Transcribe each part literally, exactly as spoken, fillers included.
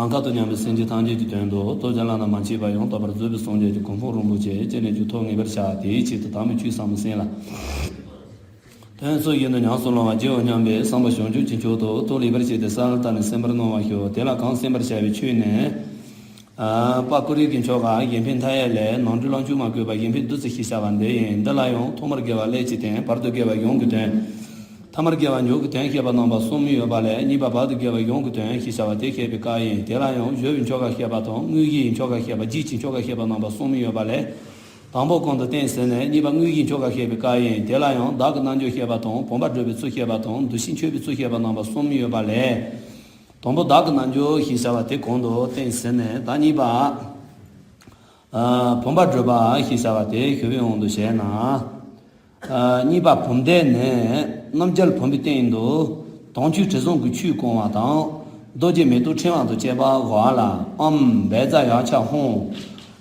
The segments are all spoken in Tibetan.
ནམ་མཁའ་དང་མཉམ་པའི་སེམས་ཅན་ཐམས་ཅད་ཀྱི་དོན་དུ་ཐུགས་རྗེ་བླ་ན་མ་མཆིས་པ་ཡང་དག་པར་རྫོགས་པའི་སངས་རྒྱས་ཀྱི་གོ་འཕང་རིན་པོ་ཆེ་ཅི་ནས་ཀྱང་ཐོབ་ངེས་པར་བྱ། དེའི་ཆེད་དུ་དམ་པའི་ཆོས་ཟབ་མོ་གསན་ལ། དོན་ཚུལ་བཞིན་དུ་ཉམས་སུ་བླང་བར་བགྱིའོ་སྙམ་པའི་བསམ་པ་བྱང་ཆུབ་ཀྱི་མཆོག་ཏུ་ཐུགས་ལེགས་པར་བྱས་ཏེ་གསལ་བཏབ་ནས་གསན་པར་གནང་བ་ཞུ། དེ་ལ་གང་གསན་པར་བྱ་བའི་ཆོས་ནི། ཨ། པ་ཀུ་རེ་གི་ཆོ་ག་གཞན་ཕན་མཐའ་ཡས་ལས། ནང་འགྲོ་ལམ་བཅུ་མ་བཀོད་པ་གཞན་ཕན་བདུན་ཙམ་ཞེས་བྱ་བ་འདི་ཡིན། འདི་ལ་ཡང་ཐོག་མར་དགེ་བ་ཀླད་ཀྱི་དོན། བར་དུ་དགེ་བ་གཞུང་གི་དོན། ཐ་མར་དགེ་བ་མཇུག་གི་དོན་བཤད་པ་རྣམ་པ་གསུམ་ཡོད་པ་ལས། གཉིས་པ་བར་དུ་དགེ་བ་གཞུང་གི་དོན་ཞེས་བྱ་བ་དེ་བཤད་པའི་སྐབས་ཡིན། དེ་ལ་ཡང་བརྗོད་པའི་ཆོ་ག་བཤད་པ་དང་། དངོས་གཞིའི་ཆོ་ག་བཤད་པ། རྗེས་ཀྱི་ཆོ་ག་བཤད་པ་རྣམ་པ་གསུམ་ཡོད་པ་ལས། དང་པོ་གོང་དུ་བསྟན་ཟིན་ནས། གཉིས་པ་དངོས་གཞིའི་ཆོ་ག་བཤད་པའི་སྐབས་ཡིན། དེ་ལ་ཡང་བདག་གི་རྣལ་འབྱོར་བཤད་པ་དང་། བུམ་པ་སྒྲུབ་པའི་ཚུལ་བཤད་པ་དང་། འདུ་ཤེས་འཆོས་པའི་ཚུལ་བཤད་པ་རྣམ་པ་གསུམ་ཡོད་པ་ལས། དང་པོ་བདག་གི་རྣལ་འབྱོར་ཞེས་བྱ་བ་དེ་གོང་དུ་བསྟན་ཟིན་ནས། ད་གཉིས་པ། ཨ། བུམ་པ་སྒྲུབ་པ་ཞེས་བྱ་བ་དེ་ཞུ་བའི་དབང་དུ་བྱས་ན། ཨ། གཉིས་པ་བུམ་སྡེ་ནི། རྣམ་རྒྱལ་བུམ་པའི་སྟེང་དུ། དྭངས་བཅུད་དྲི་བཟང་གི་ཆུས་བཀང་བ་དང་། རྡོ་རྗེ་མེ་ཏོག་ཕྲེང་བ་དང་བཅས་པ་དབུ་ལ། ཨོཾ་བཛྲ་ཡཀྵ་ཧཱུྃ།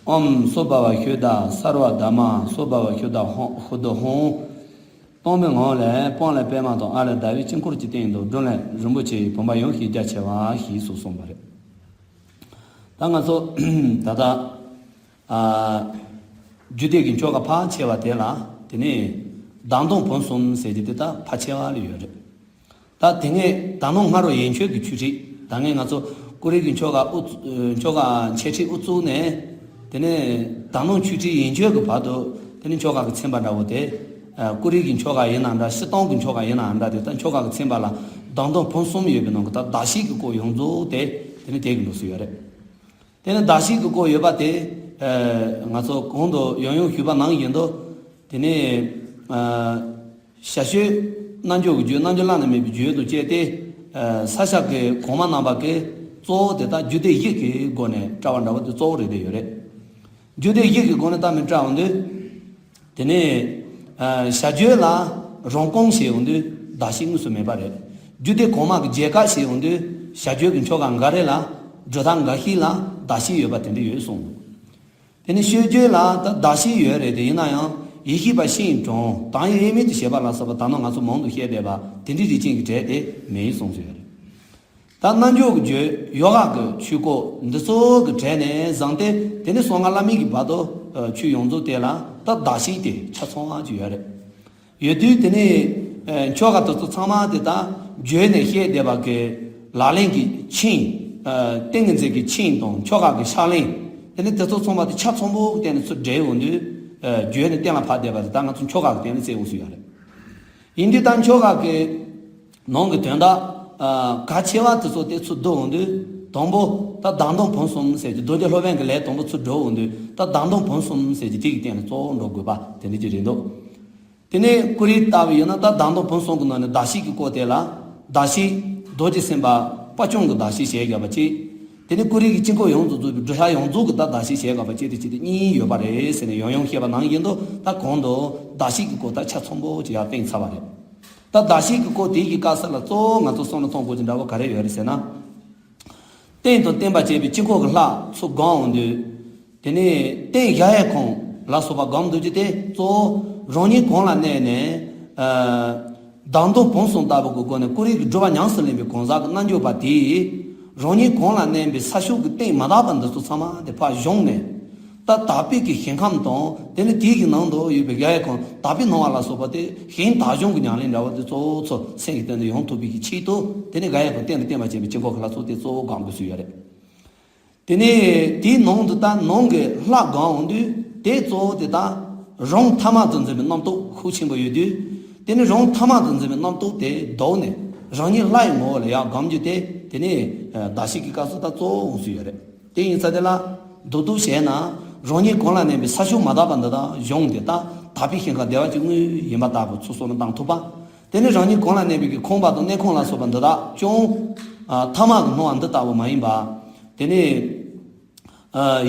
ཨོཾ་སྭ་བྷཱ་ཝ་ཤུདྡྷ་སརྦ་དྷརྨ་སྭ་བྷཱ་ཝ་ཤུདྡྷ་ཧཱུྃ། ཤུདྡྷ་ཧཱུྃ། སྟོང་པའི་ངང་ལས་སྤང་ལ་པདྨ་དང་། ཨ་ལས་ཟླ་བའི་དཀྱིལ་འཁོར་གྱི་སྟེང་དུ་བསྒྲུབ་ལས་རིན་པོ་ཆེའི་བུམ་པ་ཡང་ཞེས་རྒྱ་ཆེ་བ་ཞེས་སུ་གསུངས་པ་རེད། ད་ང་ཚོ་ད་ལྟ། ཨ། རྒྱུད་སྡེ་གི་ཆོ་ག་ཕལ་ཆེ་བ་དེ་ལ། དེ་ནས་བདག་མདོངས་བུམ་གསུམ་ཟེར་གྱི་དེ་ད་ཕལ་ཆེ་བ་ལ་ཡོད་རེད། ད་དེ་ནས་བདག་མདོངས་སྔ་རོལ་ཡན་ཆོད་ཀྱི་ཆོས་ཁྲིད། ད་ངས་ང་ཚོ་ཀུ་རེ་གི་ཆོ་ག་དབུ། ཆོ་ག་འཆད་ཁྲིད་དབུ་བཙུགས་ནས། དེ་ནས་བདག་མདོངས་ཆོས་ཁྲིད་ཡན་ཆོད་ཀྱི་བར་དུ། དེ་ནས་ཆོ་ག་གི་ཚན་པ་འདྲ་བོ་དེ། ཨ། ཀུ་རེ་གི་ཆོ་ག་ཡིན་ནའང་འདྲ། སྤྱིར་བཏང་གི་ཆོ་ག་ཡིན་ནའང་འདྲ། དེ་ལྟར་ཆོ་ག་གི་ཚན་པ་ལ་བདག་མདོངས་བུམ་གསུམ་ཡོད་པའི་ནང་གི། ད་བདག་བསྐྱེད་ཀྱི་སྐོར་ཡོངས་རྫོགས་དེ་དེ་ནས་དེ་གི་འགྲོ་སྲོལ་ཡོད་རེད། དེ་ནས་བདག་བསྐྱེད་ཀྱི་སྐོར་ཡོད་པ་དེ། ཨ། ང་ཚོ་གོང་དུ་ཡང་ཡང་ཞུས་པ་ནང་བཞིན་དུ། དེ་ནས། ཨ། ཞར་བྱུང་རྣལ་འབྱོར་གྱི་རྒྱུད། རྣལ་འབྱོར་བླ་ན་མེད་པའི་རྒྱུད་དང་བཅས་ཏེ། ཨ། ས་སྐྱ་གི་གོང་མ་རྣམ་པ་གིས་གཙོ་བོ་དེ་ད་རྒྱུད་སྡེ་བཞི་གི་སྒོ་ནས་བཀྲལ་བ་འདྲ་བོ་དེ་གཙོ་བོ་རེད་བསྡད་ཡོད་རེད། རྒྱུད་སྡེ་བཞི་གི་སྒོ་ནས་བལྟ་མི་བཀྲལ་འོང་དུས། དེ་ནས། ཨ། བྱ་རྒྱུད་ལ་རང་རྐང་བྱས་འོང་དུས་བདག་བསྐྱེད་དངོས་སུ་མེད་པ་རེད། རྒྱུད་སྡེ་གོང་མ་གི་རྒྱས་བཀག་བྱས་འོང་དུས་བྱ་རྒྱུད་ཀྱི་ཆོ་ག་འགའ་རེ་ལ། སྒྲུབ་ཐབས་འགའ་ཞིག་ལ་བདག་བསྐྱེད་ཡོད་པ་དེ་འདྲ་ཡོད་གསུངས་འདུག་དེ་ནས་སྤྱོད་རྒྱུད་ལ་ད་བདག་བསྐྱེད་ཡོད་རེད་དེ། ཡིན་ན་ཡང་ཡེ་ཤེས་པ་སྤྱན་དྲངས། དང་ཡེ་དབྱེར་མེད་དུ་བྱེད་པ་ལ་སོགས་པ་ད་ནང་ང་ཚོ་མང་དུ་བཤད་བསྡད་པ་དེ་འདྲའི་རིགས་ཅན་གྱི་གྲས་དེ་མིན་གསུངས་ཟེར་བ་རེད། ད་རྣལ་འབྱོར་གྱི་རྒྱུད། ཡོ་ག་གི་ཆོས་སྐོར་འདི་ཚོ་གི་གྲས་ནས་བཟུང་སྟེ། དེ་ནས་གསང་སྔགས་བླ་མེད་ཀྱི་བར་དུ། ཨ། ཆོས་ཡོངས་རྫོགས་དེ་ལ་ད་བདག་བསྐྱེད་དེ་ཆ་ཚང་བ་ཅིག་ཡོད་རེད། ཡོད་དུས་དེ་ནས། ཨ། ཆོ་ག་དེ་ཚོ་ཚང་མ་དེ་ད་བརྗོད་ནས་བཤད་བསྡད་པ་གི་ལག་ལེན་གྱི་ཆིངས། ཨ། ཏིང་ངེ་འཛིན་གྱི་ཆིངས་དང་ཆོ་ག་གི་ཕྱག་ལེན། དེ་ནས་དེ་ཚོ་ཚང་མ་དེ་ཆ་ཚང་པོ་གི་སྟེང་ནས་ཚུར་འགྲེལ་འོང་དུས། ཨ། བརྗོད་ནས་གཏན་ལ་ཕབ་བསྡད་པ་དེ་ད་ང་ཚོ་ཆོ་ག་གི་སྟེང་ནས་བཙལ་འོང་སྲོལ་ཡོད་རེད། ཡིན་དུས་ད་ཆོ་ག་གི་ནང་གི་དོན་དག། ཨ། གལ་ཆེ་བ་དེ་ཚོ་དེ་ཚུར་བསྡུ་འོང་དུས། དང་པོ་ད་བདག་མདོངས་བུམ་གསུམ་ཟེར་གྱི་རྡོ་རྗེ་སློབ་དཔོན་གྱི་ལས་དང་པོ་ཚུར་སྒྲུབ་འོང་དུས། ད་བདག་མདོངས་བུམ་གསུམ་ཟེར་གྱི་དེ་གི་སྟེང་ནས་གཙོ་བོ་འགྲོ་དགོས་པ་དེ་འདྲ་ཅིག་རེད་འདུག་དེ་ནས་ཀུ་རེ་ལྟ་བུ་ཡིན་ན། ད་བདག་མདོངས་བུམ་གསུམ་གྱི་ནང་ནས་བདག་བསྐྱེད་ཀྱི་སྐོར་དེ་ལ། བདག་བསྐྱེད་རྡོ་རྗེ་སེམས་དཔའ་དཔལ་སྐྱོང་གི་བདག་བསྐྱེད་ཞེས་བརྗོད་པ་གཅིག་དེ་ནས་ཀུ་རེ་གི་དཀྱིལ་འཁོར་ཡོངས་སུ་རྫོགས་པའི་སྒྲུབ་ཐབས་ཡོངས་རྫོགས་ཀྱི་ད་བདག་བསྐྱེད་ཞེས་བརྗོད་པ་གཅིག་དེ་གཅིག་དེ་གཉིས་ཡོད་པ་རེད་ཟེར་ནས་ཡང་ཡང་བཤད་པ་ནང་བཞིན་དུ། ད་གོང་དུ་བདག་བསྐྱེད་ཀྱི་སྐོར་ད་ཆ་ཚང་པོ་ཅིག་ཡར་བསྟན་ཚར་བ་རེད། ད་བདག་བསྐྱེད་ཀྱི་སྐོར་དེ་གི་སྐབས་སུ་ལ་གཙོ་བོ་ང་ཚོ་བསམ་བློ་གཏོང་དགོས་ཀྱི་འདྲ་བོ་ག་རེ་ཡོད་རེད་ཟེར་ན། རྟེན་དང་བརྟེན་པར་བཅས་པའི་དཀྱིལ་འཁོར་གྱི་ལྷ་ཚོ་སྒོམ་འོང་དུས། དེ་ནས་རྟེན་གཞལ་ཡས་ཁང་ལ་སོགས་པ་སྒོམ་འདུག་རྒྱུ་དེ་གཙོ་བོ་རང་ཉིད་གང་ལ་གནས་ནས། ཨ། བདག་མདོངས་བུམ་གསུམ་ལྟ་བུ་གི་སྒོ་ནས་ཀུ་རེ་གི་སྒྲུབ་པ་ཉམས་སུ་ལེན་པའི་གང་ཟག་གི་རྣལ་འབྱོར་པ་དེས། རང་ཉིད་གང་ལ་གནས་པའི་ས་ཕྱོགས་ཀྱི་རྟེན་མ་དག་པ་འདི་ཚོ་ཚང་མ་དེ་ཕར་བཞེངས་ནས། ད་དག་པའི་གི་ཞིང་ཁམས་དང་། དེ་ནས་དེའི་གི་ནང་དུ་ཡོད་པའི་གཞལ་ཡས་ཁང་དག་པའི་སྣང་བ་ལ་སོགས་པ་དེ་གཞན་དག་སྦྱོང་གི་ཉམས་ལེན་འདྲ་བ་དེ་གཙོ་བོ་ཚོ་སེམས་ཀྱི་སྟེང་དུ་ཡོང་ཐུབ་པའི་གི་ཆེད་དུ། དེ་ནས་གཞལ་ཡས་ཁང་རྟེན་དང་བརྟེན་པར་བཅས་པའི་དཀྱིལ་འཁོར་གྱི་ལྷ་ཚོ་དེ་གཙོ་བོ་སྒོམ་དགོས་སྲོལ་ཡོད་རེད། དེ་ནས་དེའི་ནང་དུ་ད་ནང་གི་ལྷ་སྒོམ་འོང་དུས་དེ་གཙོ་བོ་དེ་ད་རང་ཐ་མལ་དུ་འཛིན་པའི་རྣམ་རྟོག་ཤུགས་ཆེན་པོ་ཡོད་དུས། དེ་ནས་རང་ཐ་མལ་དུ་འཛིན་པའི་རྣམ་རྟོག་དེ་བཟློག་ནས་རང་ཉིད་ལྷ་ཡི་ངོ་བོ་ལ་ཡར་སྒོམ་རྒྱུ་དེ། དེ་ནས་བདག་བསྐྱེད་ཀྱི་སྐབས་སུ་ད་གཙོ་བོ་འོང་སྲོལ་ཡོད་རེད། དེ་ཡིན་ཙང་དེ་ལ་མདོར་བསྡུས་བྱས་ན། རང་ཉིད་གང་ལ་གནས་པའི་ས་ཕྱོགས་མ་དག་པ་འདི་དག་བཞེངས་ཏེ། ད་དག་པའི་ཞིང་ཁམས་བདེ་བ་ཅན་དངོས་ཡིན་པ་ལྟ་བུ་ཚུར་བསམ་བློ་བཏང་ཐུབ་པ། དེ་ནས་རང་ཉིད་གང་ལ་གནས་པའི་གི་ཁང་པ་དང་གནས་ཁང་ལ་སོགས་པ་འདི་དག་ཅུང་ཐ་མལ་གྱི་སྣང་བ་འདི་ལྟ་བུ་མ་ཡིན་པ། དེ་ནས་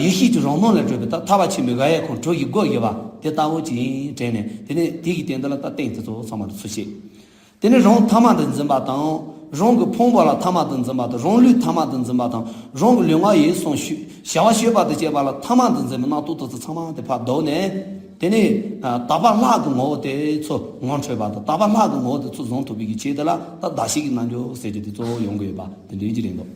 ཡེ་ཤེས་ཀྱི་རང་སྣང་ལས་གྲུབ་པའི་ད་ཐར་པ་ཆེན་པོའི་གཞལ་ཡས་ཁང་དྲུག་གི་སྒོ་བཞི་པ། དེ་ལྟ་བུ་ཅིག་ཡིན་དྲན་ནས། དེ་ནས་དེ་གི་སྟེང་དུ་ལ་ད་རྟེན་དེ་ཚོ་ཚང་མ་ལ་ཚུར་བཤད། དེ་ནས་རང་ཐ་མལ་དུ་འཛིན་པ་དང་། རང་གི་ཕུང་པོ་ལ་ཐ་མལ་དུ་འཛིན་པ་དང་། རང་ལུས་ཐ་མལ་དུ་འཛིན་པ་དང་། རང་གི་ལུས་ངག་ཡིད་གསུམ་ཞུ་བྱ་བ་ཞུས་པ་དང་བཅས་པ་ལ་ཐ་མལ་དུ་འཛིན་པའི་རྣམ་རྟོག་དེ་ཚོ་ཚང་མ་དེ་ཕར་བཟློག་ནས། དེ་ནས་ཨ་དག་པ་ལྷ་གི་ངོ་བོ་དེ་ཚོ་ངོ་འཕྲོད་པ་དང་། དག་པ་ལྷ་གི་ངོ་བོ་དེ་ཚོ་བཟུང་ཐུབ་པའི་གི་ཆེད་དུ་ལ། ད་བདག་བསྐྱེད་ཀྱི་རྣལ་འབྱོར་ཟེར་རྒྱུ་དེ་གཙོ་བོ་ཡོང་གི་ཡོད་པ་དེ་འདྲའི་ཅིག་རེད་འདུག།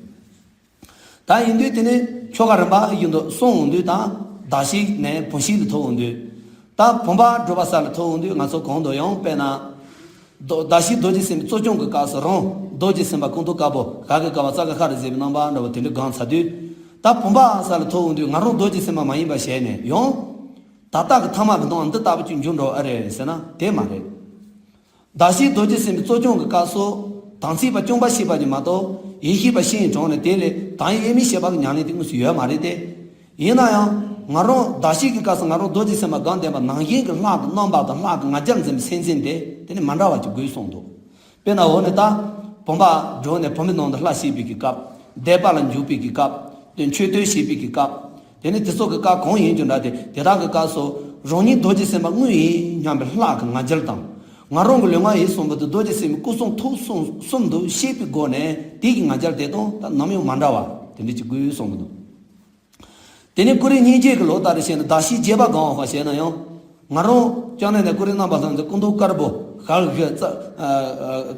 ད་ཡིན་དུས་དེ་ནས་ཆོ་ག་རིམ་པ་ཡིན་དུས་གསུང་འོང་དུས་དང་། བདག་བསྐྱེད་ནས་བུམ་བསྐྱེད་དུ་ཐུག་འོང་དུས། ད་བུམ་པ་སྒྲུབ་པ་ས་ལ་ཐུག་འོང་དུས། ང་ཚོ་གོང་དུ་ཡང་དཔེར་ན། རྡོ་བདག་བསྐྱེད་རྡོ་རྗེ་སེམས་དཔའི་གཙོ་སྐྱོང་གི་སྐབས་སུ་རང་རྡོ་རྗེ་སེམས་དཔའ་སྐུ་མདོག་དཀར་པོ། ག་གི་ཀ་བ་ཙ་ག་ཧ་ར་ཟེར་བའི་རྣམ་པ་འདྲ་བོ་དེ་འདྲ་སྒོམ་ཚར་དུས། ད་བུམ་པ་ས་ལ་ཐུག་འོང་དུས་ང་རང་རྡོ་རྗེ་སེམས་དཔའ་མ་ཡིན་པ་བྱས་ནས་ཡང་ད་ལྟ་གི་ཐ་མལ་པའི་སྣང་བ་འདི་ལྟ་བུ་ཅིག་འགྱུར་འགྲོ་ཨེ་རེད་ཟེར་ན། དེ་མ་རེད། བདག་བསྐྱེད་རྡོ་རྗེ་སེམས་དཔའི་གཙོ་སྐྱོང་གི་སྐབས་སུ་དམ་ཚིག་པ་སྐྱོང་བ་ཤེས་པ་ཉིད་མ་གཏོགས་ཡེ་ཤེས་པ་ཤེས་ཡོན་དྲངས་ནས་དེ་ལས་བདག་ཉིད་དབྱེར་མེད་ཤེས་པ་གི་ཉམས་ལེན་དེ་དངོས་སུ་ཡོད་མ་རེད་དེ། ཡིན་ན་ཡང་ང་རང་བདག་བསྐྱེད་ཀྱི་སྐབས་སུ་ང་རང་རྡོ་རྗེ་སེམས་དཔའ་གང་ལྡན་པ་ནང་བཞིན་གྱི་ལྷ་གི་རྣམ་པ་དང་ལྷ་གི་ང་རྒྱལ་འཛིན་པའི་སེམས་ཅན་དེ་དེ་ནི་མ་འདྲ་བ་ཅིག་དགོས་གསུངས་འདུག། དཔེར་ན་འོ་ནི་ད་བུམ་པ་སྒྲུབ་ནས་བུམ་པའི་ནང་དུ་ལྷ་བསྐྱེད་པའི་གི་སྐབས། བཟླས་པ་ལ་འཇུག་པའི་གི་སྐབས། དེ་མཆོད་བསྟོད་བྱེད་པའི་གི་སྐབས། དེ་ནི་དེ་ཚོ་གི་སྐབས་གང་ཡིན་རྒྱུ་འདྲ་སྟེ། དེ་དག་གི་སྐབས་སུ་རང་ཉིད་རྡོ་རྗེ་སེམས་དཔའ་དངོས་ཡིན་སྙམ་པའི་ལྷ་གི་ང་རྒྱལ་དང་། ང་རང་གི་ལུས་ངག་ཡིད་གསུམ་པོ་དེ་རྡོ་རྗེ་སེམས་དཔའི་སྐུ་གསུང་ཐུགས་གསུམ་གསུམ་དུ་ཤེས་པའི་སྒོ་ནས་དེ་གི་ང་རྒྱལ་དེ་དང་ད་ནམ་ཡང་མ་འདྲ་བ་དེ་འདྲ་ཅིག་དགོས་གསུངས་གི་འདུག། དེ་ནས་ཀུ་རེ་སྙིང་རྗེ་གི་ལོ་ལྟར་བྱས་ན་བདག་བསྐྱེད་རྒྱས་པ་གང་བ་བྱས་ན་ཡང་། ང་རང་ཅང་ནས་ནས་ཀུ་རེ་རྣམ་པ་ལྷ་འཛིན་སྐུ་མདོག་དཀར་པོ། ཧ་གི་ཙ་ཨ་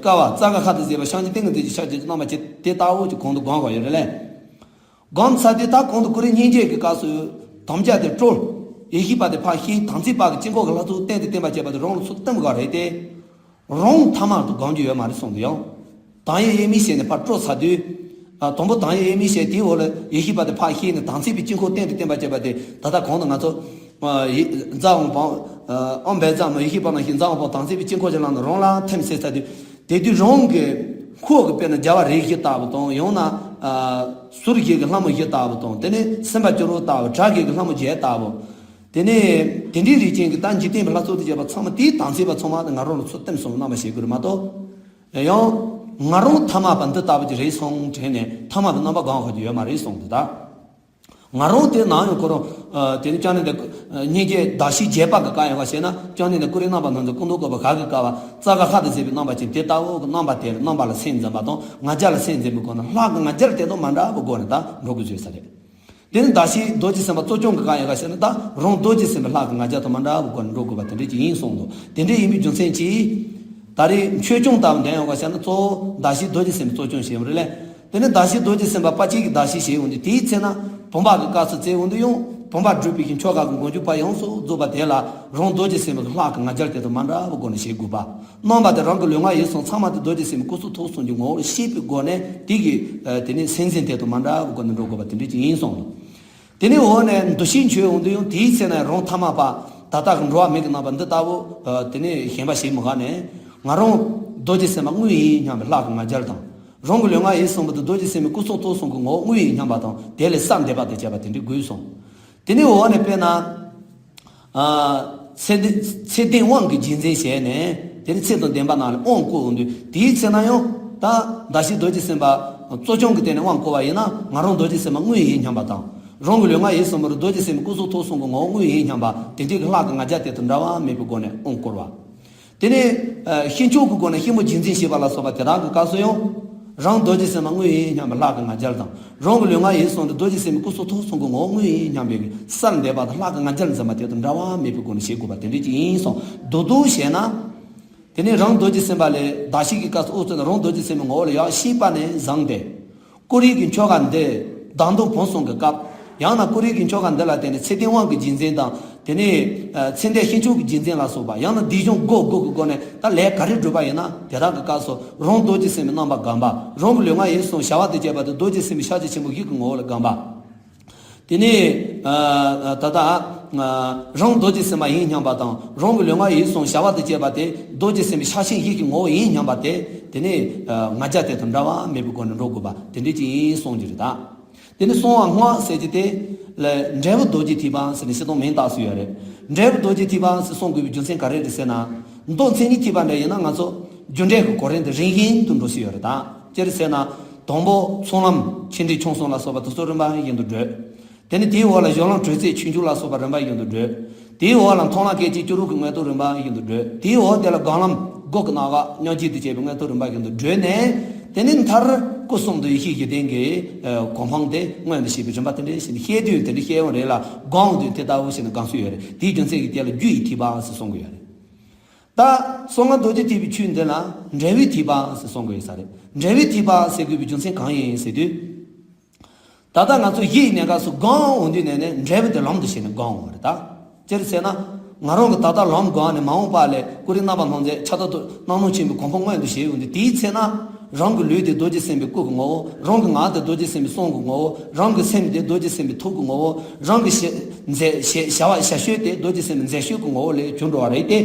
ཀ་བ་ཙ་ག་ཧ་དུ་ཟེར་བ་ཤཱཀྱ་ཏིང་ངེ་འཛིན་གྱི་ཕྱག་རྒྱ་གི་རྣམ་པ་ཅན་དེ་ལྟ་བུ་ཅིག་གོང་དུ་བསྒོམ་དགོས་ཡོད་རེད་ལེ། བསྒོམ་ཚར་དུས་ད་གོང་དུ་ཀུ་རེ་སྙིང་རྗེ་གི་སྐབས་སུ་དམ་བཅའ་དེ་སྤྲོ། ཡེ་ཤེས་པ་དེ་ཕར་བསྐྱེད། དམ་ཚིག་པ་གི་དཀྱིལ་འཁོར་གྱི་ལྷ་ཚོགས་རྟེན་དུ་བརྟེན་པ་བཅས་པ་དེ་རང་ལ་ཚུར་བསྟིམ་དགོས་རེད་དེ། རང་ཐ་མལ་དུ་སྒོམ་རྒྱུ་ཡོད་མ་རེད་གསུངས་འདུག་ཡང་། བདག་ཉིད་དབྱེར་མེད་བྱས་ནས་ཕར་སྤྲོ་ཚར་དུས། ཨ་དང་པོ་བདག་ཉིད་དབྱེར་མེད་བྱས། དེའི་འོག་ལ་ཡེ་ཤེས་པ་དེ་ཕར་བསྐྱེད་ནས་དམ་ཚིག་པའི་དཀྱིལ་འཁོར་རྟེན་དུ་བརྟེན་པ་བཅས་པ་དེ། ད་ལྟ་གོང་དུ་ང་ཚོ་ཨ་ཡི་ཛ་འོང་པང་ཨ་ཨོཾ་བཛྲ་མ་ཡེ་ཤེས་པ་ནང་བཞིན་ཛ་འོང་པང་དམ་ཚིག་པའི་དཀྱིལ་འཁོར་གྱི་ལམ་དུ་རང་ལ་ཐིམ་ཟེར་ཚར་དུས། དེ་དུས་རང་གི་ཁོག་གི་དཔེར་ན་རྒྱལ་བ་རིགས་བཞི་ལྟ་བུ་དང་། ཡང་ན་ཨ་ཟུར་བཞི་གི་ལྷ་མོ་བཞི་ལྟ་བུ་དང་། དེ་ནས་སེམས་དཔའ་ཅོག་རོ་ལྟ་བུ། བྲག་བརྒྱད་ཀྱི་ལྷ་མོ་བརྒྱད་ལྟ་བུ། དེ་ནས་དེ་འདྲའི་རིགས་ཅན་གྱི་ད་འཇིག་རྟེན་པའི་ལྷ་ཚོགས་དང་བཅས་པ་ཚང་མ་དེའི་དམ་ཚིག་པ་ཚང་མ་དེ་ང་རང་ལ་ཚུར་བསྟིམ་སོང་རྣམ་པ་བྱེད་དགོས་རེད་མ་གཏོགས། ཡང་ང་རང་ཐ་མལ་པ་འདི་ལྟ་བུ་ཅིག་རེད་སོང་དྲན་ནས་ཐ་མལ་པའི་རྣམ་པ་གང་ཧ་ཅིག་ཡོད་མ་རེད་གསུངས་འདུག་ད། ང་རང་དེ་ནང་ཡང་ཁོ་རང་ཨ་དེ་ནི་ཅང་ནས་འདི་སྙིང་རྗེ་བདག་བསྐྱེད་རྒྱས་པ་གི་སྐབས་ཡོང་བ་བྱས་ན། ཅང་ནས་འདི་ཀུ་རེ་རྣམ་པ་ལྷ་འཛིན་སྐུ་མདོག་དཀར་པོ་ཧ་གི་ཀ་བ་ཙ་ག་ཧ་དུ་ཟེར་བའི་རྣམ་པ་ཅན་དེ་ལྟ་བུ་གི་རྣམ་པ་དེ་ལ་རྣམ་པ་ལ་སེམས་འཛིན་པ་དང་། ང་རྒྱལ་ལ་སེམས་འཛིན་པའི་སྒོ་ནས་ལྷ་གི་ང་རྒྱལ་དེ་དང་མ་འདྲ་བའི་སྒོ་ནས་ད་འགྲོ་དགོས་བཟོས་ས་རེད། དེ་ནི་བདག་བསྐྱེད་རྡོ་རྗེ་སེམས་དཔའ་གཙོ་སྐྱོང་གི་སྐབས་ཡོང་བ་བྱས་ན། ད་རང་རྡོ་རྗེ་སེམས་དཔའི་ལྷ་གི་ང་རྒྱལ་དང་མ་འདྲ་བའི་སྒོ་ནས་འགྲོ་དགོས་པ་དེ་འདྲ་ཅིག་ཡིན་གསུངས་འདུག། དེ་འདྲ་ཡིན་པའི་རྒྱུ་མཚན་གྱིས། ད་རེས་མཆོད་སྐྱོང་ལྟ་བུ་འདོན་ཡོང་བ་བྱས་ན། གཙོ་བོ་བདག་བསྐྱེད་རྡོ་རྗེ་སེམས་དཔའི་གཙོ་སྐྱོང་བྱེད་ཡོང་རེད་ལེ། དེ་ནས་བདག་བསྐྱེད་རྡོ་རྗེ་སེམས་དཔའ་དཔལ་སྐྱེས་ཀྱི་བདག་བསྐྱེད་བྱེད་ཡོང་དུས། དེའི་ཚེ་ན་བུམ་པ་གི་སྐབས་སུ་བཙལ་ཡོང་དུས་ཡང་བུམ་པ་སྒྲུབ་པའི་གི་ཆོ་ག་གི་མགོ་མཇུག་བར་ཡོངས་སུ་རྫོགས་པ་དེ་ལ་རང་རྡོ་རྗེ་སེམས་དཔའི་ལྷ་གི་ང་རྒྱལ་དེ་དང་མ་འདྲ་བའི་སྒོ་ནས་བྱེད་དགོས་པ། རྣམ་པ་དེ་རང་གི་ལུས་ངག་ཡིད་གསུམ་ཚང་མ་དེ་རྡོ་རྗེ་སེམས་དཔའི་སྐུ་གསུང་ཐུགས་གསུམ་གྱི་ངོ་བོར་ཤེས་པའི་སྒོ་ནས། དེ་གི་ཨ་དེ་ནས་སེམས་འཛིན་དེ་དང་མ་འདྲ་བའི་སྒོ་ནས་འགྲོ་དགོས་པ་དེ་འདྲ་ཅིག་ཡིན་གསུངས་འདུག། དེ་ནས་འོག་ནས་འདུ་ཤེས་འཆོལ་ཡོང་དུས་ཡང་དེའི་ཚེ་ན་རང་ཐ་མལ་པ། ད་ལྟ་གི་འགྲོ་བ་མི་གི་རྣམ་པ་འདི་ལྟ་བུ་ཨ་དེ་ནས་ཞེན་པ་བྱེད་མི་དགོས་ནས། ང་རང་རྡོ་རྗེ་སེམས་དཔའ་དངོས་ཡིན་སྙམ་པའི་ལྷ་གི་ང་རྒྱལ་དང་། རང་གི་ལུས་ངག་ཡིད་གསུམ་པོ་དེ་རྡོ་རྗེ་སེམས་དཔའི་སྐུ་གསུང་ཐུགས་གསུམ་གྱི་ངོ་བོ་དངོས་ཡིན་སྙམ་པ་དང་། དེ་ལས་གསལ་འདེབས་པ་དང་བཅས་པ་དེ་འདྲ་དགོས་གསུངས། དེ་ནས་འོག་ནས་དཔེར་ན། ཨ་ཚེ་འདི་ཚེ་ལྡན་དབང་གི་རྗེས་འཛིན་བྱས་ནས། དེ་ནི་ཚེ་དང་ལྡན་པ་རྣམས་ལ་དབང་བསྐུར་འོང་དུས། དེའི་ཚེ་ན་ཡང་ད་བདག་བསྐྱེད་རྡོ་རྗེ་སེམས་དཔའ་གཙོ་སྐྱོང་གི་སྟེང་ནས་དབང་བསྐུར་བ་ཡིན་ན། ང་རང་རྡོ་རྗེ་སེམས་དཔའ་དངོས་ཡིན་སྙམ་པ་དང་། རང་གི་ལུས་ངག་ཡིད་གསུམ་པོ་རྡོ་རྗེ་སེམས་དཔའི་སྐུ་གསུང་ཐུགས་གསུམ་གྱི་ངོ་བོ་དངོས་ཡིན་སྙམ་པ། དེ་འདྲའི་གི་ལྷ་གི་ང་རྒྱལ་དེ་དང་འདྲ་བ་མེད་པའི་སྒོ་ནས་དབང་བསྐུར་བ། དེ་ནས་ཨ་ཤེས་འཇུག་གི་སྒོ་ནས་ཤེས་རྨོངས་རྗེས་འཛིན་བྱེད་པ་ལ་སོགས་པ་དེ་དག་གི་སྐབས་སུ་ཡང་། རང་རྡོ་རྗེ་སེམས་དཔའ་དངོས་ཡིན་སྙམ་པའི་ལྷ་གི་ང་རྒྱལ་དང་། རང་གི་ལུས་ངག་ཡིད་གསུམ་དེ་རྡོ་རྗེ་སེམས་དཔའི་སྐུ་གསུང་ཐུགས་གསུམ་གྱི་ངོ་བོ་དངོས་ཡིན་སྙམ་པའི་གསལ་འདེབས་པ་དང་། ལྷ་གི་ང་རྒྱལ་འཛིན་པ་དེ་དང་འདྲ་བ་མེད་པའི་སྒོ་ནས་བྱེད་དགོས་པ་དེ་འདྲ་ཅིག་ཡིན་གསུངས། མདོར་བསྡུས་བྱས་ན། དེ་ནས་རང་རྡོ་རྗེ་སེམས་དཔའ་ལས་བདག་བསྐྱེད་ཀྱི་སྐབས་སུ་དབུ་བཙུགས་ནས་རང་རྡོ་རྗེ་སེམས་དཔའི་ངོ་བོ་ལ་ཡར་ཤེས་པ་ནས་བཟུང་སྟེ། ཀུ་རེ་གི་ཆོ་ག་འདི་བདག་མདོ་བོན་གསུམ་གྱི་སྐབས། ཡང་ན་ཀུ་རེ་གི་ཆོ་ག་འདི་ལ་བརྟེན་ནས་ཚེ་ལྡན་དབང་གི་རྗེས་འཛིན་དང་། དེ་ནས་ཨ་ཚེ་འདས་ཤེས་འཇུག་གི་རྗེས་འཛིན་ལ་སོགས་པ། ཡང་ན་སྡིག་སྦྱོང་སྒོ་དགུ་གི་སྒོ་ནས་ད་ལས་ག་རེ་སྒྲུབ་པ་ཡིན་ན། དེ་དག་གི་སྐབས་སུ་རང་རྡོ་རྗེ་སེམས་དཔའི་རྣམ་པ་སྒོམ་པ། རང་གི་ལུས་ངག་ཡིད་གསུམ་བྱ་བ་དང་བཅས་པ་དེ་རྡོ་རྗེ་སེམས་དཔའི་ཤཱཀྱ་ཆེན་པོ་བཞི་གི་ངོ་བོ་ལ་སྒོམ་པ། དེ་ནས་ཨ་ད་ལྟ་ཨ་རང་རྡོ་རྗེ་སེམས་དཔའ་ཡིན་སྙམ་པ་དང་། རང་གི་ལུས་ངག་ཡིད་གསུམ་བྱ་བ་དང་བཅས་པ་དེ་རྡོ་རྗེ་སེམས་དཔའི་ཤཱཀྱ་ཆེན་བཞི་གི་ངོ་བོ་ཡིན་སྙམ་པ་དེ། དེ་ནས་ཨ་ང་རྒྱལ་དེ་དང་འདྲ་བ་མེད་པའི་སྒོ་ནས་འགྲོ་དགོས་པ་དེ་འདྲ་ཅིག་ཡིན་གསུངས་རྒྱུ་རེད་ད། དེ་ནས་གསང་བ་སྔགས་ཟེར་གྱི་དེ་ལ་འབྲས་བུ་རྡོ་རྗེ་ཐེག་པ་ཟེར་ནས་སྤྱིར་བཏང་མིང་བཏགས་སྲོལ་ཡོད་རེད། འབྲས་བུ་རྡོ་རྗེ་ཐེག་པ་ཟེར་གསུང་དགོས་པའི་རྒྱུ་མཚན་ག་རེ་རེད་ཟེར་ན། མདོ་མཚན་ཉིད་ཐེག་པ་འདྲ་ཡིན་ན་ང་ཚོ་རྒྱུ་འབྲས་ཀྱི་གོ་རིམ་དེ་རིམ་བཞིན་དུ་འགྲོ་སྲོལ་ཡོད་རེད་ད། ཅི་རེད་ཟེར་ན། དང་པོ་ཚོགས་ལམ་ཆེ་འབྲིང་ཆུང་གསུམ་ལ་སོགས་པ་དེ་ཚོ་རིམ་པ་བཞིན་དུ་བགྲོད། དེ་ནས་དེའི་འོག་ལ་སྦྱོར་ལམ་དྲོད་རྩེ་ཆོས་འབྱུང་ལ་སོགས་པ་རིམ་པ་བཞིན་དུ་བགྲོད། དེའི་འོག་ལ་མཐོང་ལམ་སྐད་ཅིག་སྐྱེ་རུ་གི་མངོན་རྟོགས་རིམ་པ་བཞིན་དུ་བགྲོད། དེའི་འོག་དེ་ལ་སྒོམ་ལམ་སྒོ་གི་སྣ་ཁ་སྙོམས་འཇུག་ཏུ་བྱས་པའི་མངོན་རྟོགས་རིམ་པ་བཞིན་དུ་བགྲོད་ནས། དེ་ནས་མཐར་སྐུ་གསུམ་དུ་ཡེ་ཤེས་བཞི་ལྡན་གྱི་གོ་འཕང་དེ་མངོན་དུ་བྱེད་པའི་རིམ་པ་དེ་འདྲ་ཞིག་ནི། བཤད་དུས་དེ་འདྲ་བཤད་ཡོང་རེད་ལ། སྒོམ་དུས་དེ་ལྟ་བུ་ཞིག་ནི་སྒོམ་སྲོལ་ཡོད་རེད། དེའི་རྒྱུ་མཚན་གྱིས་དེ་ལ་རྒྱུ་ཡི་ཐེག་པ་ཟེར་གསུང་གི་ཡོད་རེད། ད་གསང་སྔགས་རྡོ་རྗེ་ཐེག་པའི་ཆོས་འདི་ལ་འབྲས་བུའི་ཐེག་པ་ཟེར་གསུང་གི་ཡོད་ས་རེད། འབྲས་བུའི་ཐེག་པ་ཟེར་དགོས་པའི་རྒྱུ་མཚན་གང་ཡིན་ཟེར་དུས། ད་ལྟ་ང་ཚོ་གཞི་ཡི་གནས་སྐབས་སུ་སྒོམ་འོང་དུས་ནས་ནས་འབྲས་བུ་དེ་ལམ་དུ་བྱས་ནས་སྒོམ་འོང་བ་རེད་ད། ཅི་རེད་ཟེར་ན། ང་རང་གི་ད་ལྟ་ལམ་སྒོམ་ནས་མ་འོངས་པ་ལ་ཀུན་རིག་རྣམ་པར་སྣང་མཛད་ཁྱབ་བདག་ཏུ་སྣང་སྟོང་ཆེན་པོའི་གོ་འཕང་མངོན་དུ་བྱེད་འོང་དུས། དེའི་ཚེ་ན་རང་གི་ལུས་དེ་རྡོ་རྗེ་སེམས་དཔའི་སྐུ་གི་ངོ་བོ། རང་གི་ངག་དེ་རྡོ་རྗེ་སེམས་དཔའི་གསུང་གི་ངོ་བོ། རང་གི་སེམས་དེ་རྡོ་རྗེ་སེམས་དཔའི་ཐུགས་ཀྱི་ངོ་བོ། རང་གི་ཞེ་མཛད་ཞེ་བྱ་བ་བྱ་སྤྱོད་དེ་རྡོ་རྗེ་སེམས་དཔའི་མཛད་སྤྱོད་ཀྱི་ངོ་བོ་ལ་གྱུར་འགྲོ་བ་རེད་དེ།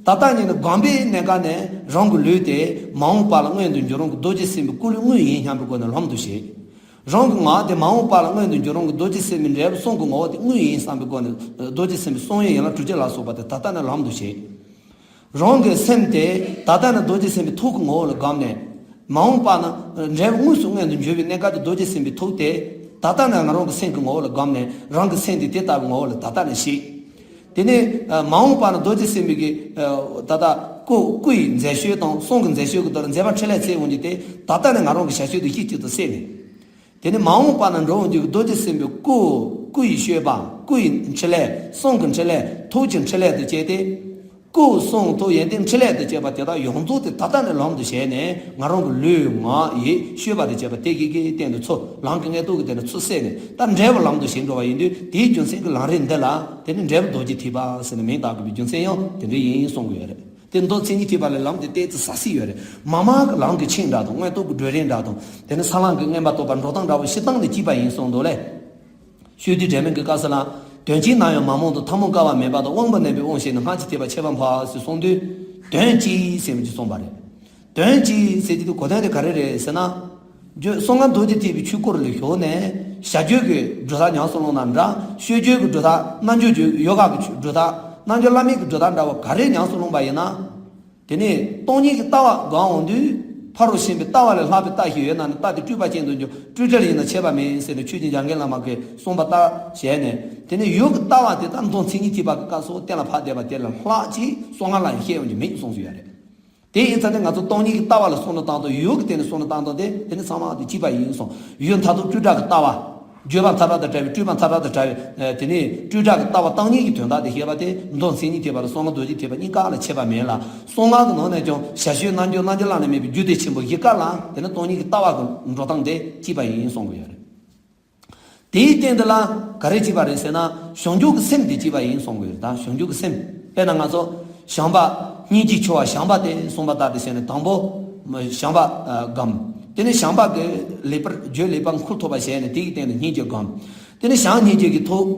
ད་ལྟ་ཉིད་ནས་སྒོམ་པའི་གནས་སྐབས་ནས་རང་གི་ལུས་དེ་མ་འོངས་པ་ལ་མངོན་དུ་འགྱུར་རུང་གི་རྡོ་རྗེ་སེམས་དཔའི་སྐུ་ལུས་དངོས་ཡིན་སྙམ་པའི་སྒོ་ནས་ལམ་དུ་བྱེད། རང་གི་ངག་དེ་མ་འོངས་པ་ལ་མངོན་དུ་འགྱུར་རུང་གི་རྡོ་རྗེ་སེམས་དཔའི་འབྲས་བུ་གསུང་གི་ངོ་བོ་དེ་དངོས་ཡིན་བསམ་པའི་སྒོ་ནས་རྡོ་རྗེ་སེམས་དཔའི་གསུང་ཡིན་ཡན་ལག་དྲུག་ཅུ་ལ་སོགས་པ་དེ་ད་ལྟ་ནས་ལམ་དུ་བྱེད། རང་གི་སེམས་དེ་ད་ལྟ་ནས་རྡོ་རྗེ་སེམས་དཔའི་ཐུགས་ཀྱི་ངོ་བོ་ལ་བསྒོམས་ནས། མ་འོངས་པ་ན་འབྲས་བུ་དངོས་སུ་མངོན་དུ་འགྱུར་བའི་གནས་སྐབས་དེ་རྡོ་རྗེ་སེམས་དཔའི་ཐུགས་དེ་ད་ལྟ་ནས་ང་རང་གི་སེམས་ཀྱི་ངོ་བོ་ལ་བསྒོམས་ནས། རང་གི་སེམས་དེ་དེ་ལྟ་བུའི་ངོ་བོ་ལ་ད་ལྟ་ནས་ཤེས། དེ་ནས་མ་འོངས་པ་ན་རྡོ་རྗེ་སེམས་དཔའི་གི་ད་ལྟ་སྐུ་སྐུ་ཡི་མཛད་སྤྱོད་དང་གསུང་གི་མཛད་སྤྱོད་ཀྱི་དོན་ལ་མཛད་པ་འཕྲིན་ལས་ཚེ་འོང་རྒྱུ་དེ་ད་ལྟ་ནས་ང་རང་གི་བྱ་སྤྱོད་དེ་གཞི་གཅིག་ཏུ་གསལ་ནས། དེ་ནས་མ་འོངས་པ་ན་འགྲོ་འོང་རྒྱུ་གི་རྡོ་རྗེ་སེམས་དཔའི་སྐུ། སྐུ་ཡི་སྤྱོད་པ། སྐུ་ཡི་འཕྲིན་ལས། གསུང་གི་འཕྲིན་ལས། ཐུགས་ཀྱི་འཕྲིན་ལས་དང་བཅས་ཏེ། སྐུ་གསུང་ཐུགས་ཡོན་ཏན་འཕྲིན་ལས་དང་བཅས་པ་དེ་དག་ཡོངས་རྫོགས་དེ་ད་ལྟ་ནས་ལམ་དུ་བྱས་ནས། ང་རང་གི་ལུས་ངག་ཡིད་སྤྱོད་པ་དང་བཅས་པ་དེ་གི་གི་སྟེང་དུ་ཚུར་ལམ་གྱི་མངོན་རྟོགས་ཀྱི་དེ་ནས་ཚུར་གསལ་ནས། ད་འབྲས་བུ་ལམ་དུ་བྱེད་འགྲོ་བ་ཡིན་དུས། དེའི་རྒྱུ་མཚན་གྱིས་ལམ་རིམ་འདི་ལ་དེ་ནི་འབྲས་བུ་རྡོ་རྗེ་ཐེག་པ་ཟེར་ནས་མིང་བཏགས་དགོས་པའི་རྒྱུ་མཚན་ཡང་དེ་འདྲ་ཡིན་གསུང་གི་ཡོད་རེད། དེ་མདོ་མཚན་ཉིད་ཐེག་པ་ལས་ལམ་དེ་ཏོག་ཙམ་ཟབ་ཟིན་ཡོད་རེད། མ་མང་གི་ལམ་གྱི་ཆིངས་འདྲ་དང་། མངོན་རྟོགས་ཀྱི་བགྲོད་རིམ་འདྲ་དང་། དེ་ནི་ས་ལམ་གྱི་མངོན་པར་རྟོགས་པ་འགྲོ་སྟངས་འདྲ་བོ་བྱེད་སྟངས་ནི་གཅིག་པ་ཡིན་གསུངས་འདུག་ལས། ཤོད་དུས་འབྲེལ་མེད་ཀྱི་སྐབས་སུ་ལ། དོན་གཅིག་ན་ཡང་མ་རྨོངས་དང་། ཐབས་མང་དཀའ་བ་མེད་པ་དང་། དབང་པོ་རྣོན་པོའི་དབང་ཞེས་ནི། སྔགས་ཀྱི་ཐེག་པ་ཁྱད་པར་འཕགས་ཟེར་གསུངས་དུས། དོན་གཅིག་ཟེར་བ་ཅིག་གསུངས་པ་རེད། དོན་གཅིག་ཟེར་གྱི་དུས་གོ་དོན་དེ་ག་རེ་རེད་ཟེར་ན། རྒྱུ་གསང་སྔགས་རྡོ་རྗེ་ཐེག་པའི་ཆོས་སྐོར་ལ་ཞུགས་ནས། བྱ་རྒྱུད་ཀྱི་སྒྲུབ་ཐབས་ཉམས་སུ་བླངས་ན་འདྲ། སྤྱོད་རྒྱུད་ཀྱི་སྒྲུབ་ཐབས། རྣལ་འབྱོར་རྒྱུད་ཡོ་ག་གི་སྒྲུབ་ཐབས། རྣལ་འབྱོར་བླ་མེད་ཀྱི་སྒྲུབ་ཐབས་འདྲ་བ་ག་རེ་ཉམས་སུ་བླངས་པ་ཡིན་ན། དེ་ནས་སྟོང་ཉིད་ཀྱི་ལྟ་བ་སྒོམ་འོང་དུས། ཕ་རོལ་ཕྱིན་པའི་ལྟ་བ་ལས་ལྷག་པའི་ལྟ་ཞིག་ཡོད་ན་ནི། ལྟ་དེ་སྤྲོས་པ་ཅན་དུ་འགྱུར། སྤྲོས་བྲལ་ཡིན་ན་ཁྱད་པར་མེད་ཟེར་ནས་ཆོས་རྗེ་འཇམ་མགོན་བླ་མ་གིས་གསུངས་པ་ལྟར་བྱས་ནས། དེ་ནས་ཡུལ་གྱི་ལྟ་བ་དེ་དག་མདོ་མཚན་ཉིད་ཐེག་པ་གི་སྐབས་སུ་གཏན་ལ་ཕབ་བསྡད་པ་དེ་ལས་ལྷག་ཅིག་གསང་སྔགས་ལ་ཡང་བཤད་འོང་རྒྱུ་མེད་གསུངས་སུ་ཡོད་རེད། དེ་ཡིན་ཙང་ནི་ང་ཚོ་སྟོང་ཉིད་ཀྱི་ལྟ་བ་ལ་བསམ་བློ་བཏང་སྟངས། ཡུལ་གྱི་སྟེང་ནས་བསམ་བློ་བཏང་སྟངས་དེ་དེ་ནི་ཚང་མ་དེ་གཅིག་པ་ཡིན་གསུངས། ཡུལ་མཐར་ཐུག་སྤྲོས་བྲལ་གྱི་ལྟ་བ། བརྗོད་པ་མཐའ་དག་དང་བྲལ་བའི། སྤྲོས་པ་མཐའ་དག་དང་བྲལ་བའི། དེ་ནས་སྤྲོས་བྲལ་གྱི་ལྟ་བ་སྟོང་ཉིད་ཀྱི་དོན་དག་དེ་བཤད་པ་དེ་མདོ་མཚན་ཉིད་ཐེག་པ་དང་གསང་སྔགས་རྡོ་རྗེ་ཐེག་པ་གཉིས་ཀ་ལ་ཁྱད་པར་མེད་ལ། གསང་སྔགས་ཀྱི་ནང་ནས་ཀྱང་བྱ་སྤྱོད་རྣལ་འབྱོར་རྣལ་འབྱོར་བླ་ན་མེད་པའི་རྒྱུད་སྡེ་ཆེན་པོ་བཞི་ཀ་ལ་དེ་ནི་སྟོང་ཉིད་ཀྱི་ལྟ་བ་གི་འགྲོ་སྟངས་དེ་གཅིག་པ་ཡིན་གསུང་གི་ཡོད་རེད། དེའི་སྟེང་དེ་ལ་ག་རེ་གཅིག་པ་རེད་ཟེར་ན། བྱང་ཆུབ་ཀྱི་སེམས་དེ་གཅིག་པ་ཡིན་གསུང་གི་ཡོད་རེད། ད་བྱང་ཆུབ་ཀྱི་སེམས། དཔེར་ན་ང་ཚོ་བྱམས་པ། སྙིང་རྗེའི་ཆེ་བ་བྱམས་པ་དེ་གསུངས་པ་ལྟར་དུ་བྱས་ནས། དང་པོ་བྱམས་པ་སྒོམ། དེ་ནས་བྱམས་པ་གི་ལེགས་པར་རྒྱུད་ལེགས་པར་ཁུར་ཐུབ་པ་བྱས་ནས། དེ་གི་སྟེང་དུ་སྙིང་རྗེ་སྒོམ། དེ་ནས་བྱམས་སྙིང་རྗེ་གི་ཐུགས་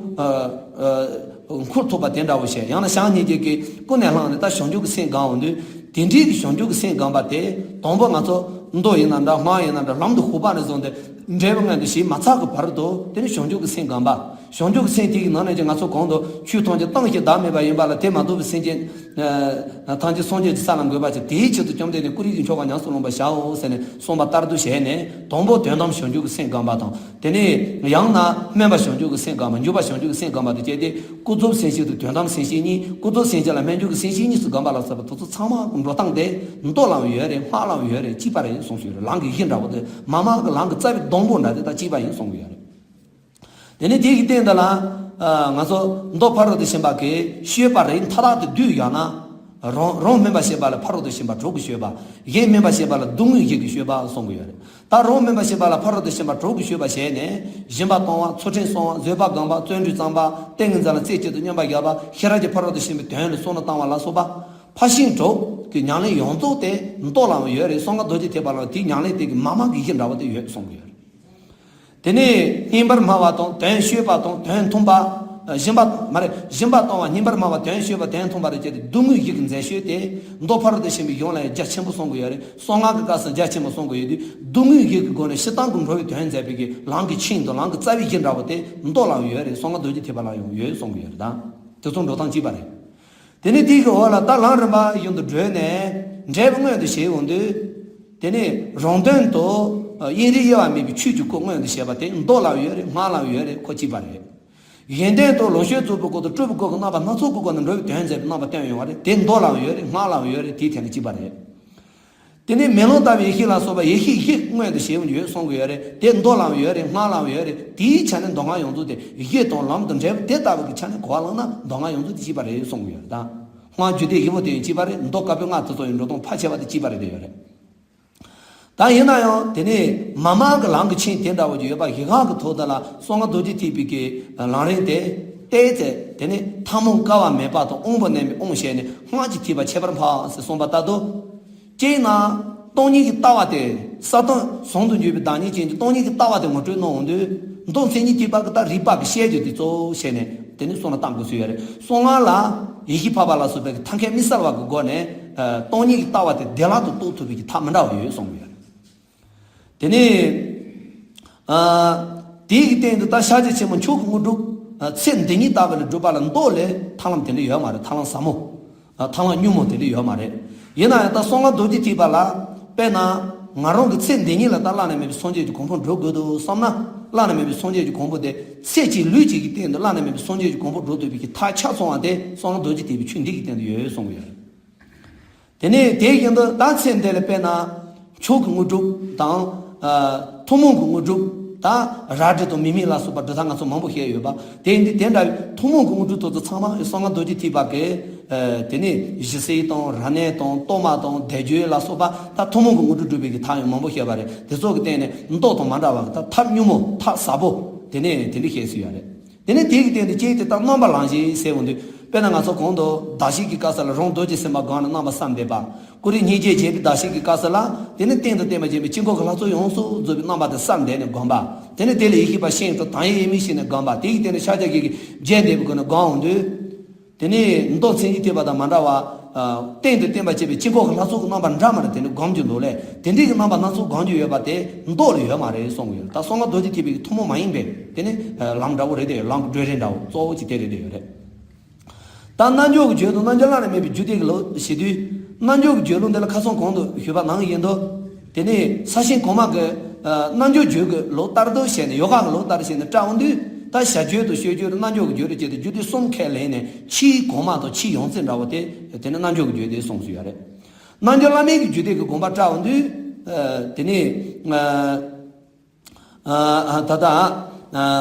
ཁུར་ཐུབ་པ་དེ་འདྲ་བོ་བྱས། ཡང་ན་བྱམས་སྙིང་རྗེ་གི་ཀུན་ནས་བསླངས་ནས་ད་བྱང་ཆུབ་ཀྱི་སེམས་སྒོམ་འོང་དུས། དེ་འདྲའི་གི་བྱང་ཆུབ་ཀྱི་སེམས་སྒོམ་པ་དེ། དང་པོ་ང་ཚོ་མདོ་ཡིན་ན་འདྲ། སྔགས་ཡིན་ན་འདྲ། ལམ་དུ་ཞུགས་པ་ནས་བཟུང་སྟེ་འབྲས་བུ་མངོན་དུ་བྱེད་མ་ཚར་གྱི་བར་དུ། དེ་ནི་བྱང་ཆུབ་ཀྱི་སེམས་སྒོམ་པ། བྱང་ཆུབ་ཀྱི་སེམས་དེ་གི་ནང་ནས་ཀྱང་ང་ཚོ་གོང་དུ་ཆོས་ཐམས་ཅད་སྟོང་ཞིང་བདག་མེད་པ་ཡིན་པ་ལ། དེ་མ་ཐུབ་པའི་སེམས་ཅན་ཐམས་ཅད་སངས་རྒྱས་ཀྱི་ས་ལ་འགོད་པར་བྱ། དེའི་ཕྱིར་དུ་བཅོམ་ལྡན་འདས་ཀུན་རིག་གི་མཆོག་དབང་ཉམས་སུ་བླང་བར་བྱའོ་ཟེར་ནས་གསུངས་པ་ལྟར་དུ་བྱས་ནས། དང་པོ་དོན་དམ་བྱང་ཆུབ་ཀྱི་སེམས་སྒོམ་པ་དང་། དེ་ནས་ཡང་ན་སྨོན་པ་བྱང་ཆུབ་ཀྱི་སེམས་སྒོམ་པ། འཇུག་པ་བྱང་ཆུབ་ཀྱི་སེམས་སྒོམ་པ་དང་བཅས་ཏེ། ཀུན་རྫོབ་སེམས་བསྐྱེད་དང་དོན་དམ་སེམས་བསྐྱེད་གཉིས། ཀུན་རྫོབ་སེམས་བསྐྱེད་ལ་སྨོན་འཇུག་གི་སེམས་བསྐྱེད་གཉིས་སུ་སྒོམ་པ་ལ་སོགས་པ་དེ་ཚོ་ཚང་མ་འགྲོ་སྟངས་དེ་མདོ་ལའང་ཡོད་རེད། སྔགས་ལའང་ཡོད་རེད། གཅིག་པ་རེད་གསུངས་སུ་ཡོད་རེད། ལམ་གྱི་གཞི་འདྲ་བོ་དེ། མ་མང་གི་ལམ་གྱི་རྩ་བའི་སྡོང་པོ་འདྲ་དེ་དག་གཅིག་པ་ཡིན་གསུངས་ཀྱི་ཡོད་རེད། དེ་ནས་དེ་གི་སྟེང་དེ་ལ་ང་ཚོ་མདོ་ཕ་རོལ་ཏུ་ཕྱིན་པ་གི་སྤྱོད་པ་རིགས་མཐའ་དག་དེ་བསྡུས་ཡོང་ན། རང་རང་སྨོན་པ་བྱེད་པ་ལ་ཕ་རོལ་ཏུ་ཕྱིན་པ་དྲུག་གི་སྤྱོད་པ། གཞན་སྨོན་པ་བྱེད་པ་ལ་སྡུག་བསྔལ་བཞི་གི་སྤྱོད་པ་གསུངས་ཀྱི་ཡོད་རེད། ད་རང་སྨོན་པ་བྱེད་པ་ལ་ཕ་རོལ་ཏུ་ཕྱིན་པ་དྲུག་གི་སྤྱོད་པ་བྱས་ནས། སྦྱིན་པ་གཏོང་བ། ཚུལ་ཁྲིམས་བསྲུང་བ། བཟོད་པ་སྒོམ་པ། བརྩོན་འགྲུས་བརྩམ་པ། ཏིང་ངེ་འཛིན་ལ་རྩེ་གཅིག་ཏུ་སྙོམས་པར་བཞག་པ། ཤེས་རབ་ཀྱིས་ཕ་རོལ་ཏུ་ཕྱིན་པའི་དོན་ལ་བསམ་བློ་བཏང་བ་ལ་སོགས་པ། ཕར་ཕྱིན་དྲུག་གི་ཉམས་ལེན་ཡོངས་རྫོགས་དེ་མདོ་ལའང་ཡོད་རེད། གསང་སྔགས་རྡོ་རྗེ་ཐེག་པ་ལའང་དེའི་ཉམས་ལེན་དེ་གི་མ་མང་གི་གཞི་འདྲ་བོ་དེ་ཡོད་གསུངས་ཀྱི་ཡོད་རེད། དེ་ནས་སྙན་པར་སྨྲ་བ་དང་། དོན་ཤོད་པ་དང་། དོན་མཐུན་པ། སྦྱིན་པ་མ་རེད། སྦྱིན་པ་གཏོང་བ། སྙན་པར་སྨྲ་བ། དོན་ཤོད་པ། དོན་མཐུན་པ་རེད་ཅེས་ཏེ། སྡུག་བསྔལ་བཞི་གི་མཛད་སྤྱོད་དེ་མདོ་ཕ་རོལ་ཏུ་ཕྱིན་པའི་གཞུང་ལ་ཡང་རྒྱ་ཆེན་པོ་གསུང་གི་ཡོད་རེད། གསང་སྔགས་ཀྱི་སྐབས་སུ་རྒྱ་ཆེན་པོ་གསུང་གི་ཡོད་དུས། སྡུག་བསྔལ་བཞི་གི་སྒོ་ནས་སྤྱིར་བཏང་གི་འགྲོ་བའི་དོན་མཛད་པའི་གི་ལམ་གྱི་ཆིངས་དང་ལམ་གྱི་རྩ་བའི་གཞི་འདྲ་བོ་དེ་མདོ་ལའང་ཡོད་རེད། གསང་སྔགས་རྡོ་རྗེ་ཐེག་པ་ལའང་ཡོད་གསུང་གི་ཡོད་རེད་ད། དེ་ཚོ་འགྲོ་སྟངས་གཅིག་པ་རེད། དེ་ནས་དེའི་གི་འོག་ལ་ད་ལམ་རིམ་པ་བཞིན་དུ་བགྲོད་ནས་འབྲས་བུ་མངོན་དུ་བྱེད་འོང་དུས། དེ་ནས་རང་དོན་དུ་དབྱིངས་རིག་དབྱེ་བ་མེད་པའི་ཆོས་ཀྱི་སྐུ་མངོན་དུ་བྱེད་པ་དེ་མདོ་ལའང་ཡོད་རེད། སྔགས་ལའང་ཡོད་རེད། ཁོ་གཅིག་པ་རེད། གཞན་དོན་དུ་ལོངས་སྤྱོད་རྫོགས་པའི་སྐོར་དང་སྤྲུལ་པའི་སྐོར་གྱི་རྣམ་པ་སྣ་ཚོགས་ཀྱི་སྒོ་ནས་འགྲོ་བའི་དོན་མཛད་པའི་རྣམ་པ་སྟོན་ཡོང་བ་རེད། དེ་མདོ་ལའང་ཡོད་རེད། སྔགས་ལའང་ཡོད་རེད། དེའི་ཐད་ནས་གཅིག་པ་རེད། དེ་ནས་མེ་ལོང་ལྟ་བུའི་ཡེ་ཤེས་ལ་སོགས་པ་ཡེ་ཤེས་བཞི་མངོན་དུ་བྱེད་པ་ཡོད་གསུང་གི་ཡོད་རེད། དེ་མདོ་ལའང་ཡོད་རེད། སྔགས་ལའང་ཡོད་རེད། དེའི་ཆ་ནས་མདོ་སྔགས་ཡོངས་རྫོགས་དེ་གཞི་དང་ལམ་དང་འབྲས་བུ་དེ་ལྟ་བུ་གི་ཆ་ནས་གོ་བ་བླངས་ན་མདོ་སྔགས་ཡོངས་རྫོགས་དེ་གཅིག་པ་རེད་གསུང་གི་ཡོད་རེད། ད་སྔགས་རྒྱུད་སྡེ་བཞི་པོ་དེ་ཡང་གཅིག་པ་རེད། མདོ་དཀར་པོའི་སྔགས་དེ་ཚོ་ཡང་འགྲོ་སྟངས་ཕལ་ཆེ་བ་དེ་གཅིག་པ་རེད་བསྡད་ཡོད་རེད། ད་ཡིན་ན་ཡང་དེ་ནས་མ་མ་གི་ལམ་གྱི་ཆིངས་དེ་འདྲ་བོ་ཅིག་ཡོད་པ་ཞིག་སྔགས་ཀྱི་ཐོག་དེ་ལ་གསང་སྔགས་རྡོ་རྗེ་ཐེག་པའི་གི་ལམ་རིམ་དེ་བལྟས་ཚེ། དེ་ནས་ཐལ་མོ་སྐ་བ་མེད་པ་དང་དབང་པོ་མནན་པའི་དབང་བྱས་ནས་སྔགས་ཀྱི་ཐེག་པ་ཁྱད་པར་འཕགས་ཟེར་གསུངས་པ་ལྟར་དུ། དཔེར་ན་སྟོང་ཉིད་ཀྱི་ལྟ་བ་དེ་ས་དོན་ཟུང་དུ་འཇུག་པའི་བདག་ཉིད་ཅན་གྱི་སྟོང་ཉིད་ཀྱི་ལྟ་བ་དེ་ངོ་སྤྲོད་གནང་འོང་དུས། མདོ་མཚན་ཉིད་ཐེག་པ་གི་ད་རིགས་པ་གི་བཤད་རྒྱུ་དེ་གཙོ་བོ་བྱས་ནས་དེ་ནས་གསུང་ལ་གཏང་དགོས་སྲོལ་ཡོད་རེད། གསང་སྔགས་ལ་ཡེ་ཤེས་འཕགས་པ་ལ་སོགས་པའི་ཐབས་མཁས་མི་གསལ་བ་གི་སྒོ་ནས་སྟོང་ཉིད་ཀྱི་ལྟ་བ་དེ་བདེ་བླག་ཏུ་རྟོགས་ཐུབ་པའི་གི་ཐབས་མི་འདྲ་བ་ཡོད་གསུངས་ཡོད་རེད། དེ་ནས་ཨ་དེའི་གི་སྟེང་དུ་ད་ཤཱཀྱ་ཆེན་པོ་མཆོག་གི་དངོས་གྲུབ་ཨ་ཚེ་འདི་ཉིད་ལྟ་བུ་ལ་སྒྲུབ་པ་ལ་མདོ་ལས་ཐར་ལམ་དེ་འདྲ་ཡོད་མ་རེད། ཐར་ལམ་ཟབ་མོ། ཨ་ཐར་ལམ་སྙོམས་མོ་དེ་འདྲ་ཡོད་མ་རེད། ཡིན་ན་ཡང་ད་གསང་སྔགས་རྡོ་རྗེ་ཐེག་པ་ལ་དཔེར་ན་ང་རང་གི་ཚེ་འདི་ཉིད་ལ་ད་བླ་ན་མེད་པའི་སངས་རྒྱས་ཀྱི་གོ་འཕང་སྒྲུབ་དགོས་འདུག་བསམ་ན། བླ་ན་མེད་པའི་སངས་རྒྱས་ཀྱི་གོ་འཕང་དེ་ཚེ་གཅིག་ལུས་གཅིག་གི་སྟེང་དུ་བླ་ན་མེད་པའི་སངས་རྒྱས་ཀྱི་གོ་འཕང་སྒྲུབ་ཐུབ་པའི་གི་ཐབས་ཆ་ཚང་བ་དེ་གསང་སྔགས་རྡོ་རྗེ་ཐེག་པའི་ཆོས་འདི་གི་སྟེང་དུ་ཡོད་གསུངས་ཡོད། དེ་ནས་དེ་བཞིན་དུ་ད་ཚེ་འདི་ལ་དཔེར་ན་མཆོག་གི་དངོས་གྲུབ་དང་། ཨ་ཐུན་མོང་གི་དངོས་གྲུབ་དང་། རལ་གྲི་དང་མིག་མིག་ལ་སོགས་པ་གྲུབ་མཐའ་ང་ཚོ་མང་པོ་བཤད་ཡོད་པ། དེ་ཡིན་དུས་དེ་འདྲ་བའི་ཐུན་མོང་གི་དངོས་གྲུབ་དེ་ཚོ་ཚང་མ་གསང་སྔགས་རྡོ་རྗེ་ཐེག་པ་གི་ཨ་དེ་ནས་ཞི་བསིལ་དང་རབ་གནས་དང་གཏོར་མ་དང་བཟླས་བརྗོད་ལ་སོགས་པ་ད་ཐུན་མོང་གི་དངོས་གྲུབ་སྒྲུབ་པའི་གི་ཐབས་ཡང་མང་པོ་བཤད་པ་རེད། དེ་ཚོ་གི་སྟེང་ནས་མདོ་དང་མ་འདྲ་བ་གི་ད་ཐབས་སྙོམས་མོ་ཐབས་ཟབ་པོ་དེ་ནས་དེ་འདྲ་བཤད་སྲོལ་ཡོད་རེད། དེ་ནས་དེ་གི་སྟེང་དུ་ཅིག་དེ་ལྟར་རྣམ་པ་ལམ་བཞི་ཟེར་འོང་དུས། དཔེར་ན་ང་ཚོ་གོང་དུ་བདག་བསྐྱེད་ཀྱི་སྐབས་སུ་ལ་རང་རྡོ་རྗེ་སེམས་དཔའ་སྒོམ་ནས་རྣམ་པ་གསལ་འདེབས་པ། ཀུ་རེ་སྙིང་རྗེ་རྒྱས་པའི་བདག་བསྐྱེད་ཀྱི་སྐབས་སུ་ལ། དེ་ནས་སྟེང་དུ་བསྟན་པ་རྒྱས་པའི་དཀྱིལ་འཁོར་གྱི་ལྷ་ཚོགས་ཡོངས་སུ་རྫོགས་པའི་རྣམ་པ་དེ་གསལ་འདེབས་ནས་སྒོམ་པ། དེ་ནས་དེ་ལ་ཡེ་ཤེས་པ་ཤེས་དང་དང་ཡེ་ཡེ་མིག་ཤེས་ནས་སྒོམ་པ། དེ་ཡི་སྟེང་དུ་ཤཱཀྱ་བརྒྱད་ཀྱིས་རྒྱས་འདེབས་པའི་སྒོ་ནས་སྒོམ་འོང་དུས། དེ་ནས་མདོ་མཚན་ཉིད་ཐེག་པ་དང་མ་འདྲ་བ། ཨ་སྟེང་དུ་བསྟན་པ་བྱས་པའི་དཀྱིལ་འཁོར་གྱི་ལྷ་ཚོགས་ཀྱི་རྣམ་པ་འདྲ་མི་འདྲ་དེ་འདྲ་སྒོམ་རྒྱུ་འདུག་ལས། དེ་འདྲའི་གི་རྣམ་པ་སྣ་ཚོགས་སྒོམ་རྒྱུ་ཡོད་པ་དེ་མདོ་ལ་ཡོད་མ་རེད་གསུངས་ཡོད། ད་གསང་སྔགས་རྡོ་རྗེ་ཐེག་པའི་གི་ཐུན་མོང་མ་ཡིན་པའི་དེ་ནི་ཨ་ལམ་འདྲ་བོ་རེད་དེ། ལམ་གྱི་བགྲོད་རིམ་འདྲ་བོ་གཙོ་བོ་ཅིག་དེ་རེད་དེ་ཡོད་རེད། ད་རྣལ་འབྱོར་གྱི་རྒྱུད་དང་རྣལ་འབྱོར་བླ་ན་མེད་པའི་རྒྱུད་སྡེ་གི་ལུགས་ཞེས་དུས། རྣལ་འབྱོར་གྱི་རྒྱུད་ལུགས་འདི་ལ་ཁ་སང་གོང་དུ་ཞུས་པ་ནང་བཞིན་དུ། དེ་ནས་ས་ཞིང་གོང་མ་གི་ཨ་རྣལ་འབྱོར་རྒྱུད་ཀྱི་ལུགས་ལྟར་དུ་བྱས་ནས་ཡོ་ག་གི་ལུགས་ལྟར་བྱས་ནས་བཀྲལ་འོང་དུས། ད་བྱ་རྒྱུད་དང་སྤྱོད་རྒྱུད་རྣལ་འབྱོར་གྱི་རྒྱུད་དུ་བྱས་ཏེ་རྒྱུད་སྡེ་གསུམ་ཁས་ལེན་ནས་ཕྱིའི་གོང་མ་དང་ཕྱིའི་ཡང་རྩེ་འདྲ་བོ་དེ་དེ་ནི་རྣལ་འབྱོར་གྱི་རྒྱུད་སྡེ་གསུངས་སུ་ཡོད་རེད། རྣལ་འབྱོར་བླ་མེད་ཀྱི་རྒྱུད་སྡེ་གི་དགོངས་པ་བཀྲལ་འོང་དུས། ཨ་དེ་ནས་ཨ་ཨ་ད་ལྟ་ཨ་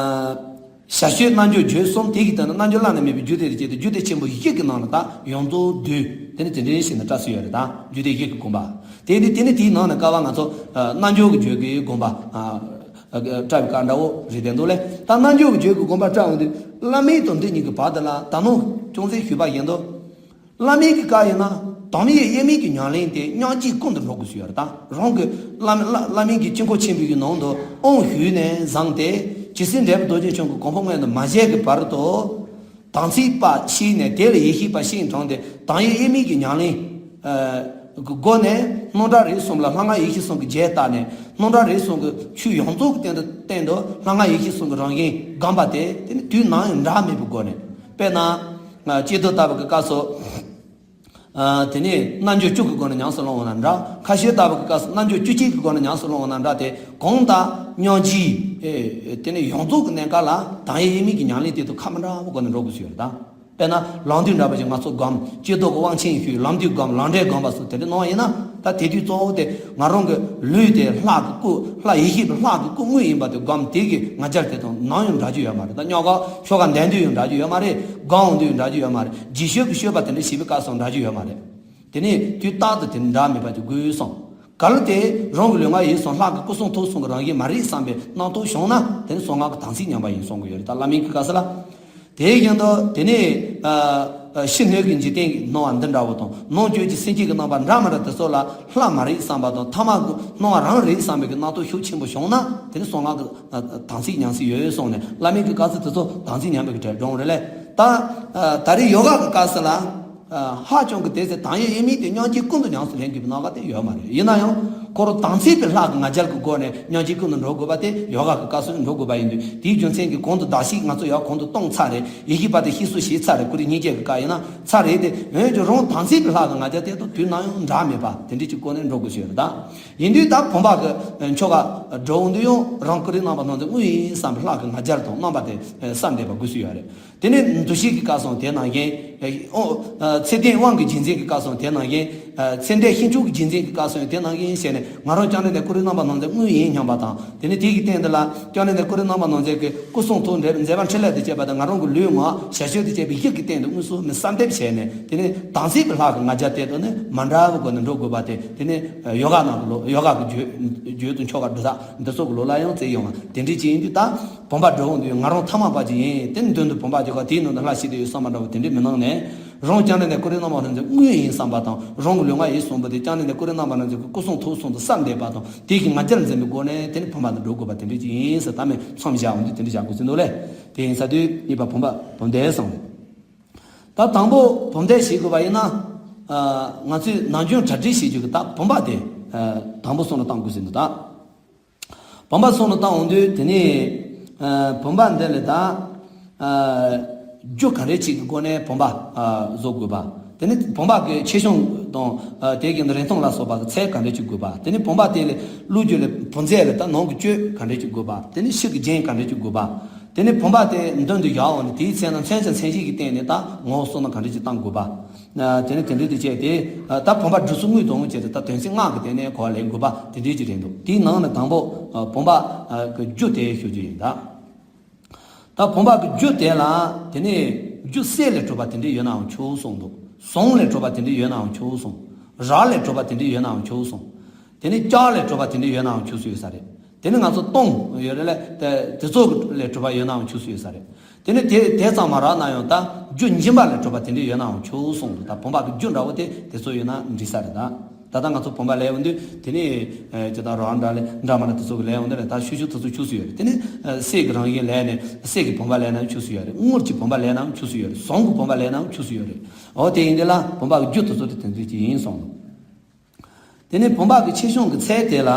བྱ་སྤྱོད་རྣལ་འབྱོར་རྒྱུད་གསུམ་དེ་གི་སྟེང་ན་རྣལ་འབྱོར་བླ་ན་མེད་པའི་རྒྱུད་སྡེ་དུ་བྱས་ཏེ་རྒྱུད་སྡེ་ཆེན་པོ་བཞི་གི་ནང་ལ་ད་ཡོངས་རྫོགས་བསྡུས་དེ་ནི་དེ་འདྲའི་བྱས་ནས་བཀྲལ་སྲོལ་ཡོད་རེད། ད་རྒྱུད་སྡེ་བཞི་གི་དགོངས་པ། དེ་ནི་དེ་ནི་དེའི་ནང་ནས་ཀ་བ་ང་ཚོ་ཨ་རྣལ་འབྱོར་གྱི་རྒྱུད་ཀྱི་དགོངས་པ་ཨ་ཨ་བཀྲལ་བའི་སྐབས་འདྲ་བོ་རེད་དེ་འདུག་ལས། ད་རྣལ་འབྱོར་གྱི་རྒྱུད་ཀྱི་དགོངས་པ་བཀྲལ་འོང་དུས། བླ་མེད་དང་འདི་གཉིས་ཀྱི་བར་དུ་ལ་ད་ནང་ཅུང་ཟད་ཞུས་པ་བཞིན་དུ། བླ་མེད་ཀྱི་བཀའ་ཡིན་ན་དམ་ཡེ་དབྱེར་མེད་ཀྱི་ཉམས་ལེན་དེ་སྙིང་རྗེས་ཀུན་ཏུ་འགྲོ་དགོས་སུ་ཡོད་རེད། ད་རང་གི་བླ་མེད་བླ་བླ་མེད་ཀྱི་དཀྱིལ་འཁོར་ཆེན་པོའི་གི་ནང་དུ་དབང་ཞུས་ནས་བཟུང་སྟེ། ཇི་སྲིད་འབྲས་བུ་རྡོ་རྗེ་འཆང་གི་གོ་འཕང་མངོན་དུ་མ་བྱས་ཀྱི་བར་དུ། དམ་ཚིག་པ་ཤེས་ནས་དེ་ལ་ཡེ་ཤེས་པ་ཤེས་དྲངས་ཏེ་དམ་ཡེ་དབྱེར་མེད་ཀྱི་ཉམས་ལེན་གྱི་སྒོ་ནས་སྣང་གྲགས་རིག་གསུམ་ལ་ལྷ་སྔགས་ཡེ་ཤེས་གསུམ་གྱི་རྒྱས་བཏབ་ནས། སྣང་གྲགས་རིག་གསུམ་གྱི་ཆོས་ཡོངས་རྫོགས་ཀྱི་སྟེང་དུ་སྟེང་དུ་ལྷ་སྔགས་ཡེ་ཤེས་གསུམ་གྱི་རང་བཞིན་སྒོམ་པ་དེ་དེ་ནི་དུས་ནམ་ཡང་འགྲིག་མེད་པའི་སྒོ་ནས། དཔེར་ན། ཨ་ཅི་ཏོ་ལྟ་བུ་གི་སྐབས་སུ། ཨ་དེ་ནས་རྣལ་འབྱོར་བཅུ་གི་སྒོ་ནས་ཉམས་སུ་བླང་བ་ན་འདྲ། ཁ་ཤས་ལྟ་བུ་གི་སྐབས་སུ་རྣལ་འབྱོར་བཅུ་གཅིག་གི་སྒོ་ནས་ཉམས་སུ་བླང་བ་ན་འདྲ་སྟེ། གང་ལྟར་སྙིང་རྗེ་ཨེ་དེ་ནས་ཡོངས་རྫོགས་ཀྱི་གནས་སྐབས་ལ་དམ་ཡེ་དབྱེར་མེད་ཀྱི་ཉམས་ལེན་དེ་དང་ཁ་མི་འབྲལ་བའི་སྒོ་ནས་འགྲོ་དགོས་ཀྱི་ཡོད་རེད་ད། དཔེར་ན་ལམ་བདུན་འདྲ་བ་ཞིག་ང་ཚོ་སྒོམ། ཅི་ཏོ་གི་དབང་ཆེན་ཞུས། ལམ་བདུན་སྒོམ། ལམ་འབྲས་སྒོམ་པ་སོགས་དེ་འདྲ་གནང་བ་ཡིན་ན། ད་དེ་དུས་གཙོ་བོ་དེ་ང་རང་གི་ལུས་དེ་ལྷ་གི་སྐུ། ལྷ་ཡེ་ཤེས་པའི་ལྷ་གི་སྐུ་དངོས་ཡིན་པ་དེ་སྒོམ། དེ་གི་ང་རྒྱལ་དེ་དང་ནམ་ཡང་འདྲ་རྒྱུ་ཡོད་མ་རེད། ད་རྙོག་ག་ཆོ་ག་འདོན་དུས་ཡང་འདྲ་རྒྱུ་ཡོད་མ་རེད། སྒོམ་འོང་དུས་ཡང་འདྲ་རྒྱུ་ཡོད་མ་རེད། རྗེས་སྤྱོད་ཀྱི་སྤྱོད་པ་དེ་འདྲ་བྱེད་པའི་སྐབས་སུ་འདྲ་རྒྱུ་ཡོད་མ་རེད། དེ་ནས་དུས་རྟག་ཏུ་དེ་འདྲ་མེད་པ་ཅིག་དགོས་གསུངས། གལ་ཏེ་རང་གི་ལུས་ངག་ཡིད་གསུམ་ལྷ་གི་སྐུ་གསུང་ཐུགས་གསུམ་གྱི་རང་བཞིན་མ་རིག་བསམ་པའི་རྣམ་རྟོག་བྱུང་ན་དེ་ནི་གསང་སྔགས་ཀྱི་དམ་ཚིག་ཉམས་པ་ཡིན་གསུང་གི་ཡོད་རེད། ད་བླ་མེད་ཀྱི་སྐབས་སུ་ལ། དེ་བཞིན་དུ་དེ་ནས་ཨ་ཨ་ཕྱི་སྣོད་ཀྱི་འཇིག་རྟེན་གྱི་སྣང་བ་འདི་འདྲ་བོ་དང་། ནང་བཅུད་ཀྱི་སེམས་བསྐྱེད་ཀྱི་རྣམ་པ་འདྲ་མི་འདྲ་དེ་ཚོ་ལ་ལྷ་མ་རིག་བསམ་པ་དང་། ཐ་མལ་གྱི་སྣང་བ་རང་རིག་བསམ་པའི་གི་རྣམ་རྟོག་ཤུགས་ཆེན་པོ་བྱུང་ན་དེ་ནི་གསང་སྔགས་ཀྱི་ཨ་ཨ་དམ་ཚིག་ཉམས་སྲིད་ཡོད་གསུངས་ནས། བླ་མེད་ཀྱི་སྐབས་སུ་དེ་ཚོ་དམ་ཚིག་ཉམས་པའི་གི་གྲལ་འགྲོ་འོང་རེད་ལས། ད་ཨ་ད་རེས་ཡོ་ག་གི་སྐབས་སུ་ལ་ཨ་ཧ་ཅང་གི་དེ་ཚེ་དམ་ཡེ་དབྱེར་མེད་དེ་སྙིང་རྗེ་ཀུན་ཏུ་ཉམས་སུ་ལེན་དགོས་པའི་རྣམ་པ་དེ་ཡོད་མ་རེད། ཡིན་ན་ཡང་ འཁོར་དམ་ཚིག་གི་ལྷ་གི་ང་རྒྱལ་གྱི་སྒོ་ནས་སྙོམས་འཇུག་ཀུན་ཏུ་འགྲོ་དགོས་པ་དེ་ཡོ་ག་གི་སྐབས་སུ་འགྲོ་དགོས་པ་ཡིན་དུས། དེའི་རྒྱུ་མཚན་གྱིས་གོང་དུ་གདགས་གཞི་ང་ཚོ་ཡང་གོང་དུ་གཏོང་ཚར་རེད། ཡེ་ཤེས་པ་དེ་གཤེགས་སུ་བྱས་ཚར་རེད། ཁོ་རེ་སྙིང་རྗེ་གི་བཀའ་ཡིན་ན་ཚར་རེད་དེ། འོན་ཀྱང་རང་དམ་ཚིག་གི་ལྷ་གི་ང་རྒྱལ་དེ་དང་དུས་ནམ་ཡང་འདྲ་མེད་པ་དེ་འདྲ་ཅིག་སྒོ་ནས་འགྲོ་དགོས་ཞེས་རེད་ད། ཡིན་དུས་ད་བུམ་པ་གི་ཆོ་ག་འགྲོ་འོང་དུས་ཡང་རང་ཀུན་རིག་རྣམ་པར་སྣང་མཛད་དངོས་ཡིན་བསམ་པའི་ལྷ་གི་ང་རྒྱལ་དང་རྣམ་པ་དེ་བསམ་བསྡད་པ་དགོས་སུ་ཡོད་རེད། དེ་ནས་འདུ་ཤེས་ཀྱི་སྐབས་སུ་དེ་ནང་བཞིན། ཨོ། ཚེ་ལྡན་དབང་གི་རྗེས་འཛིན་གྱི་སྐབས་སུ་དེ་ནང་བཞིན། ཚེ་འདས་ཤིང་མཆོག་གི་རྗེས་འཛིན་གྱི་སྐབས་སུ་དེ་ནང་བཞིན་བྱས་ནས། ང་རང་བཅོམ་ལྡན་འདས་ཀུན་རིག་རྣམ་པར་སྣང་མཛད་དངོས་ཡིན་སྙམ་པ་དང་། དེ་ནས་དེ་ཡི་སྟེང་དུ་ལ་བཅོམ་ལྡན་འདས་ཀུན་རིག་རྣམ་པར་སྣང་མཛད་ཀྱི་སྐུ་གསུང་ཐུགས་འབྲེལ་མཛད་པ་འཕྲིན་ལས་དང་བཅས་པ་དང་། ང་རང་གི་ལུས་ངག་བྱ་སྤྱོད་དང་བཅས་པའི་ཡིད་ཀྱི་སྟེང་དུ་དངོས་སུ་མི་གསལ་འདེབས་བྱས་ནས། དེ་ནས་དམ་ཚིག་གི་ལྷ་གི་ང་རྒྱལ་དེ་དང་ནི་མ་འདྲ་བའི་སྒོ་ནས་འགྲོ་དགོས་པ་དེ། དེ་ནས་ཡོ་ག་ནང་གི་ལོ་ཡོ་ག་གི་རྒྱུད་རྒྱུད་དང་ཆོ་ག་སྒྲུབ་ས་འདི་ཚོ་གི་ལོ་ལ་ཡང་བརྩི་ཡོང་བ་དེ་འདྲ་ཅིག་ཡིན་དུས། ད་བུམ་པ་འགྲོ་འོང་དུས་ང་རང་ཐ་མལ་པ་ཅིག་ཡིན། དེ་མདུན་དུ་བུམ་པ་ཅིག་ག་དེའི་ནང་དུ་ལྷ་ཞིག་བསྡད་ཡོད་བསམ་པ་འདྲ་བོ་དེ་འདྲ་མི་སྣང་ནས། རང་བཅོམ་ལྡན་འདས་ཀུན་རིག་རྣམ་པར་སྣང་མཛད་དངོས་ཡིན་བསམ་པ་དང་། རང་གི་ལུས་ངག་ཡིད་གསུམ་པོ་དེ་བཅོམ་ལྡན་འདས་ཀུན་རིག་རྣམ་པར་སྣང་མཛད་ཀྱི་སྐུ་གསུང་ཐུགས་གསུམ་དུ་བསམ་བསྡད་པ་དང་། དེ་གི་ང་རྒྱལ་འཛིན་པའི་སྒོ་ནས་དེ་ནི་བུམ་པ་དུ་འགྲོ་དགོས་པ་དེ་འདྲ་ཅིག་ཡིན་ཟེར། ད་མི་མཚམས་བཞག་འོང་དུས་དེ་འདྲ་བཞག་དགོས་ཟིན་འདུག་ལེ། དེ་ཡིན་ས་དུས་གཉིས་པ་བུམ་པ་བུམ་སྡེ་གསུངས་རེད། ད་དང་པོ་བུམ་སྡེ་ཞིག་དགོས་པ་ཡིན་ན། ཨ། ང་ཚོས་ནམ་རྒྱུན་གྲ་སྒྲིག་བྱེད་རྒྱུ་གི་ད་བུམ་པ་དེ། ཨ། དང་པོ་གསུང་ལ་བཏང་དགོས་ཟིན་འདུག་ད། བུམ་པ་གསུང་ལ་བཏང་འོང་དུས་དེ་ནས། ཨ། བུམ་པ་འདི་ལ་ད། ཨ། རྒྱུ་ག་འདྲ་ཅིག་གི་སྒོ་ནས་བུམ་པ། ཨ། བཟོ་དགོས་པ། དེ་ནས་བུམ་པ་གི་ཆེ་ཆུང་དང་། ཨ། དེ་གི་རིང་ཐུང་ལ་སོགས་པ་གི་ཚད་ག་འདྲ་ཅིག་དགོས་པ། དེ་ནས་བུམ་པ་དེ་ལ་བླུག་རྒྱུ་ལ་བུམ་རྫས་ལ་ད་ནང་གི་བཅུད་ག་འདྲ་ཅིག་དགོས་པ། དེ་ནས་ཕྱི་གི་རྒྱན་ག་འདྲ་ཅིག་དགོས་པ། དེ་ནས་བུམ་པ་དེ་མདུན་དུ་བཞག་འོང་ནས་དེའི་ཚེ་ན་མཚོན་བྱ་མཚན་གཞི་གི་སྟེང་ནས་ད་ངོ་བོ་བསོད་ནམས་ག་འདྲ་ཅིག་བཏང་དགོས་པ། ཨ། དེ་ནས་དེ་འདྲ་དེ་བྱས་ཏེ། ཨ། ད་བུམ་པ་སྒྲུབ་ཚུལ་དངོས་དང་བཅས་ཏེ་ད་དོན་ཚན་ལྔ་གི་སྟེང་ནས་གོ་བ་ལེན་དགོས་པ་དེ་འདྲ་ཅིག་རེད་འདུག་དེའི་ནང་ནས་དང་པོ། ཨ། བུམ་པ། ཨ། གི་རྒྱུ་དེ་ཞུ་རྒྱུ་ཡིན་ད། ད་བུམ་པ་གི་རྒྱུ་དེ་ལ། དེ་ནས་རྒྱུ་གསེར་ལས་གྲུབ་པ་དེ་འདྲ་ཡོད་ནའང་ཆོག་གསུངས་འདུག་ཟངས་ལས་གྲུབ་པ་དེ་འདྲ་ཡོད་ནའང་ཆོག་གསུངས། རག་ལས་གྲུབ་པ་དེ་འདྲ་ཡོད་ནའང་ཆོག་གསུངས། དེ་ནས་ལྕགས་ལས་གྲུབ་པ་དེ་འདྲ་ཡོད་ནའང་ཆོག་སུ་ཡོད་ས་རེད། དེ་ནས་ང་ཚོ་སྟོང་ཡོད་རེད་ལ། དེ་དེ་ཚོ་ལས་གྲུབ་པ་ཡོད་ནའང་ཆོག་སུ་ཡོད་ས་རེད། དེ་ནས་དེ་དེ་ཙམ་མ་རག་ན་ཡང་ད་རྒྱུ་འཇིམ་པ་ལས་གྲུབ་པ་དེ་འདྲ་ཡོད་ནའང་ཆོག་གསུངས་འདུག་ད་བུམ་པ་གི་རྒྱུ་འདྲ་བོ་དེ་དེ་ཚོ་ཡོད་ན་འགྲིག་ས་རེད་ད། ད་ལྟ་ང་ཚོ་བུམ་པ་ལས་འོང་དུས་དེ་ནས། ཨ། ཇི་ལྟར་རང་འདྲ་ལས་འདྲ་མ་འདྲ་དེ་ཚོ་གི་ལས་འོང་དུས་ལས་ད་ཤུ་ཤུ་དེ་ཚོ་ཆུགས་སུ་ཡོད་རེད། དེ་ནས། ཨ། གསེར་གྱི་རང་བཞིན་ལས་ནས་གསེར་གྱི་བུམ་པ་ལས་ནའང་ཆུགས་སུ་ཡོད་རེད། དངུལ་གྱི་བུམ་པ་ལས་ནའང་ཆུགས་སུ་ཡོད་རེད། ཟངས་ཀྱི་བུམ་པ་ལས་ནའང་ཆུགས་སུ་ཡོད་རེད། འོ་དེ་ཡིན་དུས་ལ་བུམ་པ་གི་རྒྱུ་དེ་ཚོ་དེ་དེ་འདྲ་ཅིག་ཡིན་གསུངས་འདུག་དེ་ནས་བུམ་པ་གི་ཆེ་ཆུང་གི་ཚད་དེ་ལ།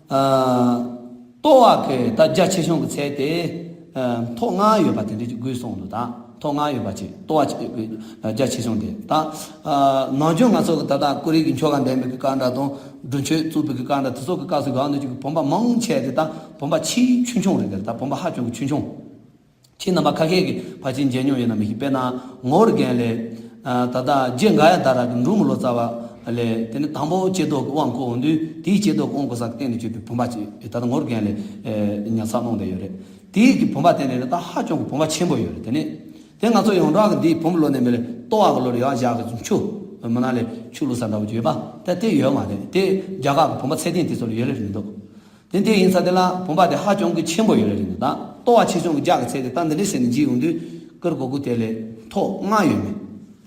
ཨ། ལྟོ་བ་གི་ད་རྒྱ་ཆེ་ཆུང་གི་ཚད་དེ། ཨ། ཐོག་ལྔ་ཡོད་པ་དེ་འདྲ་ཅིག་དགོས་གསུངས་འདུག་ད་ཐོག་ལྔ་ཡོད་པ་ཅིག་ལྟོ་བ་ཅིག་རྒྱ་ཆེ་ཆུང་དེ་ད། ཨ། ནམ་རྒྱུན་ང་ཚོ་གི་ད་ལྟ་ཀོ་རི་གི་ཆོ་ག་འདོན་པའི་གི་སྐབས་འདྲ་དང་། སྒྲུབ་མཆོད་བཙུགས་པའི་གི་སྐབས་འདྲ་དེ་ཚོ་གི་སྐབས་སུ་གང་འདྲ་ཅིག་གི་བུམ་པ་མང་ཆེ་དེ་ད་བུམ་པ་ཆེས་ཆུང་ཆུང་རེད། དེ་ད་བུམ་པ་ཧ་ཅང་གི་ཆུང་ཆུང་། ཁྱེད་རྣམ་པ་ཁ་ཤས་ཀྱིས་ཕལ་ཆེར་མཇལ་མྱོང་ཡོད་ན་མི་ཤེས། དཔེར་ན་ངོར་རྒན་ལས། ཨ། ད་ལྟ་རྗེ་འགའ་ཡ་ད་ར་གི་འབྲུག་མི་ལོ་ཙཱ་བ་ལས། དེ་ནི་དང་པོ་ཆེ་མདོ་གི་དབང་བསྐུར་འོང་དུས། དེའི་ཆེ་མདོ་གི་དབང་བསྐུར་ས་གི་སྟེང་ནས་བྱས་པའི་བུམ་པ་ཅིག་ད་ལྟ་ངོར་རྒན་ལས། ཨ། ཉར་ཚགས་གནང་བསྡད་ཡོད་རེད། དེའི་གི་བུམ་པ་དེ་ནི་ད་ཧ་ཅང་གི་བུམ་པ་ཆེན་པོ་ཡོད་རེད། དེ་ནི་དེ་ང་ཚོ་ཡོངས་གྲགས་ཀྱི་འདིའི་བུམ་པ་ལོ་ནས་མི་ལས་ལྟོ་བ་གི་ལོ་ལ་ཡག་གི་ཆུ་མི་ན་ལས་ཆུ་བླུགས་ས་འདྲ་བོ་ཡོད་པ་ད་དེ་ཡོད་མ་རེད། དེ་རྒྱ་གར་གི་བུམ་པ་ཚད་ལྡན་དེ་ཚོ་ལ་ཡོད་རེད་མི་འདུག་དེ་དེ་ཡིན་ས་དེ་ལ་བུམ་པ་དེ་ཧ་ཅང་གི་ཆེན་པོ་ཡོད་རེད་རེད་འདུག་ད་ལྟོ་བ་ཆེ་ཆུང་གི་རྒྱ་གི་ཚད་དེ་ད་འདི་འདྲ་བྱས་ནས་འཇིག་ཡོང་དུས་ཀིར་གོ་གུ་དེ་ལས་ཐོག་ལྔ་ཡོད་མེད་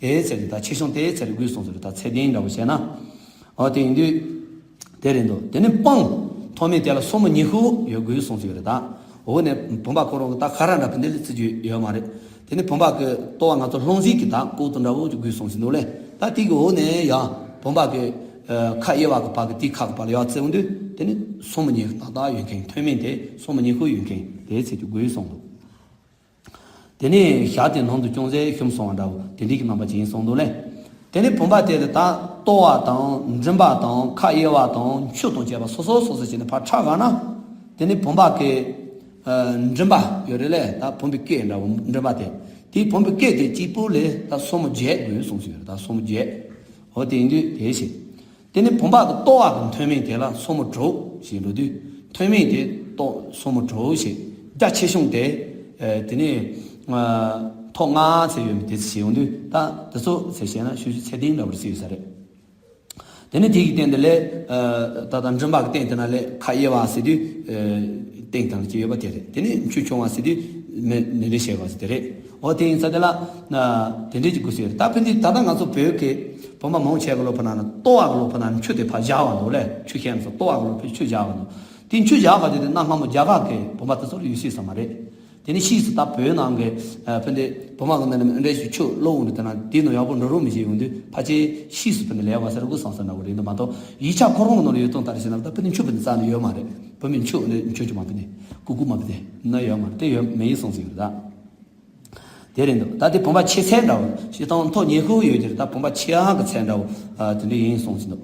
དེ་ཚད་དེ་ད་ཆེ་ཆུང་དེ་ཚད་དེ་དགོས་གསུངས་ཟེར། ད་ཚད་ལྡན་འདྲ་བོ་བྱས་ན། འོ་དེ་ཡིན་དུས། དེ་རེད་འདུག་དེ་ནས་སྤང་ཐོག་མའི་དེ་ལ་སོར་མོ་ཉི་ཤུ་ཡོད་དགོས་གསུངས་ཡོད་རེད་ད། འོ་ནས་བུམ་པ་ཁོ་རང་གི་ད་ཁ་ར་འདྲ་བུ་འདི་ལས་བརྩི་རྒྱུ་ཡོད་མ་རེད། དེ་ནས་བུམ་པ་གི་ལྟོ་བ་ང་ཚོ་ལྷུང་བཟེད་ཀྱི་ད་ལྐོག་ཏུ་འདྲ་བོ་ཅིག་དགོས་གསུངས་ཟིན་འདུག་ལས། ད་དེ་གི་འོ་ནས་ཡང་བུམ་པ་གི་ཁ་དབྱེ་བ་གི་བར་གི་དེ་ཁ་གི་བར་ལ་ཡར་བརྩི་འོང་དུས་དེ་ནས་སོར་མོ་ཉི་ཤུ་ཏག་ཏག་ཡོད་མཁན། མཐོ་དམན་དེ་སོར་མོ་ཉི་ཤུ་ཡོད་མཁན་དེ་ཚད་ཀྱི་དགོས་གསུངས་འདུག་དེ་ནས་ཞག་དེ་ནང་དུ་ཅུང་ཟད་ཞུམ་སོང་བ་འདྲ་བོ་དེ་འདྲའི་གི་རྣམ་པ་ཅིག་ཡིན་གསུངས་འདུག་ལས། དེ་ནས་བུམ་པ་དེ་ལ་ད་ལྟོ་བ་དང་མགྲིན་པ་དང་ཁ་དབྱེ་བ་དང་ཆུ་དང་བཅས་པ་སོ་སོ་སོ་སོ་བྱས་ནས་ཕར་ཕྲ་བ་ན། དེ་ནས་བུམ་པ་གི་ཨ་མགྲིན་པ་ཡོད་རེད་ལས། ད་བུམ་པའི་སྐད་འདྲ་བོ་མགྲིན་པ་དེ། དེའི་བུམ་པའི་སྐད་དེ་གཅིག་པུ་ལས་ད་སོར་མོ་བརྒྱད་དགོས་གསུངས་ཡོད་རེད། ད་སོར་མོ་བརྒྱད། འོ་དེ་ཡིན་དུས་དེ་བྱས། དེ་ནས་བུམ་པ་གི་ལྟོ་བ་གི་མཐོ་དམན་དེ་ལ་སོར་མོ་དྲུག་ཞེས་འགྲོ་དུས། མཐོ་དམན་དེ་ལྟོ་སོར་མོ་དྲུག་ཞེས། རྒྱ་ཆེ་ཆུང་དེ། ཨ་དེ་ནས་ཨ་ཐོག་ལྔ་ཚད་ཡོད་མི་དེ་ཚོ་ཞེས་འོང་དུས། ད་དེ་ཚོ་ཚད་བཤད་ན་ཤུ་ཤུ་ཚད་ལྡན་འདྲ་བོར་བརྩི་ཡོད་ས་རེད། དེ་ནས་དེ་གི་སྟེང་དེ་ལས་ཨ་ད་ལྟ་མགྲིན་པ་གི་སྟེང་དེ་ན་ལས་ཁ་དབྱེ་བ་ཟེར་དུས། ཨ་སྟེང་དང་ལ་ཅི་ཡོད་པ་དེ་རེད། དེ་ནས་མཆུ་ཆུང་བ་ཟེར་དུས་མི་མི་འདྲ་བྱེད་པ་ཟེར་དེ་རེད། འོ་དེ་ཡིན་ཙང་དེ་ལ་ན་དེ་འདྲས་ཀྱི་དགོས་ཟེར། ད་ཕན་ཚུན་ད་ལྟ་ང་ཚོ་བོད་ཀྱི་བུམ་པ་མང་ཆེ་གི་ལོ་ཕ་ན་ན་ལྟོ་བ་གི་ལོ་ཕ་ན་མཆུ་དེ་ཕར་བཞག་པ་འདུག་ལས། མཆུ་ཤེས་ན་ཚོ་ལྟོ་བ་གི་ལོ་ཕ་མཆུ་བཞག་པ་འདུག་དེ་མཆུ་བཞག་པ་དེ་དེ་གནའ་སྔ་མོ་རྒྱ་གར་གྱི་བུམ་པ་དེ་ཚོར་ཡོད་སྲིད་ས་མ་རེད། དེ་ནས་ཕྱིས་སུ་ད་བོད་ནང་གི་ཕན་བདེ་བུ་མ་གི་ནང་ནས་འདྲ་ཞིག་ཆུ་བླུགས་འོང་དུས་དེ་ན་དེའི་ནང་ཡག་པོ་འགྲོ་རོགས་མི་བྱེད་ཡོང་དུས་ཕལ་ཆེར་ཕྱིས་སུ་ཕན་བདེ་ལས་བ་ཟེར་དགོས་བསམ་ས་འདྲ་བོ་རེད་འདུག་མ་གཏོགས་ཡིག་ཆ་ཁོ་རང་གི་ནང་ལ་ཡོད་སྟངས་ལྟར་བྱས་ན་ད་ཕན་བདེ་ཆུ་ཕན་བདེ་རྩ་ནས་ཡོད་མ་རེད། བོད་མི་ཆུ་ནས་ཆུ་ཆུ་མ་ཕན་བདེ་ཀུ་ཀུ་མ་ཕན་བདེ་ན་ཡོད་མ་རེད། དེ་ཡོད་མེད་ཡིན་སོང་ཟིག་རེད་ད། དེ་རེད་འདུག་ད་དེ་བུམ་པ་ཆེ་ཚད་འདྲ་བོ་ཞིག་དང་མཐོ་ཉེ་ཤོས་ཡོད་ཀྱི་རེད། ད་བུམ་པ་ཆེ་ཡག་གི་ཚད་འདྲ་བོ་དེ་འདྲ་ཡིན་གསུངས་ཀྱི་འདུག་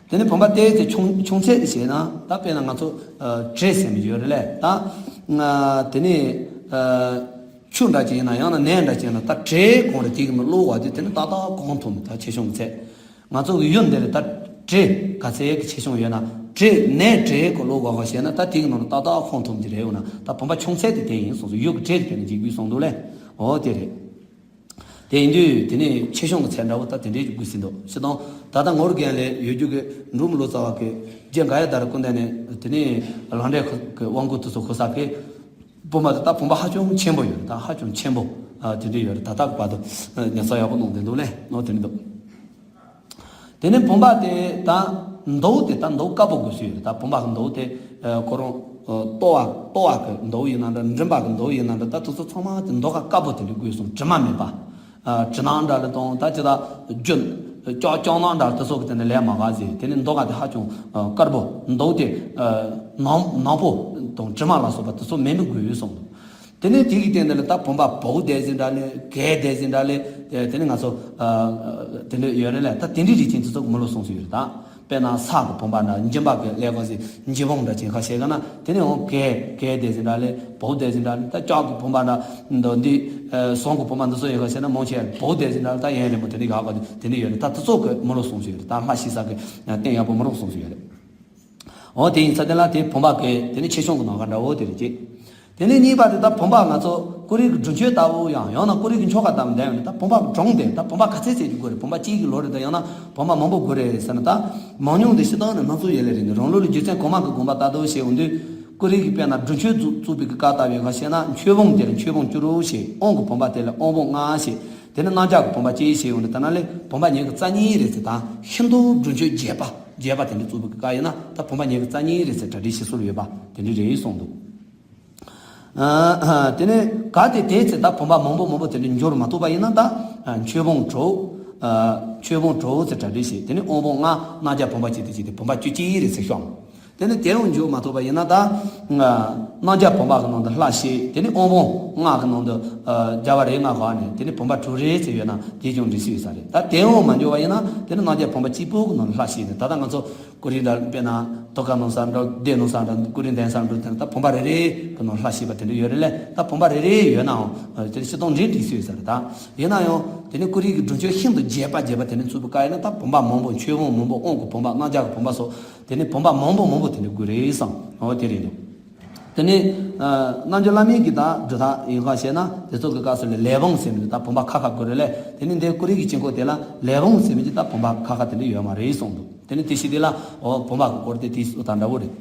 དེ་ནས་བུམ་པ་དེ་ཚེ་ཆུང་ཆུང་ཚད་དེ་བྱས་ན་ད་དཔེར་ན་ང་ཚོ་བྲེ་ཟེར་མི་ཡོད་རེད་ལས་ད། དེ་ནས་ཆུ་འདྲ་ཅིག་ཡིན་ན་ཡང་ན་ནས་འདྲ་ཅིག་ཡིན་ན་ད་བྲེ་གང་རེད་དེ་གི་མི་བླུགས་བ་དེ་དེ་ནི་ཏག་ཏག་གང་ཐུབ་ད་ཆེ་ཆུང་གི་ཚད། ང་ཚོ་གི་ཡུལ་འདི་ལ་ད་བྲེ་ག་ཚད་ཀྱི་ཆེ་ཆུང་ཡོད་ན་བྲེ་ནས་བྲེ་གི་བློ་གོ་བ་བཤད་ན་ད་དེ་གི་ནང་ལ་ཏག་ཏག་ཁོང་ཐུབ་ཀྱི་རེད། འོ་ན་ད་བུམ་པ་ཆུང་ཚད་དེ་དེ་ཡིན་སོང་ཙང་ཡུལ་གི་བྲེ་དེ་དཔེར་ན་འཇིག་དགོས་སོང་འདུག་ལས། འོ་དེ་རེད། དེ་ཡིན་དུས་དེ་ནས་ཆེ་ཆུང་གི་ཚད་འདྲ་བོ་ད་དེ་འདྲའི་དགོས་ཟིན་འདུག་ཅི་དང་ད་ལྟ་ངོར་རྒན་ལས་ཡོད་རྒྱུ་གི་འབྲུག་མི་ལོ་ཙཱ་བ་གི་རྗེ་འགའ་ཡ་དར་ཀུན་ལྡན་ནས་དེ་ནས་ལང་འདྲེ་གི་དབང་བསྐུར་དུ་སོ་ཁོ་ས་གི་བུམ་པ་དེ་ད་བུམ་པ་ཧ་ཅང་ཆེན་པོ་ཡོད་རེད། ད་ཧ་ཅང་ཆེན་པོ་དེ་འདྲ་ཡོད་རེད། ད་ལྟ་གི་བར་དུ་ཉར་ཚགས་ཡག་པོ་གནང་བསྡད་འདུག་ལས་ནོ་དེ་འདྲ་འདུག་དེ་ནས་བུམ་པ་དེ་ད་མདོག་དེ་ད་མདོག་དཀར་པོ་དགོས་སུ་ཡོད་རེད། ད་བུམ་པ་གི་མདོག་དེ་ཁོ་རང་ལྟོ་བ་ལྟོ་བ་གི་མདོག་ཡིན་ན་འདྲ་མགྲིན་པ་གི་མདོག་ཡིན་ན་འདྲ་ད་དེ་ཚོ་ཚང་མ་དེ་མདོག་ཁ་དཀར་པོ་དེ་འདྲ་དགོས་སོང་། དྲི་མ་མེད་པ། དྲི་ནག་འདྲ་ལ་དང་ད་ཅི་ད་རྒྱུན་ལྕགས་ལྕགས་ནག་འདྲ་དེ་ཚོ་གི་དེ་ནས་ལས་མ་ག་ཟེར། དེ་ནས་མདོག་ཁ་དེ་ཧ་ཅང་དཀར་པོ་མདོག་དེ་ནག་ནག་པོ་དང་དྲི་མ་ལ་སོགས་པ་དེ་ཚོ་མེད་མི་དགོས་སོང་། དེ་ནས་དེ་གི་སྟེང་དེ་ལ་ད་བུམ་པ་བོའུ་དེ་ཟིན་འདྲ་ལས་གས་དེ་ཟིན་འདྲ་ལས་དེ་ནས་ང་ཚོ་དེ་འདྲ་ཡོད་རེད་ལས། ད་དེ་འདྲའི་རིགས་ཅན་དེ་ཚོ་མི་ལོ་སོང་སུ་ཡོད་རེད། ད་དཔེར་ན་ས་གི་བུམ་པ་འདྲ་འཇིམ་པ་གི་ལས་གོ་ཟིན་འཇིམ་བུམ་འདྲ་ཅན་ཁ་ཤས་ག་ན་དེ་ནས་འོང་གས་གས་དེ་ཟིན་འདྲ་ལས་བོའུ་དེ་ཟིན་འདྲ་ལས། ད་ལྕགས་གི་བུམ་པ་འདྲ་འདི་འདི་ཟོང་གི་བུམ་པ་འདི་ཚོ་ཡོད་ཁ་ཤས་ན་མང་ཆེ་བོའུ་དེ་ཟིན་འདྲ་ལས། ད་ཡན་རིང་པོ་དེ་འདྲ་ཡག་ག་དེ་འདྲ་ཡོད་རེད། ད་དེ་ཚོ་གི་མི་ལོ་སོང་སུ་ཡོད་རེད། ད་ལྷ་ཤི་ས་གི་སྟེང་ཡག་པོ་མི་ལོ་སོང་སུ་ཡོད་རེད། འོ་དེ་ཡིན་ཚ་དེ་ལ་དེ་བུམ་པ་གི་དེ་ནི་ཆེ་ཆུང་གི་ནང་ག་འདྲ་བོ་དེ་རེད་ཅེས། དེ་ནས་གཉིས་པ་དེ་ད་བུམ་པ་ང་ཚོ་ཀོ་རི་གི་སྒྲུབ་མཆོད་ལྟ་བུ་ཡང་ཡང་ན་ཀོ་རི་གི་ཆོ་ག་ལྟ་བུ་འདས་ཡོང་ནས་ད་བུམ་པ་གི་གྲངས་དེ་ད་བུམ་པ་ག་ཚད་ཚད་ཀྱི་དགོས་རེད། བུམ་པ་གཅིག་གི་ལོ་རེད། ད་ཡང་ན་བུམ་པ་མང་པོ་དགོས་རེད་ཟེར་ན་ད་མང་ཉུང་དེ་སྤྱིར་བཏང་ནས་སྣ་ཚོགས་ཡོད་ལེ་རེད། རང་ལུགས་ལ་རྒྱུ་མཚན་གོང་མ་གི་དགོངས་པ་ལྟར་དུ་བྱས་ཡོང་དུས་ཀོ་རི་གི་དཔེར་ན་སྒྲུབ་མཆོད་བཙུགས་བཙུགས་པའི་གི་བཀའ་ལྟ་བུའི་ཁ་བཤད་ན་མཆོད་བུམ་དེ་ལ་མཆོད་བུམ་བཅུ་དྲུག་བྱས། དབང་གི་བུམ་པ་དེ་ལ་དབང་བུམ་ལྔ་བྱས། དེ་ནས་སྣང་ཆ་གི་བུམ་པ་གཅིག་བྱས་ཡོང་དུས་ད་ན་ལས་བུམ་པ་ཉེར་གི་རྩ་གཉིས་རེད་ཟེར། ད་ཤིན་ཏུ་སྒྲུབ་མཆོད་རྒྱས་པ་རྒྱས་པ་དེ་འདྲ་བཙུགས་པའི་གི་བཀའ་ཡིན་ན་ད་བུམ་པ་ཉེར་གི་རྩ་གཉིས་རེད་ཟེར་གྲ་སྒྲིག་བྱེད་སྲོལ་ཡོད་པ་དེ་འདྲ་རེད་གསུངས་འདུག་ཨ་དེ་ནས་གལ་ཏེ་དེའི་ཚེ་ད་བུམ་པ་མང་པོ་མང་པོ་དེ་འདྲ་འབྱོར་མ་ཐུབ་པ་ཡིན་ན་ད་མཆོད་བུམ་དྲུག་ཨ་མཆོད་བུམ་དྲུག་ཚེ་གྲ་སྒྲིག་བྱས། དེ་ནས་དབང་བུམ་ལྔ་སྣང་ཆ་བུམ་པ་གཅིག་དེ་གཅིག་དེ་བུམ་པ་བཅུ་གཅིག་རེད་ཚེ་ཤོག་དེ་ནས་དེ་ཡང་འབྱོར་མ་ཐུབ་པ་ཡིན་ན་ད་སྣང་ཆ་བུམ་པ་གི་ནང་དུ་ལྷ་བཞི། དེ་ནས་དབང་བུམ་ལྔ་གི་ནང་དུ་རྒྱལ་བ་རིགས་ལྔ་གོ་ནས་དེ་ནས་བུམ་པ་དྲུག་རེ་ཚེ་ཡོད་ན་དེ་ཀྱང་འགྲིག་སྲིད་ཡོད་ས་རེད། ད་དེ་ཡང་མ་འབྱོར་བ་ཡིན་ན་དེ་ནས་སྣང་ཆ་བུམ་པ་གཅིག་པོ་གི་ནང་ལྷ་བཞི་དེ་ད་ལྟ་ང་ཚོ་ཀུ་རི་འདྲ་དཔེར་ན་ཐོག་ཁ་ནང་ས་འགྲོ་སྡེ་ནང་ས་འགྲོ་ཀུ་རི་འདན་ས་འགྲོ་དེ་ད་བུམ་པ་རེ་རེ་གི་ནང་ལྷ་བཞི་པ་དེ་འདྲ་ཡོད་རེད་ལས། ད་བུམ་པ་རེ་རེ་ཡོད་ནའང་དེ་སྤྱིར་བཏང་འདྲེ་འགྲིག་སྲིད་ཡོད་ས་རེད། ད་ཡིན་ན་ཡང་དེ་ནི་ཀུ་རི་གི་སྒྲུབ་མཆོད་ཤིན་ཏུ་རྒྱས་པ་རྒྱས་པ་དེ་ནི་བཙུགས་པའི་བཀའ་ཡིན་ན་ད་བུམ་པ་མང་པོ་མཆོད་བུམ་མང་པོ་དབང་གི་བུམ་པ་སྣང་ཆ་གི་བུམ་པ་སོགས་དེ་ནི་བུམ་པ་མང་པོ་མང་པོ་དེ་ནི་དགོས་རེད་བསམ། འོ་དེ་རེད་འདུག་དེ་ནི་རྣལ་འབྱོར་བླ་མའི་གི་ད་སྒྲུབ་ཐབས་ཡིན་ག་ཞེ་ན་དེ་ཚོ་གི་སྐབས་སུ་ལས་ལས་བུམ་ཟེར་མི་འདུག་ད་བུམ་པ་ཁ་ཁ་དགོས་རེད་ལས། དེ་ནི་འདི་ཀུ་རི་གི་དཀྱིལ་འཁོར་དེ་ལ་ལས་བུམ་ཟེར་མི་གི་ད་བུམ་པ་ཁ་ཁ་དེ་འདྲ་ཡོད་མ་རེད་གསུངས་འདུག་དེ་ནི་དེ་ཞིག་དེ་ལ་འོ་བུམ་པ་གི་སྐོར་དེ་དེ་སུ་དང་འདྲ་བོ་རེད།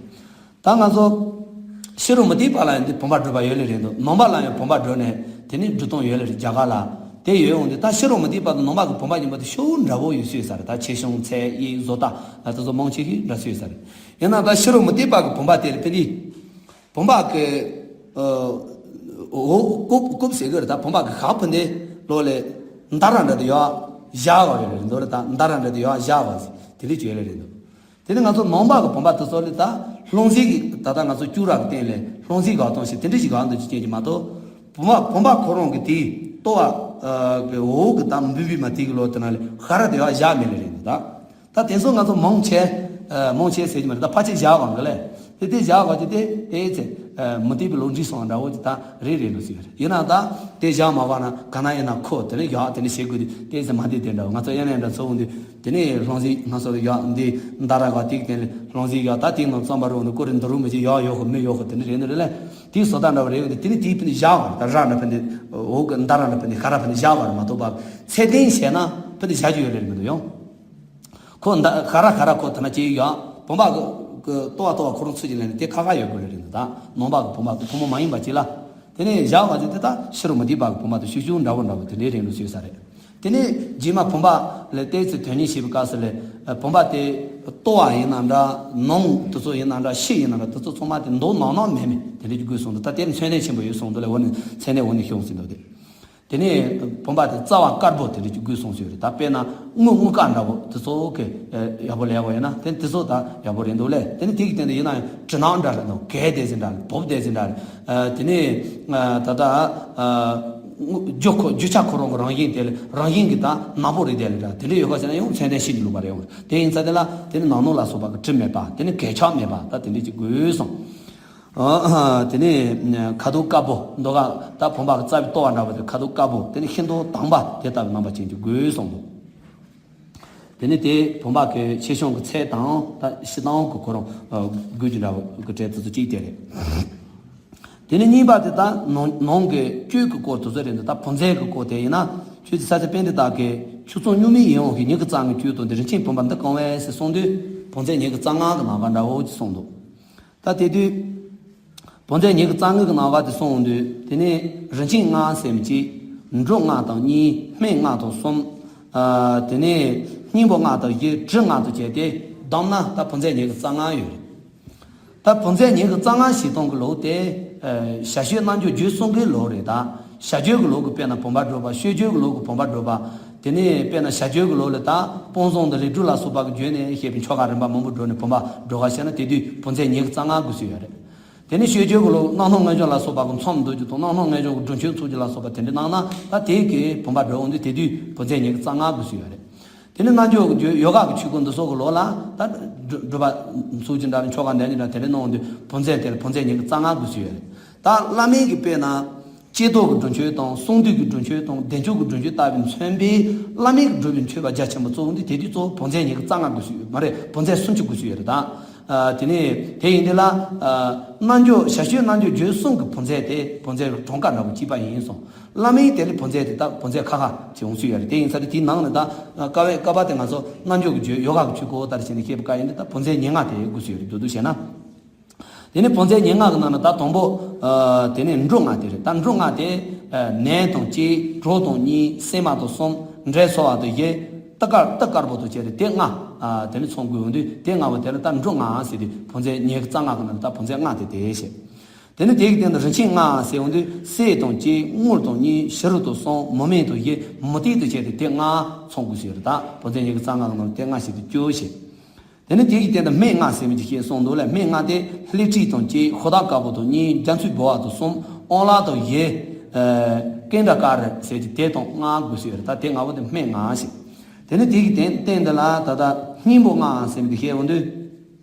ད་ང་ཚོ་ཕྱི་རོལ་མུ་སྟེགས་པ་ལ་ཡང་འདི་བུམ་པ་སྒྲུབ་པ་ཡོད་ལེ་རེད་འདུག་ནང་པ་ལ་ཡང་བུམ་པ་སྒྲུབ་ནས་དེ་ནི་སྒྲུབ་སྟངས་ཡོད་ལེ་རེད་རྒྱ་གར་ལ། དེ་ཡོད་འོང་དུས་ད་ཕྱི་རོལ་མུ་སྟེགས་པ་དང་ནང་པ་གི་བུམ་པ་ཡིན་པ་དེ་ཤུགས་འདྲ་བོ་ཡོད་སྲིད་ས་རེད། ད་ཆེ་ཆུང་ཚད་དབྱིབས་བཟོ་ལྟ་ད་དེ་ཚོ་མང་ཆེ་ཤོས་འདྲ་སྲིད་ས་རེད། ཡིན་ན་ད་ཕྱི་རོལ་མུ་སྟེགས་པ་གི་བུམ་པ་དེ་ལ་ཕན་དེ་བུམ་པ་གི་འོ་རྐུབ་རྐུབ་ཟེར་གི་རེད། ད་བུམ་པ་གི་ཤག་ཕན་དེ་ལོ་ལས་འདར་ར་འདྲ་དེ་ཡོད་བཞག་ག་ཡོད་ལེ་རེད་འདུག་ལ། ད་འདར་ར་འདྲ་དེ་ཡོད་བཞག་ག་ཟེར་དེ་འདྲ་ཅིག་ཡོད་ལེ་རེད་འདུག་དེ་ནི་ང་ཚོ་ནང་པ་གི་བུམ་པ་དེ་ཚོ་ལས་ད་ལྷུང་བཟེད་ཀྱི་ད་ལྟ་ང་ཚོ་སྐྱུག་ར་གི་སྟེང་ལས་ལྷུང་བཟེད་ག་གཏོང་ཞིག་དེ་འདྲ་ཞིག་ག་འདུག་ཅི་རྐྱེན་གྱིས་མ་གཏོགས་བུམ་པ་བུམ་པ་ཁོ་རང་གི་དེའི་ལྟོ་བ་གི་འོག་གི་ད་འབུད་འབུད་མ་དེ་གི་ལོ་དེ་ན་ལས་ཤ་ར་དེ་ཡང་བཞག་མེད་ལེ་རེད་འདུག་ད་ད་དེ་ཚོ་ང་ཚོ་མང་ཆེ་མང་ཆེ་ཟེར་གྱི་མ་རེད། ད་ཕལ་ཆེར་བཞག་ག་འདུག་ལས། དེ་དེ་བཞག་ག་ཅི་དེ་དེ་ཚེ་མུ་སྟེགས་པའི་ལོ་འདྲི་སོང་འདྲ་བོ་ཅི་ད་རེད་རེད་ལོ་ཟེར་གི་རེད། ཡིན་ན་ད་དེ་བཞག་མ་ག་ན་ག་ན་ཡིན་ན་ཁོ་དེ་ནས་ཡག་དེ་ནས་བྱེད་དགོས་དུས་དེ་ཚེ་མ་དེ་དེ་འདྲ་བོ་ང་ཚོ་དབྱར་གནས་འདྲ་ཚོ་འོང་དུས། དེ་ནས་ལྷུང་བཟེད་ང་ཚོ་ལ་ཡག་འདི་འདར་ར་ག་ཏིག་དེ་ནས་ལྷུང་བཟེད་ཡག་ད་ཏིག་ནང་རྩོམ་པ་རུ་འདི་ཀོ་རེ་འདི་རུ་མི་ཅི་ཡག་ཡོད་ཁོ་མི་ཡོད་ཁོ་དེ་ནས་རེད་འདི་རེད་ལས། དེའི་བཟོ་ལྟ་འདྲ་བ་རེད་འདི་དེ་ནས་དེའི་ཕན་ནི་བཞག་བར་ད་ར་འདྲ་ཕན་ནི་འོ་གི་འདར་ར་འདྲ་ཕན་ནི་ཤ་ར་ཕན་ནི་བཞག་བར་མ་གཏོགས་པ་ཚད་ལྡན་བྱས་ན་ཕན་ནི་བཞག་རྒྱུ་ཡོད་རེད་མི་འདུག་ཡང་ཁོ་འདར་ཤ་ར་ཤ་ར་ཁོ་ད་ན་ཅི་ཡག་བུམ་པ་གི་ལྟོ་བ་ལྟོ་བ་ཁོ་རང་ཚུལ་གྱི་ལས་ནི་དེ་ཁ་ཁ་ཡོད་དགོས་རེད་འདུག་ད་ནང་པ་གི་བུམ་པ་གི་ཕོ་མོ་མ་ཡིན་པ་ཅི་ལ། དེ་ནས་བཞག་པ་ཅིག་དེ་དག་ཕྱི་རུ་མི་སྡིག་པ་གི་བུམ་པ་དང་ཤུགས་ཤུགས་འདྲ་བོ་འདྲ་བོ་དེ་འདྲའི་རིང་ལུགས་ཡོད་ས་རེད། དེ་ནས་རྗེས་མ་བུམ་པ་ལ་བལྟས་ཚེ་དོན་གཉེར་བྱེད་པའི་སྐབས་སུ་ལས་བུམ་པ་དེ་ ལྟོ་བ་ཡིན་ན་འདྲ། ནང་དེ་ཚོ་ཡིན་ན་འདྲ། ཕྱི་ཡིན་ན་འདྲ། དེ་ཚོ་ཚང་མ་དེ་མདོག་ནག་ནག་མེད་མེད་དེ་འདྲ་ཅིག་དགོས་གསུངས་འདུག་ད་དེར་མཚན་ལྡན་ཆེན་པོ་ཡོད་གསུངས་འདུག་ལ། འོ་ནི་མཚན་ལྡན་འོ་ནི་ཤོང་ཟིན་འདུག་དེ། དེ་ནས་བུམ་པ་དེ་རྩ་བ་དཀར་པོ་དེ་འདྲ་ཅིག་དགོས་གསུངས་ཡོད་རེད། ད་དཔེར་ན་དངུལ་དངུལ་དཀར་འདྲ་པོ་དེ་ཚོ་གི་ཡག་པོ་ལས་པ་ཡིན་ན་དེ་དེ་ཚོ་ད་ཡག་པོ་རེད་འདུག་ལས། དེ་ནི་དེ་གི་སྟེང་དུ་ཡིན་ན་ཡང་གྲི་ནག་འདྲ་རེད་འདུག་གས་དེ་ཟིན་འདྲ་རེད། བུབ་དེ་ཟིན་འདྲ་རེད། དེ་ནས་ད་ལྟ་རྒྱུ་ཁོ་རྒྱུ་ཆ་ཁོ་རང་གི་རང་བཞིན་དེ་ལ་རང་བཞིན་གྱི་ད་ནག་པོ་རེད་དེ་ལ་འདྲ། དེ་འདྲ་ཡོད་ཁ་ཟེར་ན་ཡང་མཚན་ལྡན་ཕྱི་གི་ལུགས་པ་རེད། ཡང་དེ་ཡིན་ཙང་དེ་ལ་དེ་ནི་ནག་ནོག་ལ་སོགས་པ་གི་དྲི་མེད་པ། དེ་ནི་གས་ཆག་མེད་པ། ད་དེ་འདྲ་ཅིག་དགོས་སོང་། དེ་ནས་ཁ་དོག་དཀར་པོ་མདོག་ཁ་ད་བུམ་པ་གི་རྩ་བའི་ལྟོ་བ་འདྲ་པོ་དེ་ཁ་དོག་དཀར་པོ། དེ་ནས་ཤིང་ཏོག་དྭངས་པ་དེ་ལྟ་བུ་རྣམ་པ་ཅན་གྱི་དགོས་གསུངས་འདུག་དེ་ནས་དེ་བུམ་པ་གི་ཆེ་ཆུང་གི་ཚད་དང་ད་ཕྱི་དང་གི་ཁོ་རང་དགོས་ཀྱི་འདྲ་པོ་གི་གྲས་དེ་ཚོ་གཅིག་དེ་རེད། དེ་ནས་གཉིས་པ་དེ་ད་ནང་ནང་གི་བཅུད་ཀྱི་སྐོར་དེ་ཚོ་རེད་འདུག་ད་བུམ་རྫས་ཀྱི་སྐོར་དེ་ཡིན་ན་ཆོས་ཀྱི་ས་ཆ་པཎྜི་ཏ་གིས་ཆུ་ཚོད་སྨྱུག་མའི་ཡིད་འོང་གི་ཉིད་ཀྱིས་གཙང་བའི་བཅུད་དང་དེ་རིན་ཆེན་བུམ་པ་འདི་གང་བས་ཟེར་གསུངས་དུས་བུམ་རྫས་ཉིད་ཀྱིས་གཙང་ང་གི་ནང་པ་འདྲ་བོ་ཅིག་གསུངས་འདུག་ད་དེ་དུས་བུམ་རྫས་ཉིད་ཀྱིས་གཙང་ངེས་ཀྱི་ནང་པ་དེ་གསུངས་འོང་དུས། དེ་ནས་རིན་ཆེན་ལྔ་ཟེར་མི་གཅིག་འབྲུ་ལྔ་དང་གཉིས། སྨན་ལྔ་དང་གསུམ། ཨ། དེ་ནས་སྙིང་པོ་ལྔ་དང་བཞི། དྲི་ལྔ་དང་བཅས་ཏེ་བསྡོམས་ན་ད་བུམ་རྫས་ཉིད་ཀྱིས་གཙང་ང་ཡོད་རེད། ད་བུམ་རྫས་ཉིད་ཀྱིས་གཙང་ང་བྱེད་སྟངས་ཀྱི་ལུགས་དེ། ཨ། བྱ་སྤྱོད་རྣལ་འབྱོར་རྒྱུད་གསུམ་གའི་ལུགས་རེད། ད་བྱ་རྒྱུད་ཀྱི་ལུགས་ཀྱི་དཔེར་ན་བུམ་པ་སྒྲུབ་པ། སྤྱོད་རྒྱུད་ཀྱི་ལུགས་ཀྱི་བུམ་པ་སྒྲུབ་པ། དེ་ནས་དཔེར་ན་བྱ་རྒྱུད་ཀྱི་ལུགས་ལ་ད་དཔང་བཟང་དང་རིགས་དྲུག་ལ་སོགས་པ་གི་བརྒྱུད་ནས་བཤད་པའི་ཆོ་ག་རིམ་པ་མང་པོ་བསྒྲུབས་ནས་བུམ་པ་སྒྲུབ་པ་བྱས་ན་དེ་དུས་བུམ་རྫས་ཉིད་ཀྱིས་གཙང་ང་དགོས་སྲོལ་ཡོད་རེད། དེ་ནས་སྤྱོད་རྒྱུད་ཀྱི་ལུགས་རྣམ་སྣང་ལྔ་བྱང་ལ་སོགས་པ་གི་མཚམས་འདོགས་རྒྱུ་དང་རྣམ་སྣང་ལྔ་བྱང་གི་སྒྲུབ་མཆོད་ཚོགས་རྒྱུ་ལ་སོགས་པ་དེ་འདྲ་གནང་ན་ད་དེ་གིས་བུམ་པ་སྒྲུབ་འོང་དུས་དེ་དུས་བུམ་རྫས་ཉིད་ཀྱིས་གཙང་ང་དགོས་སྲོལ་ཡོད་རེད། དེ་ནས་རྣལ་འབྱོར་གྱི་རྒྱུད་ཡོ་ག་གི་ཆོས་སྐོར་འདི་སོགས་ཀྱི་ལུགས་ལ་ད་སྒྲུབ་པ་ཚོགས་རྒྱུ་འདྲ་རེད། ཆོ་ག་འདོན་རྒྱུ་འདྲ་དེ་འདྲ་གནང་འོང་དུས་བུམ་རྫས་དེ་ལ་བུམ་རྫས་ཉིད་ཀྱིས་གཙང་ང་དགོས་སྲོལ་ཡོད་རེད། ད་བླ་མའི་གི་དཔེར་ན། ཀྱེ་རྡོར་གྱི་སྒྲུབ་མཆོད་དང་གསང་འདུས་ཀྱི་སྒྲུབ་མཆོད་དང་བདེ་མཆོག་གི་སྒྲུབ་མཆོད་ལྟ་བུའི་མཚོན་པའི་བླ་མའི་སྒྲུབ་པའི་མཆོད་པ་རྒྱ་ཆེན་པོ་གཙོ་བོ་འདི་དེ་དུས་གཙོ་བོ་བུམ་རྫས་ཉིད་ཀྱིས་གཙང་ང་དགོས་སྲོལ་ཡོད་མ་རེད། བུམ་རྫས་སུམ་ཅུ་དགོས་སྲོལ་ཡོད་རེད་ད། ཨ། དེ་ནས་དེ་ཡིན་དུས་ལ། ཨ། རྣལ་འབྱོར་བྱ་སྤྱོད་རྣལ་འབྱོར་རྒྱུད་གསུམ་གྱི་བུམ་རྫས་དེ་བུམ་རྫས་གྲངས་ཀ་འདྲ་པོ་གཅིག་པ་ཡིན་གསུངས། བླ་མའི་དེ་ལ་བུམ་རྫས་དེ་ད་བུམ་རྫས་ཁ་ཁ་ཅིག་འོང་སྲོལ་ཡོད་རེད། དེ་ཡིན་ཙང་དེའི་ནང་ནས་ད་ཀ་བའི་ཀ་པ་དེ་ང་ཚོ་རྣལ་འབྱོར་གྱི་རྒྱུད་ཡོ་ག་གི་ཆོས་སྐོར་ལྟར་བྱས་ནས་བཤད་པའི་སྐབས་ཡིན་དུས་ད་བུམ་རྫས་ཉེར་ལྔ་དེ་དགོས་སྲོལ་ཡོད་རེད། མདོར་བསྡུས་བྱས་ན། དེ་ནས་བུམ་རྫས་ཉེར་ལྔ་གི་ནང་ནས་ད་དང་པོ། ཨ། དེ་ནས་འབྲུ་ལྔ་དེ་རེད། ད་འབྲུ་ལྔ་དེ། ཨ། ནས་དང་གཅིག་གྲོ་དང་གཉིས། སྲན་མ་དང་གསུམ། འབྲས་ཚོ་བ་དང་བཞི། གཏུ་དཀར་གཏུ་དཀར་པོ་དང་བཅས་ཏེ་དེ་ལྔ། ཨ། དེ་ནས་ཚང་དགོས་འོང་དུས་དེ་ལྔ་པོ་དེ་ལ་ད་འབྲུ་ལྔ་ཟེར་དུས་བུམ་རྫས་ཉེར་གཙང་ང་གི་ནང་ནས་ད་བུམ་རྫས་ལྔ་དེ་དེ་བཤད། དེ་ནས་དེ་གི་སྟེང་དུ་རིན་ཆེན་ལྔ་ཟེར་འོང་དུས་གསེར་དང་གཅིག་དངུལ་དང་གཉིས། བྱུ་རུ་དང་གསུམ། མི་མེད་དང་བཞི། མུ་ཏིག་དང་བཅས་ཏེ་དེ་ལྔ་ཚང་དགོས་ཟེར་ད། བུམ་རྫས་ཉེར་གཙང་ང་གི་ནང་ནས་དེ་ལྔ་བཤད་དུས་བཅུ་བཤད། དེ་ནས་དེ་ཡི་སྟེང་དུ་སྨན་ལྔ་ཟེར་མི་ཅིག་བཤད་གསུངས་འདུག་ལ། སྨན་ལྔ་དེ་ལྷས་བྲིས་དང་གཅིག་ཤོ་སྟག་དཀར་པོ་དང་གཉིས། རྒྱ་མཚོའི་ལྦུ་བ་དང་གསུམ། ཨོང་ལག་དང་བཞི། ཨ། ཀེན་དྲ་ཀ་ར་ཟེར་གྱི་དེ་དང་ལྔ་དགོས་སྲོལ་ཡོད་རེད་ད། དེ་ལྔ་པོ་དེ་སྨན་ལྔ་ཞེས། དེ་ནས་དེ་ཡི་སྟེང་སྟེང་དུ་ལ་ད་ལྟ་སྙིང་པོ་ལྔ་ཟེར་མི་དེ་བཤད་འོང་དུས།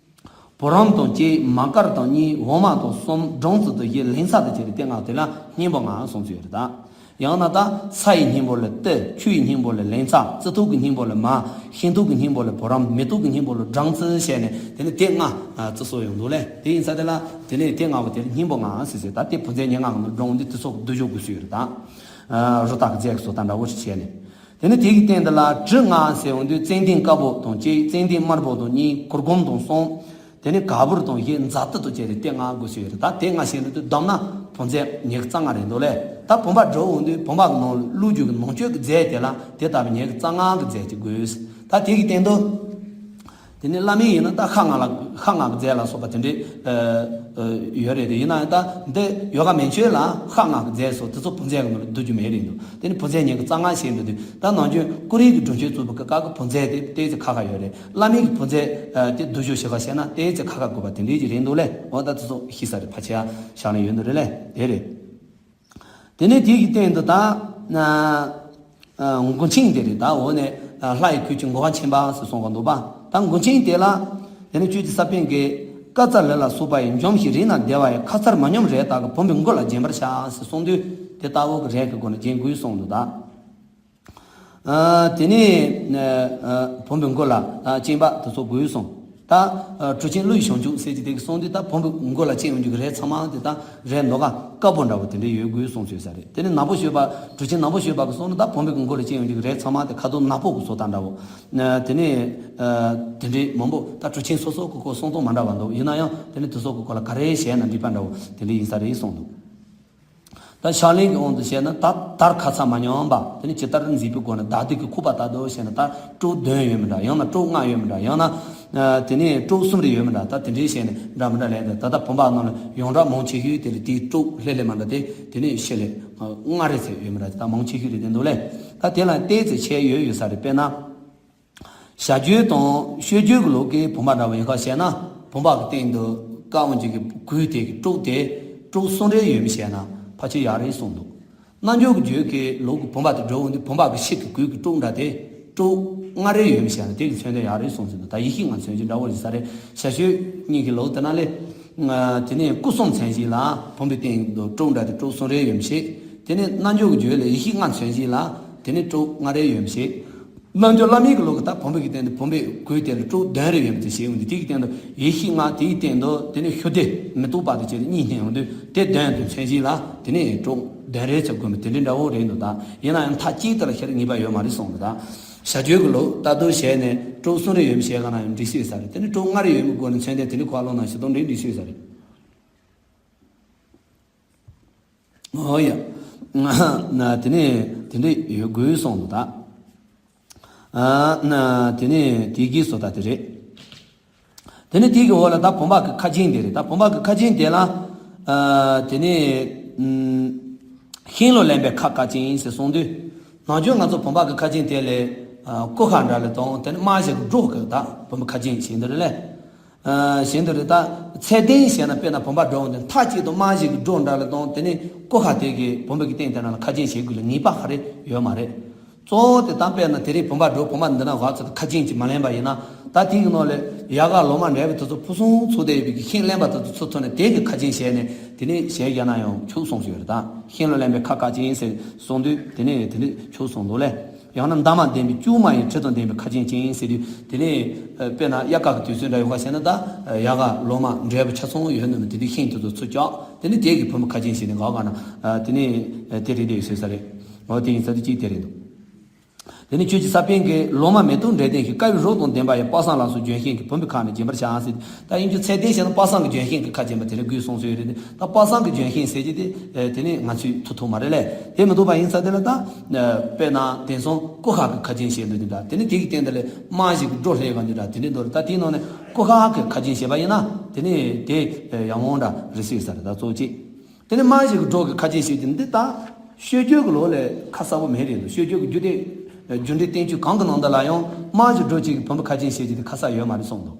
བུ་རམ་དང་གཅིག་མ་དཀར་དང་གཉིས། འོ་མ་དང་གསུམ། སྦྲང་རྩི་དང་བཞི། ལན་ཚྭ་དང་བཅས་ཏེ་དེ་ལྔ་དེ་ལ་སྙིང་པོ་ལྔ་གསུངས་སྲོལ་ཡོད་རེད་ད། ཡང་ན་ད་ཚྭ་ཡི་སྙིང་པོ་ལ་ཏི། ཆུ་ཡི་སྙིང་པོ་ལ་ལན་ཚྭ། རྩི་ཐོག་གི་སྙིང་པོ་ལ་མ། ཤིང་ཐོག་གི་སྙིང་པོ་ལ་བུ་རམ། མེ་ཏོག་གི་སྙིང་པོ་ལ་སྦྲང་རྩི་བྱས་ནས་དེ་ནས་དེ་ལྔ་བརྩི་སྲོལ་ཡོང་འདུག་ལས། དེ་ཡིན་ཙང་དེ་ལ་དེ་ནས་དེ་ལྔ་པོ་དེ་ལ་སྙིང་པོ་ལྔ་ཟེར་ཟེར་ད། དེ་བུམ་རྫས་ཉེར་ལྔ་གི་ནང་སྦྲང་འདི་དེ་ཚོ་བསྡུ་སྦྱོར་དགོས་སྲོལ་ཡོད་རེད་ད། རུ་དྭགས་ཀྱི་རྫས་ཀྱི་བཟོ་ལྟ་འདྲ་བོ་ཞིག་བྱས་ནས། དེ་ནས་དེ་གི་སྟེང་དུ་ལ་དྲི་ལྔ་ཟེར་འོང་དུས་ཙན་དན་དཀར་པོ་དང་གཅིག་ཙན་དན་དམར་པོ་དང་གཉིས། གུར་གུམ་དང་གསུམ། དེ་ནས་ག་བུར་དང་བཞི། ཛ་ཏི་དང་བཅས་ཏེ་དེ་ལྔ་དགོས་སྲོལ་ཡོད་རེད་ད། དེ་ལྔ་བྱས་འདུག་དུས་བསྡོམས་ན་བུམ་རྫས་ཉེར་གཙང་ང་རེད་འདུག་ལས། ད་བུམ་པ་སྒྲུབ་འོང་དུས་བུམ་པ་གི་ནང་ལ་བླུགས་རྒྱུ་གི་ནང་མཆོད་ཀྱི་རྫས་དེ་ལ་དེ་ལྟ་བུའི་ཉེར་གཙང་ང་གི་རྫས་ཅིག་དགོས། ད་དེ་གི་སྟེང་དུ། དེ་ནས་བླ་མའི་ཡིན་ན་ད་ཤ་ལྔ་ལ་ཤ་ལྔ་གི་རྫས་ལ་སོགས་པ་དེ་འདྲའི་ཨ་ཨ་ཡོད་རེད་དེ། ཡིན་ན་ཡང་ད་འདི་ཡོ་ག་མན་ཆད་ལ་ཤ་ལྔ་གི་རྫས་སོགས་དེ་ཚོ་བུམ་རྫས་ཀྱི་ནང་ལ་བསྡུ་རྒྱུ་མེད་རེད་འདུག་དེ་ནི་བུམ་རྫས་ཉེར་གཙང་ང་བྱས་འདུག་དུས་ད་ནང་ཆོས་ཀུ་རེ་གི་སྒྲུབ་མཆོད་བཙུགས་པའི་སྐབས་ཀྱི་བུམ་རྫས་དེ་ཏོག་ཙམ་ཁག་ཁག་ཡོད་རེད། བླ་མའི་གི་བུམ་རྫས་ཨ་དེ་བསྡུ་སྦྱོར་བྱེད་པ་བྱས་ན་ཏོག་ཙམ་ཁག་ཁག་དགོས་པ་དེ་འདྲའི་ཅིག་རེད་འདུག་ལས། འོ་ད་དེ་ཚོ་ཤེས་ས་རེད། ཕལ་ཆེར་བཞག་ན་ཡོད་འདུག་རེད་ལས། དེ་རེད། དེ་ནས་དེ་གི་སྟེང་དུ་ད་ན་ཨ་མགོ་ཆེན་དེ་རེད་ད། འོ་ནས་ཨ་ལྷ་ཡི་གོས་ཀྱི་མགོ་པ་ཆེན་པ་ཟེར་གསུངས་པ་འདུག་པ། ད་མགོ་ཆེན་དེ་ལ་དེ་ནས་ཆོས་ཀྱི་ས་པཎ་གྱིས་ཀ་ཙ་ལི་ལ་སོགས་པ་ཡི་འཇོམས་ཤིང་རིགས་རྣམས་བདེ་བ་ཡི། ཁ་ཚར་མ་སྙོམས་རས་དག་གིས། བུམ་པའི་མགོ་ལ་བརྒྱན་པར་བྱ་ཟེར་གསུངས་དུས་དེ་ལྟ་བུ་གི་རས་ཀྱི་སྒོ་ནས་བརྒྱན་དགོས་གསུངས་འདུག་ད། ཨ་དེ་ནས་ཨ་བུམ་པའི་མགོ་ལ་ཨ་བཅིངས་པ་དེ་ཚོ་དགོས་གསུངས། ད་ཨ་གྲུ་ཆེན་ཀླུ་ཡི་བྱང་ཆུབ་ཟེར་གྱི་དེ་གི་གསུངས་དུས་ད་བུམ་པའི་མགོ་ལ་བཅིངས་ཡོང་རྒྱུ་གི་རས་ཚང་མ་དེ་ད་རས་ནོག་ཀ་དཀར་པོ་འདྲ་བོ་དེ་འདྲ་ཡོད་དགོས་གསུངས་ཚོད་ས་རེད། དེ་ནས་ནག་པོ་ཞོལ་པ་གྲུ་ཆེན་ནག་པོ་ཞོལ་པ་གི་གསུངས་ན་ད་བུམ་པའི་མགོ་ལ་བཅིངས་ཡོང་རྒྱུ་གི་རས་ཚང་མ་དེ་ཁ་དོག་ནག་པོ་གི་བཟོ་ལྟ་འདྲ་བོ། ཨ་དེ་ནས་ཨ་དེ་འདྲའི་མང་པོ་ད་གྲུ་ཆེན་སོ་སོ་གི་སྐོར་གསུང་སྟངས་མ་འདྲ་བ་འདུག་ཡིན་ན་ཡང་དེ་ནས་དེ་ཚོ་གི་སྐོར་ལ་ག་རེ་བྱས་ན་འགྲིག་པ་འདྲ་བོ་དེ་འདྲ་ཡིན་ས་རེད་གསུངས་འདུག་ད་ཕྱག་ལེན་གྱི་དབང་དུ་བྱས་ན་ད་དར་ཁ་ཚར་མ་སྙོམས་པ་དེ་ནི་ཇི་ལྟར་མཛེས་པའི་སྒོ་ནས་བདག་བསྟོད་ཀྱི་ཁུག་པ་ལྟར་དུ་བྱས་ན་ད་སྤྲོ་བདུན་ཡོད་མི་འདྲ། ཡང་ན་སྤྲོ་ལྔ་ཡོད་མི་འདྲ། ཡང་ན་ དེ་ནས་གྲོགས་གསུམ་རེ་ཡོད་མི་འདྲ། ད་དེ་འདྲའི་བཤད་ནས་འདྲ་མི་འདྲ་ལས་འདུག་ད་ལྟ་བུམ་པ་ནང་ལ་ཡོངས་གྲགས་མང་ཆེ་ཤོས་དེ་ལ་དེའི་གྲོགས་ལྷེ་ལྷེ་མ་འདྲ་དེ་དེ་ནས་ཤེ་ལེ་ལྔ་རེ་ཟེར་ཡོད་མི་འདྲ། ད་མང་ཆེ་ཤོས་རེ་དེ་འདུག་ལས། ད་དེ་ལ་ཏོག་ཙམ་ཁྱད་ཡོད་ཡོད་ས་རེད། དཔེར་ན། བྱ་རྒྱུད་དང་ཤོད་རྒྱུད་ཀྱི་ལུགས་ཀྱི་བུམ་པ་འདྲ་བ་ཡིན་ཁ་བཤད་ན། བུམ་པ་གི་སྟེང་དུ་ཀ་བོ་འཇིག་གི་གོས་དེ་གི་གྲོགས་དེ་གྲོགས་གསུམ་རེ་ཡོད་མི་བཤད་ན་ཕལ་ཆེར་ཡག་རེད་གསུངས་འདུག་རྣལ་འབྱོར་གྱི་རྒྱུད་ཀྱི་ལུགས་ཀྱི་བུམ་པ་དེ་འགྲོ་འོང་དུས་བུམ་པ་གི་ཕྱི་གི་གོས་ཀྱི་གྲོགས་འདྲ་དེ་གྲོགས་ལྔ་རེ་ཡོད་མི་བཤད་ན་དེ་གི་མཚོན་དོན་ཡག་རེད་གསུངས་ཟིན་འདུག་ད་ཡེ་ཤེས་ལྔ་མཚོན་གྱི་འདྲ་བོ་ཡིན་ས་རེད། བྱ་ཤོད་གཉིས་ཀྱི་ལུགས་དེ་ན་ལས། དེ་ནས་སྐུ་གསུམ་མཚོན་བྱེད་ལ་བུམ་པའི་སྟེང་དུ་གྲོགས་འདྲ་དེ་གྲོགས་གསུམ་རེ་ཡོད་མི་བཤད། དེ་ནས་རྣལ་འབྱོར་གྱི་རྒྱུད་ལ་ཡེ་ཤེས་ལྔ་མཚོན་བྱེད་ལ་དེ་ནས་གྲོགས་ལྔ་རེ་ཡོད་མི་བཤད། རྣལ་འབྱོར་བླ་མེད་ཀྱི་ལུགས་ཀྱི་ད་བུམ་པའི་གི་སྟེང་དུ་བུམ་པའི་གོས་དེ་ལ་གྲོགས་བདུན་རེ་ཡོད་མི་དེ་བཤད་ཡོང་དུས་དེ་གི་སྟེང་དུ་ཡེ་ཤེས་ལྔ་དེའི་སྟེང་དུ་དེ་ནས་ཤུ་དེ་མི་རྟོག་པ་དེ་བྱས་ཏེ་གཉིས་བསྣན་ཡོང་དུས་དེ་བདུན་དུ་མཚོན་བྱེད་ལ་དེ་ནས་གྲོགས་བདུན་རེ་ཚོ་དགོས་མི་དེ་འདྲའི་འདྲ་བོ་རེད་འདུག་ད་ཡིན་ན་ཡང་མཐའ་གཅིག་ཏུ་ལ་ཤར་ངེས་པ་ཡོད་མ་རེད་གསུངས་འདུག་ད་བྱ་རྒྱུད་ཀྱི་ལུགས་ལྟར་དུ་བྱས་ནས་གྲོགས་གསུམ་རེ་ཡོད་མི་བཤད་ག་ན་ཡང་འགྲིག་སྲིད་ས་རེད། དེ་ནས་གྲོགས་ལྔ་རེ་ཡོད་མི་དགོས་ན་མཚོན་དོན་དེ་ནས་གོ་བ་ལོང་ན་ཞེ་དྲག་འགྲིག་འགྲིག་སྲིད་ས་རེད། ཨོ་ཡ། ན་དེ་ནས་དེ་འདྲ་ཡོད་དགོས་གསུངས་འདུག་ད། ཨ་ན་དེ་ནས་དེ་གི་བཟོ་ལྟ་དེ་རེད། དེ་ནས་དེ་གི་འོག་ལ་ད་བུམ་པ་གི་ཁ་རྒྱན་དེ་རེད། ད་བུམ་པ་གི་ཁ་རྒྱན་དེ་ལ་ཨ་དེ་ནས་ཨུམ་ཤིང་ལོ་ལེན་པའི་ཁ་ཁ་ཅན་ཟེར་གསུངས་དུས། ནང་ཆོས་ང་ཚོ་བུམ་པ་གི་ཁ་རྒྱན་དེ་ལས་ཨ་ཀུ་ཁ་འདྲ་ལ་དང་དེ་ནས་རྨང་གཞི་གི་སྒྲོ་གི་ད་བུམ་པ་ཁ་རྒྱན་བྱེད་འདི་རེད་ལས། ཨ་བཞིན་དུ་རེད། ད་ཚད་ལྡན་བྱས་ན་དཔེར་ན་བུམ་པ་འགྲོ་འོང་དེ་མཐའ་གཅིག་ཏུ་རྨང་གཞི་གི་སྒྲོ་འདྲ་ལ་དང་དེ་ནས་ཀུ་ཁ་དེ་གི་བུམ་པ་གི་སྟེང་དེ་ན་ལ་ཁ་རྒྱན་བྱེད་དགོས་ལ་ངེས་པ་ག་རེ་ཡོད་མ་རེད། གཙོ་བོ་དེ་དང་དཔེར་ན་དེ་རིང་བུམ་པ་འགྲོ་བུམ་པ་འདི་ན་ག་ཚོད་ཁ་རྒྱན་གྱིས་མ་ལེན་པ་ཡིན་ན་ད་དེ་གི་ནང་ལས་ཡལ་ག་ལོ་མ་འབྲས་བུ་དེ་ཚོ་ཕུན་སུམ་ཚོགས་བསྡད་ཡོད་པའི་གི་ཤིང་ལེན་པ་དེ་ཚོ་ཚུར་ཐོན་ནས་དེ་གི་ཁ་རྒྱན་བྱས་ནས་དེ་ནས་གཞལ་བཞག་ན་ཡང་ཆོག་གསུངས་ཡོད་རེད། ད་ཤིང་ལོ་ལེན་པའི་ཁ་ཁ་ཅན་ཟེར་གསུངས་དུས་དེ་ནས་དེ་ནས་ཆོག་གསུངས་འདུག་ལས། ཡང་ན་འདབ་མ་ལྡན་པའི་ལྕུག་མ་ཡི་དྲི་དང་ལྡན་པའི་ཁ་རྒྱན་ཅན་ཟེར་དུས་དེ་ནས་ཨ་དཔེར་ན་དབྱར་ཁ་གི་དུས་ཚོད་འདྲ་ཡོང་ག་བྱས་ན་ད་ཡལ་ག་ལོ་མ་འབྲས་བུ་ཆ་ཚང་ཡོད་ནི་མི་དེ་དུས་ཤིང་དེ་ཚོ་ཚུར་བཅག་དེ་ནས་དེ་གི་བུམ་པ་ཁ་རྒྱན་བྱས་ནས་འགག་ག་ན་ཨ་དེ་ནས་ཨ་དེ་རེད་དེ་ཟེར་ས་རེད། འོ་དེ་ཡིན་ས་དུས་གཅིག་དེ་རེད་འདུག་དེ་ནས་ཆོས་ཀྱི་ས་པཎ་གྱིས་ལོ་མ་མེ་ཏོག་འབྲས་ལྡན་ཞིང་དཀར་བའི་རོ་དང་ལྡན་པ་ཡི་དཔག་བསམ་ལ་སོགས་ལྗོན་ཤིང་གི་བུམ་པའི་ཁ་ནས་བརྒྱན་པར་བྱ་ཟེར། ད་ཡིན་རྒྱུ་ཚད་ལྡན་བྱས་ན་དཔག་བསམ་གྱི་ལྗོན་ཤིང་གི་ཁ་བརྒྱན་པ་དེ་ལ་དགོས་གསུངས་སྲོལ་ཡོད་རེད། ད་དཔག་བསམ་གྱི་ལྗོན་ཤིང་ཟེར་གྱི་དེ་དེ་ནས་ང་ཚོས་ཐུབ་ཐུབ་མ་རེད་ལས། དེ་མི་འདུག་པ་ཡིན་ས་དེ་ལ་ད་དཔེར་ན་དེང་སང་ཀུ་ཁ་གི་ཁ་རྒྱན་བྱས་འདུག་འདི་འདྲ་དེ་ནས་དེ་གི་སྟེང་དེ་ལས་རྨང་གཞི་གི་སྒྲོ་ལྷེ་ག་འདི་འདྲ་དེ་འདྲ་འདུག་རེད། ད་དེའི་ནང་ནས་ཀུ་ཁ་གི་ཁ་རྒྱན་བྱས་པ་ཡིན་ན་དེ་ནས་དེ་ཡག་མོ་འདྲ་རེད་སྲིད་ས་རེད། ད་གཙོ་ཆེ། དེ་ནས་རྨང་གཞི་གི་སྒྲོ་གི་ཁ་རྒྱན་བྱེད་ཀྱི་འདི་ལྟ། ཤོད་རྒྱུད་ཀྱི་ལུགས་ལས་ཁ་གསལ་པོ་མེད་རེད་འདུག་ཤོད་རྒྱུད་ཀྱི་རྒྱུད་སྡེ་རྒྱུ་འབྲས་བསྟན་བཅོས་གང་གི་ནང་དུ་ལ་ཡང་རྨང་གཞི་སྒྲོ་གཅིག་གི་བུམ་པ་ཁ་རྒྱན་བྱེད་ཀྱི་དེ་ཁ་གསལ་ཡོད་མ་རེད་གསུངས་འདུག་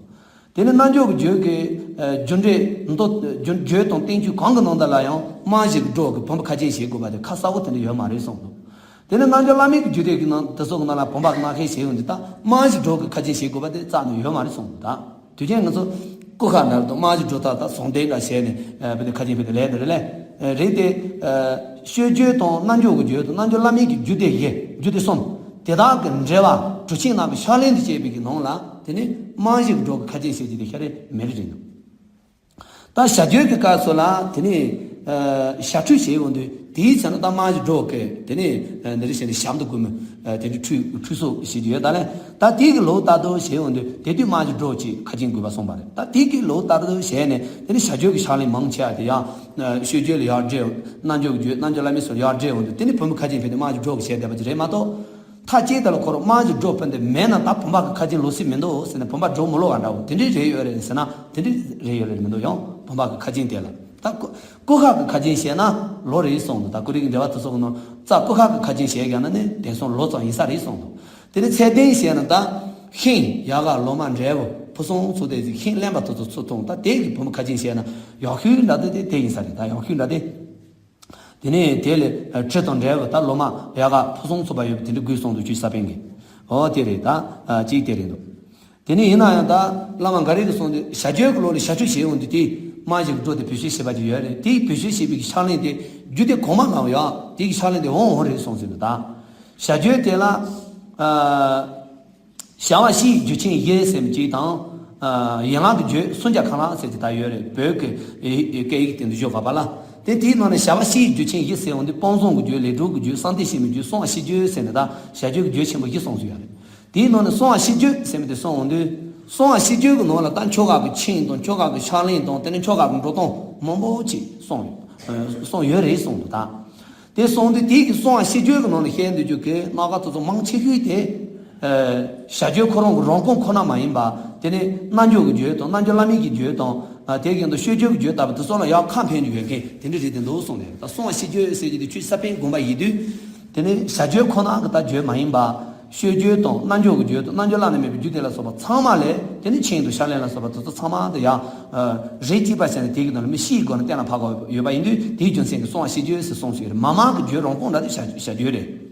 དེ་ནས་རྣལ་འབྱོར་གྱི་རྒྱུད་ཀྱི་རྒྱུ་འབྲས་མདོ་རྒྱུ་རྒྱུད་དང་བསྟན་བཅོས་གང་གི་ནང་དུ་ལ་ཡང་རྨང་གཞི་གི་སྒྲོ་གི་བུམ་པ་ཁ་རྒྱན་བྱེད་དགོས་པ་དེ་ཁ་གསལ་པོ་དེ་འདྲ་ཡོད་མ་རེད་གསུངས་འདུག་དེ་ནས་རྣལ་འབྱོར་བླ་མེད་ཀྱི་རྒྱུད་སྡེ་གི་ནང་དེ་ཚོ་གི་ནང་ལ་བུམ་པ་གི་སྣ་ཁའི་བྱེད་ཡོང་དུས་ད་རྨང་གཞི་སྒྲོ་གི་ཁ་རྒྱན་བྱེད་དགོས་པ་དེ་རྩ་ནས་ཡོད་མ་རེད་གསུངས་འདུག་ད། དུས་རྒྱུན་ང་ཚོ་ཀུ་ཁ་འདྲ་དང་རྨང་གཞི་སྒྲོ་ཐག་དང་ཟུང་ལྡན་འདྲ་བྱས་ནས་ཨ་བི་དེ་ཁ་ཅིག་བི་དེ་ལས་དེ་རེད་ལས། ཨ་རེད་དེ། ཨ་ཤོད་རྒྱུད་དང་རྣལ་འབྱོར་གྱི་རྒྱུད་དང་རྣལ་འབྱོར་བླ་མེད་ཀྱི་རྒྱུད་སྡེ་བཞི་རྒྱུད་སྡེ་གསུམ་དེ་དག་གི་འགྲེལ་པ་གྲུབ་ཆེན་རྣམས་ཀྱི་ཕྱག་ལེན་དུ་བྱས་པའི་གི་ནང་ལ་དེ་ནི་རྨང་གཞི་གི་སྒྲོ་གི་ཁ་ཅིག་བྱས་ཀྱི་དེ་ཤ་རེ་མེ་རེ་རེད་འདུག་ད་བྱ་རྒྱུད་ཀྱི་སྐབས་སུ་ལ་དེ་ནི་ཨ་བྱ་ཁྲུས་བྱེད་ཡོང་དུས་དེའི་ཚེ་ན་ད་རྨང་གཞི་སྒྲོ་གི་དེ་ནི་ཨ་འདི་རེ་བྱས་ནས་ཞབས་འདི་བསྐུམ་མི་ཨ་དེ་འདྲ་ཁྲུས་ཁྲུས་གསོལ་བྱེད་ཀྱི་ཡོད་ད་ལས། ད་དེ་གི་ལུགས་ལྟར་དུ་བྱེད་ཡོང་དུས་དེ་དུས་རྨང་གཞི་སྒྲོ་གཅིག་ཁ་ཅིག་དགོས་པ་གསུངས་པ་རེད། ད་དེ་གི་ལུགས་ལྟར་དུ་བྱས་ནས་དེ་ནི་བྱ་རྒྱུད་ཀྱི་ཕྱག་ལེན་མང་ཆེ་བ་དེ་ཡང་ཨ་ཤོད་རྒྱུད་ལ་ཡར་འགྲེལ་རྣལ་འབྱོར་གྱི་རྒྱུད་རྣལ་འབྱོར་བླ་མེད་སོགས་ལ་ཡར་འགྲེལ་ཡོང་དུས་དེ་ནི་བུམ་པ་ཁ་ཅིག་ཕེབས་ཏེ་རྨང་གཞི་སྒྲོ་གི་བྱས་བསྡད་པ་ཅིག་རེད་མ་གཏོགས། མཐའ་གཅིག་ཏུ་ལ་ཁོ་རང་རྨང་གཞི་སྒྲོ་ཕུལ་འདི་མེད་ན་ད་བུམ་པ་གི་ཁ་རྒྱན་ལོ་སྲིད་མི་འདུག་ཟེར་ནས་བུམ་པ་སྒྲོ་མི་ལོ་བ་འདྲ་བོ་དེ་འདྲའི་རེ་ཡོད་རེད་ཟེར་ན་དེ་འདྲའི་རེ་ཡོད་རེད་མི་འདུག་ཡང་བུམ་པ་གི་ཁ་རྒྱན་དེ་ལ་ད་ཀུ་ཀུ་ཁ་གི་ཁ་རྒྱན་བྱས་ན་ལོ་རེད་གསུངས་འདུག་ད་ཀུ་རེ་གི་འགྲེལ་པ་དེ་ཚོ་གི་ནང་རྩ་ཀུ་ཁ་གི་ཁ་རྒྱན་བྱས་ཀྱང་ན་ནི་དེང་སང་ལོ་ཙམ་ཡིན་ས་རེད་གསུངས་འདུག་དེ་ནི་ཚད་ལྡན་བྱས་ན་ད་ཤིང་ཡལ་ག་ལོ་མ་འབྲས་བུ་ཕུན་སུམ་ཚོགས་ཏེ་ཤིང་ལེན་པ་དེ་ཚོ་ཚུར་ཐོངས་ད་དེ་གི་བུམ་པ་ཁ་རྒྱན་བྱས་ན་ཡག་ཤོས་འདྲ་དེ་དེ་དེ་ཡིན་ས་རེད། ད་ཡག་ཤོས་འདྲ་དེ། དེ་ནས་དེ་ལས་ཨ་དྲི་དང་འབྲས་བུ་ད་ལོ་མ་ཡལ་ག་ཕུན་སུམ་ཚོགས་པ་ཡོད་པ་དེ་འདྲ་དགོས་གསུངས་འདུག་ཆོས་ས་པཎ་གྱིས། འོ་དེ་རེད་ད། ཨ་གཅིག་དེ་རེད་འདུག་དེ་ནས་ཡིན་ན་ཡང་ད་བླ་མ་འགའ་རེ་གིས་གསུངས་དུས་བྱ་རྒྱུད་ཀྱི་ལུགས་ལ་བྱ་ཁྲུས་བྱེད་ཡོང་དུས་དེ་རྨང་གཞི་གི་སྒྲོ་དེ་བེད་སྤྱོད་བྱེད་པ་ཅིག་ཡོད་རེད། དེའི་བེད་སྤྱོད་བྱེད་པའི་ཕྱག་ལེན་དེ་རྒྱུད་སྡེ་གོང་མ་ལའང་ཡོད། དེའི་ཕྱག་ལེན་དེ་འོང་འོང་རེད་གསུངས་ཟིན་འདུག་ད་བྱ་རྒྱུད་དེ་ལ་ཨ། བྱ་བ་བཞིའི་རྒྱུ་ཅན་བཞི་ཟེར་མི་གཅིག་དང་། ཡན་ལག་གི་རྒྱུད་སུམ་བརྒྱ་གང་ལ་ཟེར་གྱི་ད་ཡོད་རེད། བོད་ཀྱི་སྐད་ཡིག་སྟེང་དུ་བཞུགས་པ་ལ། དེ་དེའི་ནང་ནས་བྱ་བ་བཞིའི་རྒྱུ་ཅན་བཞི་ཟེར་འོང་དུས་སྤངས་བཟང་གི་རྒྱུད་ལས་གྲུབ་ཀྱི་རྒྱུད་བསམ་གཏན་བྱེད་མིའི་རྒྱུད་གསང་བ་ཤེས་རྒྱུད་ཟེར་ནས་ད་བྱ་རྒྱུད་ཀྱི་རྒྱུད་ཆེན་པོ་བཞི་གསུངས་སུ་ཡོད་རེད། དེའི་ནང་ནས་གསང་བ་ཤེས་རྒྱུད་ཟེར་མི་དེ་གསུངས་འོང་དུས་གསང་བ་ཤེས་རྒྱུད་ཀྱི་ནང་ལ་ད་ཆོ་ག་གི་ཆིངས་དང་ཆོ་ག་གི་ཕྱག་ལེན་དང་དེ་ནས་ཆོ་ག་གི་འགྲོ་སྟངས་མང་པོ་ཅིག་གསུངས་ཡོད་གསུངས་ཡོད་རེད་གསུངས་འདུག་ད། དེ་སོང་དུས་དེའི་གི་གསང་བ་ཤེས་རྒྱུད་ཀྱི་ནང་ལ་བཤད་འདོད་རྒྱུ་གི་སྣ་ཁ་དེ་ཚོ་མང་ཆེ་ཤོས་དེ། བྱ་རྒྱུད་ཁོ་རང་གི་རང་རྐང་ཁོ་ན་མ་ཡིན་པ། དེ་ནས་རྣལ་འབྱོར་གྱི་རྒྱུད་དང་རྣལ་འབྱོར་བླ་མེད་ཀྱི་རྒྱུད་དང་། དེ་བཞིན་དུ་སྤྱོད་བརྒྱུད་ཀྱི་རྒྱུད་ལྟ་བུ་དེ་ཚོ་ལ་ཡང་ཁ་ཕན་ཡོད་མཁན་དེ་འདྲ་རེད་དེ་འདུག་གསུངས་ནས། ད་གསང་བ་ཤེས་རྒྱུད་ཟེར་གྱི་དེ་ཆོས་ས་པཎ་དགོངས་པ་ཡིན་དུས། དེ་ནས་བྱ་རྒྱུད་ཁོ་ན་གི་ད་རྒྱུད་མ་ཡིན་པ། སྤྱོད་བརྒྱུད་དང་རྣལ་འབྱོར་གྱི་རྒྱུད་དང་རྣལ་འབྱོར་བླ་ན་མེད་པའི་རྒྱུད་དེ་ལ་སོགས་པ་ཚང་མ་ལས། དེ་ནས་མཁྱེན་དང་ཕྱག་ལེན་ལ་སོགས་པ་དེ་ཚོ་ཚང་མ་དེ་ཡང་རིགས་གཅིག་པ་བྱས་ནས་དེ་གི་ནང་ལ་མི་ཤེས་དགོས་ན་གཏན་ལ་ཕབ་དགོས་ཡོད་པ་ཡིན་དུས། དེའི་རྒྱུ་མཚན་གྱིས་གསང་བ་ཤེས་རྒྱུད་ཟེར་གསུངས་ཡོད་རེད། མ་མ་གི་རྒྱུད་རང་རྐང་འདྲ་དེ་བྱ་བྱ་རྒྱུད་རེད།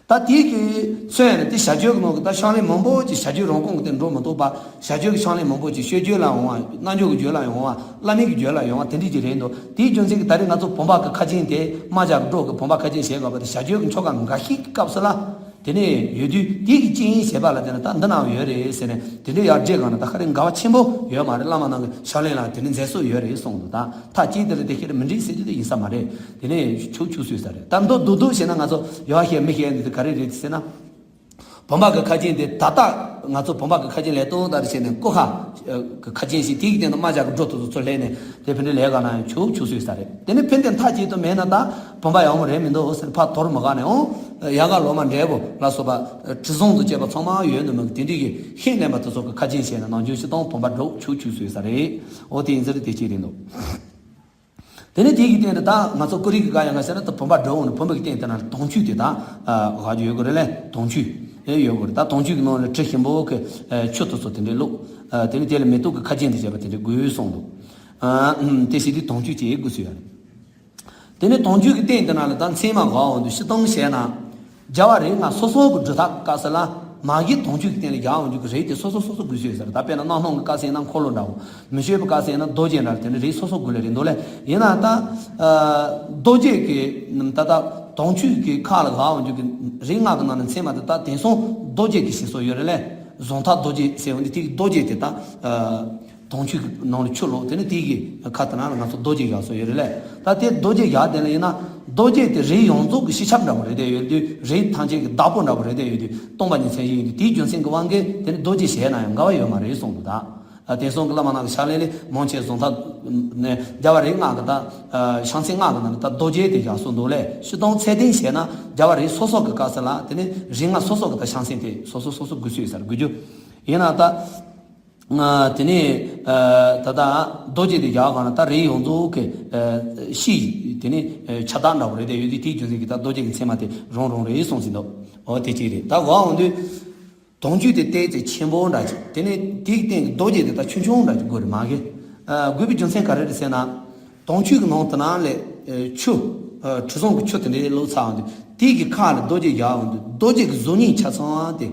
ད་དེ་གི་མཚོན་ཡང་ན་དེ་བྱ་རྒྱུད་ཀྱི་ནང་གི་ད་ཕྱག་ལེན་མང་པོ་ཅིག་བྱ་རྒྱུད་རང་རྐང་གི་སྟེང་འགྲོ་མི་ཐུབ་པ། བྱ་རྒྱུད་ཀྱི་ཕྱག་ལེན་མང་པོ་ཅིག་སྤྱོད་བརྒྱུད་ལ་ཡོང་བ། རྣལ་འབྱོར་གྱི་རྒྱུད་ལ་ཡོང་བ། བླ་མེད་ཀྱི་རྒྱུད་ལ་ཡོང་བ་དེ་འདྲ་ཅིག་རེད་འདུག་དེའི་རྒྱུ་མཚན་གྱིས་ད་རེས་ང་ཚོ་བུམ་པ་གི་ཁ་རྒྱན་དེ། རྨ་བྱ་གི་སྒྲོ་གི་བུམ་པ་ཁ་རྒྱན་བྱེད་དགོས་པ་དེ་བྱ་རྒྱུད་ཀྱི་ཆོ་ག་འགའ་ཤས་ཀྱི་སྐབས་སུ་ལ་དེ་ནས་ཡོད་དུས། དེ་གི་རྐྱེན་ཡིན་བྱས་པ་ལ་དེ་ནི་ད་འདི་ན་ཡོད་རེད་ཟེར་ནས་དེ་འདྲའི་ཡར་རྒྱས་གང་ན་ད་ག་རེ་འགལ་བ་ཆེན་པོ་ཡོད་མ་རེད། བླ་མ་རྣམས་ཀྱི་ཕྱག་ལེན་ལ་དེ་ནི་མཛད་སྲོལ་ཡོད་རེད་གསུངས་འདུག་ད་ཐག་བཅད་དེ་རེད། དེ་ཤེས་རེད། མི་འགྲིག་ཟེར་རྒྱུ་དེ་ཡིན་ས་མ་རེད། དེ་ནས་ཆོག་ཆོག་སུས་ས་རེད། ད་མདོ་རྡོག་རྡོག་བཤད་ན་ང་ཚོ་ཡོད་ཤེས་མི་ཤེས་འདི་ག་རེ་རེད་ཟེར་ན། བུམ་པ་གི་ཁ་རྒྱན་དེ་ད་ལྟ་ང་ཚོ་བུམ་པ་གི་ཁ་རྒྱན་ལས་སྟོང་ལྟར་བྱས་ནས་སྐུ་ཁ་གི་ཁ་རྒྱན་ཞིག་དེའི་སྟེང་དུ་རྨ་བྱ་གི་སྒྲོ་དེ་ཚོ་ཚུར་ལྷན་ནས་དེ་ཕན་འདྲ་ལས་ག་ན་ཡང་ཆོག་ཆོག་སུས་ས་རེད། དེ་ནི་ཕན་དེ་མཐའ་གཅིག་ཏུ་མེད་ན་ད་བུམ་པ་ཡག་མོ་རེད་མི་འདུག་ཟེར་ཕར་དོར་མི་ག་ནས་འོང་། ཡལ་ག་ལོ་མ་འབྲས་བུ་ལ་སོགས་པ་དྲི་བཟང་དུ་བཅས་པ་ཚང་མ་ཡོད་འདུག་མི་གི་དེ་འདྲའི་གི་ཤིང་ལེན་པ་དེ་ཚོ་གི་ཁ་རྒྱན་བྱས་ནས་ནང་ཆོས་སྤྱི་དང་བུམ་པ་སྒྲོག་ཆོག་ཆོག་སུས་ས་རེད། འོ་དེ་ཡིན་ཟེར་དེ་གཅིག་རེད་འདུག་དེ་ནས་དེ་གི་སྟེང་དུ་ད་ང་ཚོ་ཀུ་རེ་གི་ག་ཡང་ག་ཟེར་ན་ད་བུམ་པ་སྒྲོག་འོང་ནས་བུམ་པ་གི་སྟེང་དེ་ན་དོང་ཆུ་དེ་ད་ག་རྒྱུ་ཡོད་དགོས་རེད་ལས། དོང་ཆུ་ཨེ་ཡོད་དགོས་རེད། ད་དོང་ཆུ་གི་ནང་ལ་དྲི་ཞིམ་པོ་གི་ཆུ་དེ་ཚོ་དེ་འདྲའི་བླུགས། དེ་ནས་དེ་ལ་མེ་ཏོག་གི་ཁ་རྒྱན་དེ་བྱས་པ་དེ་འདྲའི་དགོས་གསུངས་འདུག་དེ་བྱས་དུས་དོང་ཆུ་ཅིག་དགོས་སུ་ཡོད་རེད། དེ་ནས་དོང་ཆུ་གི་སྟེང་དེ་ན་ལ་ད་མཚན་མ་ག་འོང་དུས་སྤྱིར་བཏང་བཤད་ན། རྒྱལ་བ་རིགས་ལྔ་སོ་སོ་གི་སྒྲུབ་ཐབས་སྐབས་སུ་ལ་མ་གི་དོང་ཆུ་གི་སྟེང་ལ་རྒྱག་འོང་རྒྱུ་གི་རིགས་དེ་སོ་སོ་སོ་སོ་དགོས་སུ་ཡོད་ས་རེད། ད་དཔེར་ན་གནམ་སྣང་གི་སྐབས་སུ་ཡིན་ན་འཁོར་ལོ་འདྲ་བོ། མི་བསྐྱོད་པའི་སྐབས་སུ་ཡིན་ན་རྡོ་རྗེ་འདྲ་དེ་འདྲ་རིགས་སོ་སོ་དགོས་ལེ་རེད་འདུག་ལེ། ཡིན་ན་ད་རྡོ་རྗེ་གི་ད་ད་དོང་ཆུ་གི་ཁ་ལ་རྒྱག་འོང་རྒྱུ་གི་རིགས་ལྔ་གི་ནང་ནས་མཚན་མ་དེ་ད་དེང་སང་རྡོ་རྗེ་གི་ཞེས་སོགས་ཡོད་རེད་ལེ། གཟུངས་ཐག་རྡོ་རྗེ་ཟེར་འོང་དུས་དེ་གི་རྡོ་རྗེ་དེ་ད། དོང་ཆུ་གི་ནང་ལ་ཆུ་བླུགས། དེ་ནས་དེ་གི་ཁ་དེ་ན་ལ་ང་ཚོ་རྡོ་རྗེ་བཞག་སྲོལ་ཡོད་རེད་ལས། ད་དེ་རྡོ་རྗེ་བཞག་དེ་ལ་ཡིན་ན་རྡོ་རྗེ་དེ་རིགས་ཡོངས་རྫོགས་ཀྱི་སྤྱི་ཁྱབ་འདྲ་པོ་རེད་དེ་ཡོད་དུས། རིགས་ཐམས་ཅད་ཀྱི་བདག་པོ་འདྲ་པོ་རེད་དེ་ཡོད་དུས། སྟོང་པ་ཉིད་མཚན་གཞི་ཡིན་དུས། དེའི་རྒྱུ་མཚན་གྱི་དབང་གིས་དེ་ནི་རྡོ་རྗེ་བཞག་ན་ཡང་འགལ་བ་ཡོད་མ་རེད་གསུངས་འདུག་ད་དེང་སང་གི་བླ་མ་རྣམས་ཀྱི་ཕྱག་ལེན་ལས་མང་ཆེ་གཟུངས་ཐག་ནས་རྒྱལ་བ་རིགས་ལྔ་གི་ད་ཕྱག་མཚན་ལྔ་གི་ནང་ནས་ད་རྡོ་རྗེ་དེ་བཞག་སྲོལ་འདུག་ལས། སྤྱིར་བཏང་ཚད་ལྡན་བྱས་ན་རྒྱལ་བ་རིགས་སོ་སོ་གི་སྐབས་སུ་ལ་དེ་ནི་རིགས་ལྔ་སོ་སོ་གི་ད་ཕྱག་མཚན་དེ་སོ་སོ་སོ་སོ་དགོས་སྲོལ་ཡོད་ས་རེད། དགོས་རྒྱུ། ཡིན་ན་ད། དེ་ནས་ད་ལྟ་རྡོ་རྗེ་དེ་རྒྱག་ག་ན་ད་རིགས་ཡོངས་རྫོགས་ཀྱི་ཤི་དེ་ནས་ཆགས་སྡང་འདྲ་པོ་རེད་དེ་ཡོད་དུས། དེའི་རྒྱུ་མཚན་གྱིས་ད་རྡོ་རྗེ་གི་མཚན་མ་དེ་རང་རང་རེད་གསུངས་ཟིན་འདུག་འོ་དེ་གཅིག་རེད། ད་འོ་འོང་དུས་དོང་ཆུ་དེ་ཏོག་ཙམ་ཆེན་པོ་འདྲ་ཅིག་དེ་ནས་དེའི་སྟེང་གི་རྡོ་རྗེ་དེ་ད་ཆུང་ཆུང་འདྲ་ཅིག་དགོས་རེད་མ་གི། དགོས་པའི་རྒྱུ་མཚན་ག་རེ་རེད་ཟེར་ན། དོང་ཆུ་གི་ནང་དུ་ན་ལས་ཆུ་དྲི་བཟང་གི་ཆུ་དེ་འདྲའི་བླུགས་ཚར་འོང་དུས། དེའི་གི་ཁ་ལ་རྡོ་རྗེ་བཞག་འོང་དུས། རྡོ་རྗེ་གི་གཟུགས་བརྙན་ཆ་ཚང་དེ་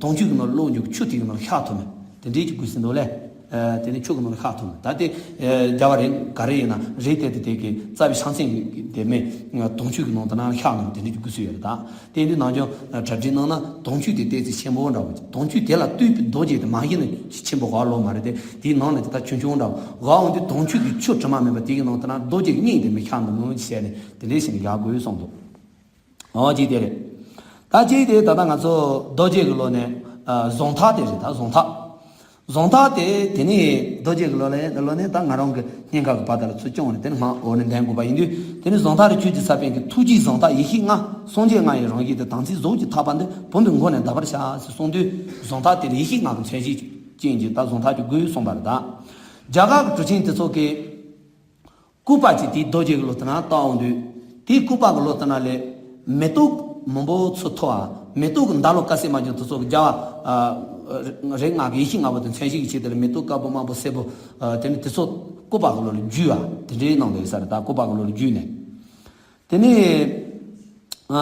དོང་ཆུ་གི་ནང་བླུགས་འཇུག་ཆུ་དེ་གི་ནང་ཤར་ཐུབ་མེད། དེ་འདྲའི་ཅིག་དགོས་ཟིན་འདུག་ལས། དེ་ནི་ཆུ་གི་ནང་ཤར་ཐུབ་མེད། ད་དེ་རྒྱལ་བ་རིགས་ག་རེ་ཡིན་ན་རིགས་དེ་དེ་དེ་གི་རྩ་བའི་ཕྱག་མཚན་གི་དེ་མེད། དོང་ཆུ་གི་ནང་དུ་ན་ཤར་ནས་དེ་འདྲའི་ཅིག་དགོས་སྲོལ་ཡོད་རེད་ད། དེ་འདི་ནང་ཆུང་གྲ་སྒྲིག་གནང་ན་དོང་ཆུ་དེ་ཏོག་ཙམ་ཆེན་པོ་འདྲ་བོ། དོང་ཆུ་དེ་ལ་ལྟོས་པའི་རྡོ་རྗེ་དེ་མ་གཞི་ནས་ཆེན་པོ་ག་ལོ་མ་རེད་དེ། དེའི་ནང་ནས་དེ་ལྟར་ཆུང་ཆུང་འདྲ་བོ་ག་འོང་དུས། དོང་ཆུ་གི་ཆུ་དྲི་མ་མེད་པ་དེ་གི་ནང་དུ་ན་རྡོ་རྗེ་གི་བརྙན་དེ་མི་ཤར་འདུག་མོ་བྱས་ནས་དེ་འདྲའི་ཞིག་ནས་རྒྱག་དགོས་གསུངས་འདུག་འོ་གཅིག་དེ་རེད། ད་གཅིག་དེ་ད་ལྟ་ང་ཚོ་རྡོ་རྗེ་གི་ལོ་ནས་གཟུངས་ཐག་དེ་རེད། ད་གཟུངས་ཐག་གཟུངས་ཐག་དེ་དེ་ནས་རྡོ་རྗེ་གི་ལོ་ལས་ལོ་ནས་ད་ང་རང་གི་སྙིང་ག་གི་བར་དག་ལ་ཚུར་སྐྱོང་ནས་དེ་ནས་མར་འོག་ནས་འདོན་དགོས་པ་ཡིན་དུས། དེ་ནས་གཟུངས་ཐག་རེ་ཆོས་ཀྱི་ས་པཎ་གྱིས། ཐུགས་རྗེའི་གཟུངས་ཐག་ཡེ་ཤེས་ལྔ། སངས་རྒྱས་ལྔ་ཡི་རང་བཞིན་ཏེ། དམ་ཚིག་གཟུགས་ཀྱི་ཐག་པ་འདི། བུམ་པའི་མགོ་ནས་བརྡབ་པར་བྱ་ཟེར་གསུངས་དུས། གཟུངས་ཐག་དེ་ལ་ཡེ་ཤེས་ལྔ་གི་མཚན་གཞི་ཅན་གྱི་ད་གཟུངས་ཐག་ཅིག་དགོས་གསུངས་པ་རེད་ད། རྒྱ་གར་གྱི་གྲུབ་ཆེན་དེ་ཚོ་གིས་སྐུད་པ་ཅིག་དེའི་རྡོ་རྗེ་གི་ལོ་དེ་ན་བཏགས་འོང་དུས། དེའི་སྐུད་པ་གི་ལོ་དེ་ན་ལས་མེ་ཏོག་མང་པོ་ཚུར་འཐོར་བ། མེ་ཏོག་གི་འདབ་ལོ་དཀར་སེར་དམར་ལྗང་དེ་ཚོ་གི་རྒྱལ་བ་རིགས་ལྔ་གི་ཡེ་ཤེས་ལྔ་པོ་དེ་མཚན་གཞི་གི་ཆེད་དུ་ལ་མེ་ཏོག་དཀར་པོ་དམར་པོ་སེར་པོ། དེ་ནི་དེ་ཚོ་སྐུད་པ་གི་ལོ་ལ་བརྒྱུས་པ་དེ་འདྲའི་ནང་དུ་ཡོད་ས་རེད། ད་སྐུད་པ་གི་ལོ་ལ་བརྒྱུས་ནས། དེ་ནས་ཨ་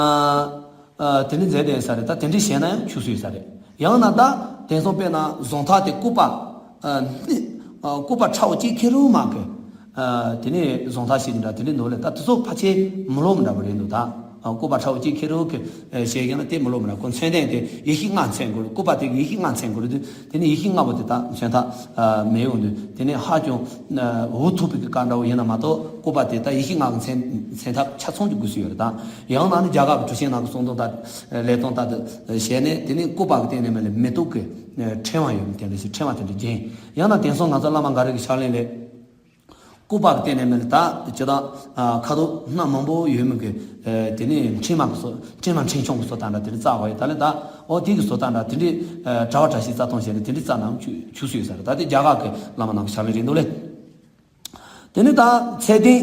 ཨ་དེ་འདྲ་མཛད་བསྡད་ས་རེད། ད་དེ་འདྲ་བྱས་ན་ཡང་ཆོག་སྲིད་ས་རེད། ཡང་ན་ད་དེང་སང་དཔེར་ན་གཟུངས་ཐག་དེ་སྐུད་པ་ཨ་ནི་ཨ་སྐུད་པ་ཁྲ་བོ་གཅིག་ཁེར་རོ་མ་གི་ཨ་དེ་ནས་གཟུངས་ཐག་བྱེད་ཀྱི་འདྲ་དེ་འདྲ་འདུག་ལས། ད་དེ་ཚོ་ཕལ་ཆེར་མི་སློབ་མི་འདྲ་བ་རེད་འདུག་ད་ཨ་སྐུད་པ་ཁྲ་བོ་གཅིག་ཁེར་རོ་གི་ཨ་བྱེད་ཀྱི་ན་དེ་མི་སློབ་མི་འདྲ། ཁོ་མཚོན་དོན་དེ་ཡེ་ཤེས་ལྔ་མཚོན་དགོས་རེད། སྐུད་པ་དེ་ཡེ་ཤེས་ལྔ་མཚོན་དགོས་རེད་དུས། དེ་ནས་ཡེ་ཤེས་ལྔ་པོ་དེ་དག་མཚོན་ཐབས་མེད་འོང་དུས། དེ་ནས་ཧ་ཅང་འུ་ཐུག་པའི་གི་བཀའ་འདྲ་བོ་ཡིན་ན་མ་གཏོགས། སྐུད་པ་དེ་དག་ཡེ་ཤེས་ལྔ་གི་མཚོན་མཚོན་ཐབས་ཆ་ཚང་གི་དགོས་སུ་ཡོད་རེད་ད། ཡང་ན་ནི་རྒྱ་གར་གྱི་གྲུབ་ཆེན་རྣམས་ཀྱི་གསུང་དོན་དག་ལས་དོན་དག་དེ་བྱས་ནས། དེ་ནས་སྐུད་པ་གི་སྟེང་ནས་མ་ལས་མེ་ཏོག་གི་ཕྲེང་བ་ཡོད་མི་དེ་འདྲ་ཞིག་ཕྲེང་བ་དེ་འདྲ་བརྒྱན། ཡང་ན་དེང་སང་ང་ཚོ་བླ་མ་འགའ་རེ་གི་ཕྱག་ལེན་ལས། སྐུད་པ་གི་སྟེང་ནས་མིན་ལ་ད་ཇི་ལྟར་ཁ་དོག་སྣ་མང་པོ་ཡོད་མི་གི། དེ་ནས་འཕྲེང་མ་གི་བཟོ། འཕྲེང་མ་འཕྲེང་ཆུང་གི་བཟོ་ལྟ་འདྲ་དེ་འདྲ་བཙགས་པ་ཡོད། ད་ལན་ད་ཨོ་དེ་གི་བཟོ་ལྟ་འདྲ་དེ་འདྲའི་གྲྭ་པ་གྲྭ་ཤིས་རྩ་ཐང་བྱས་ནས་དེ་འདྲའི་རྩ་ནང་བཅུག་བཅུག་སྲོལ་ཡོད་ས་རེད། ད་དེ་རྒྱ་གར་གི་བླ་མ་རྣམས་ཀྱི་ཕྱག་ལེན་རེད་འདུག་ལེ། དེ་ནི་ད་ཚད་ལྡན།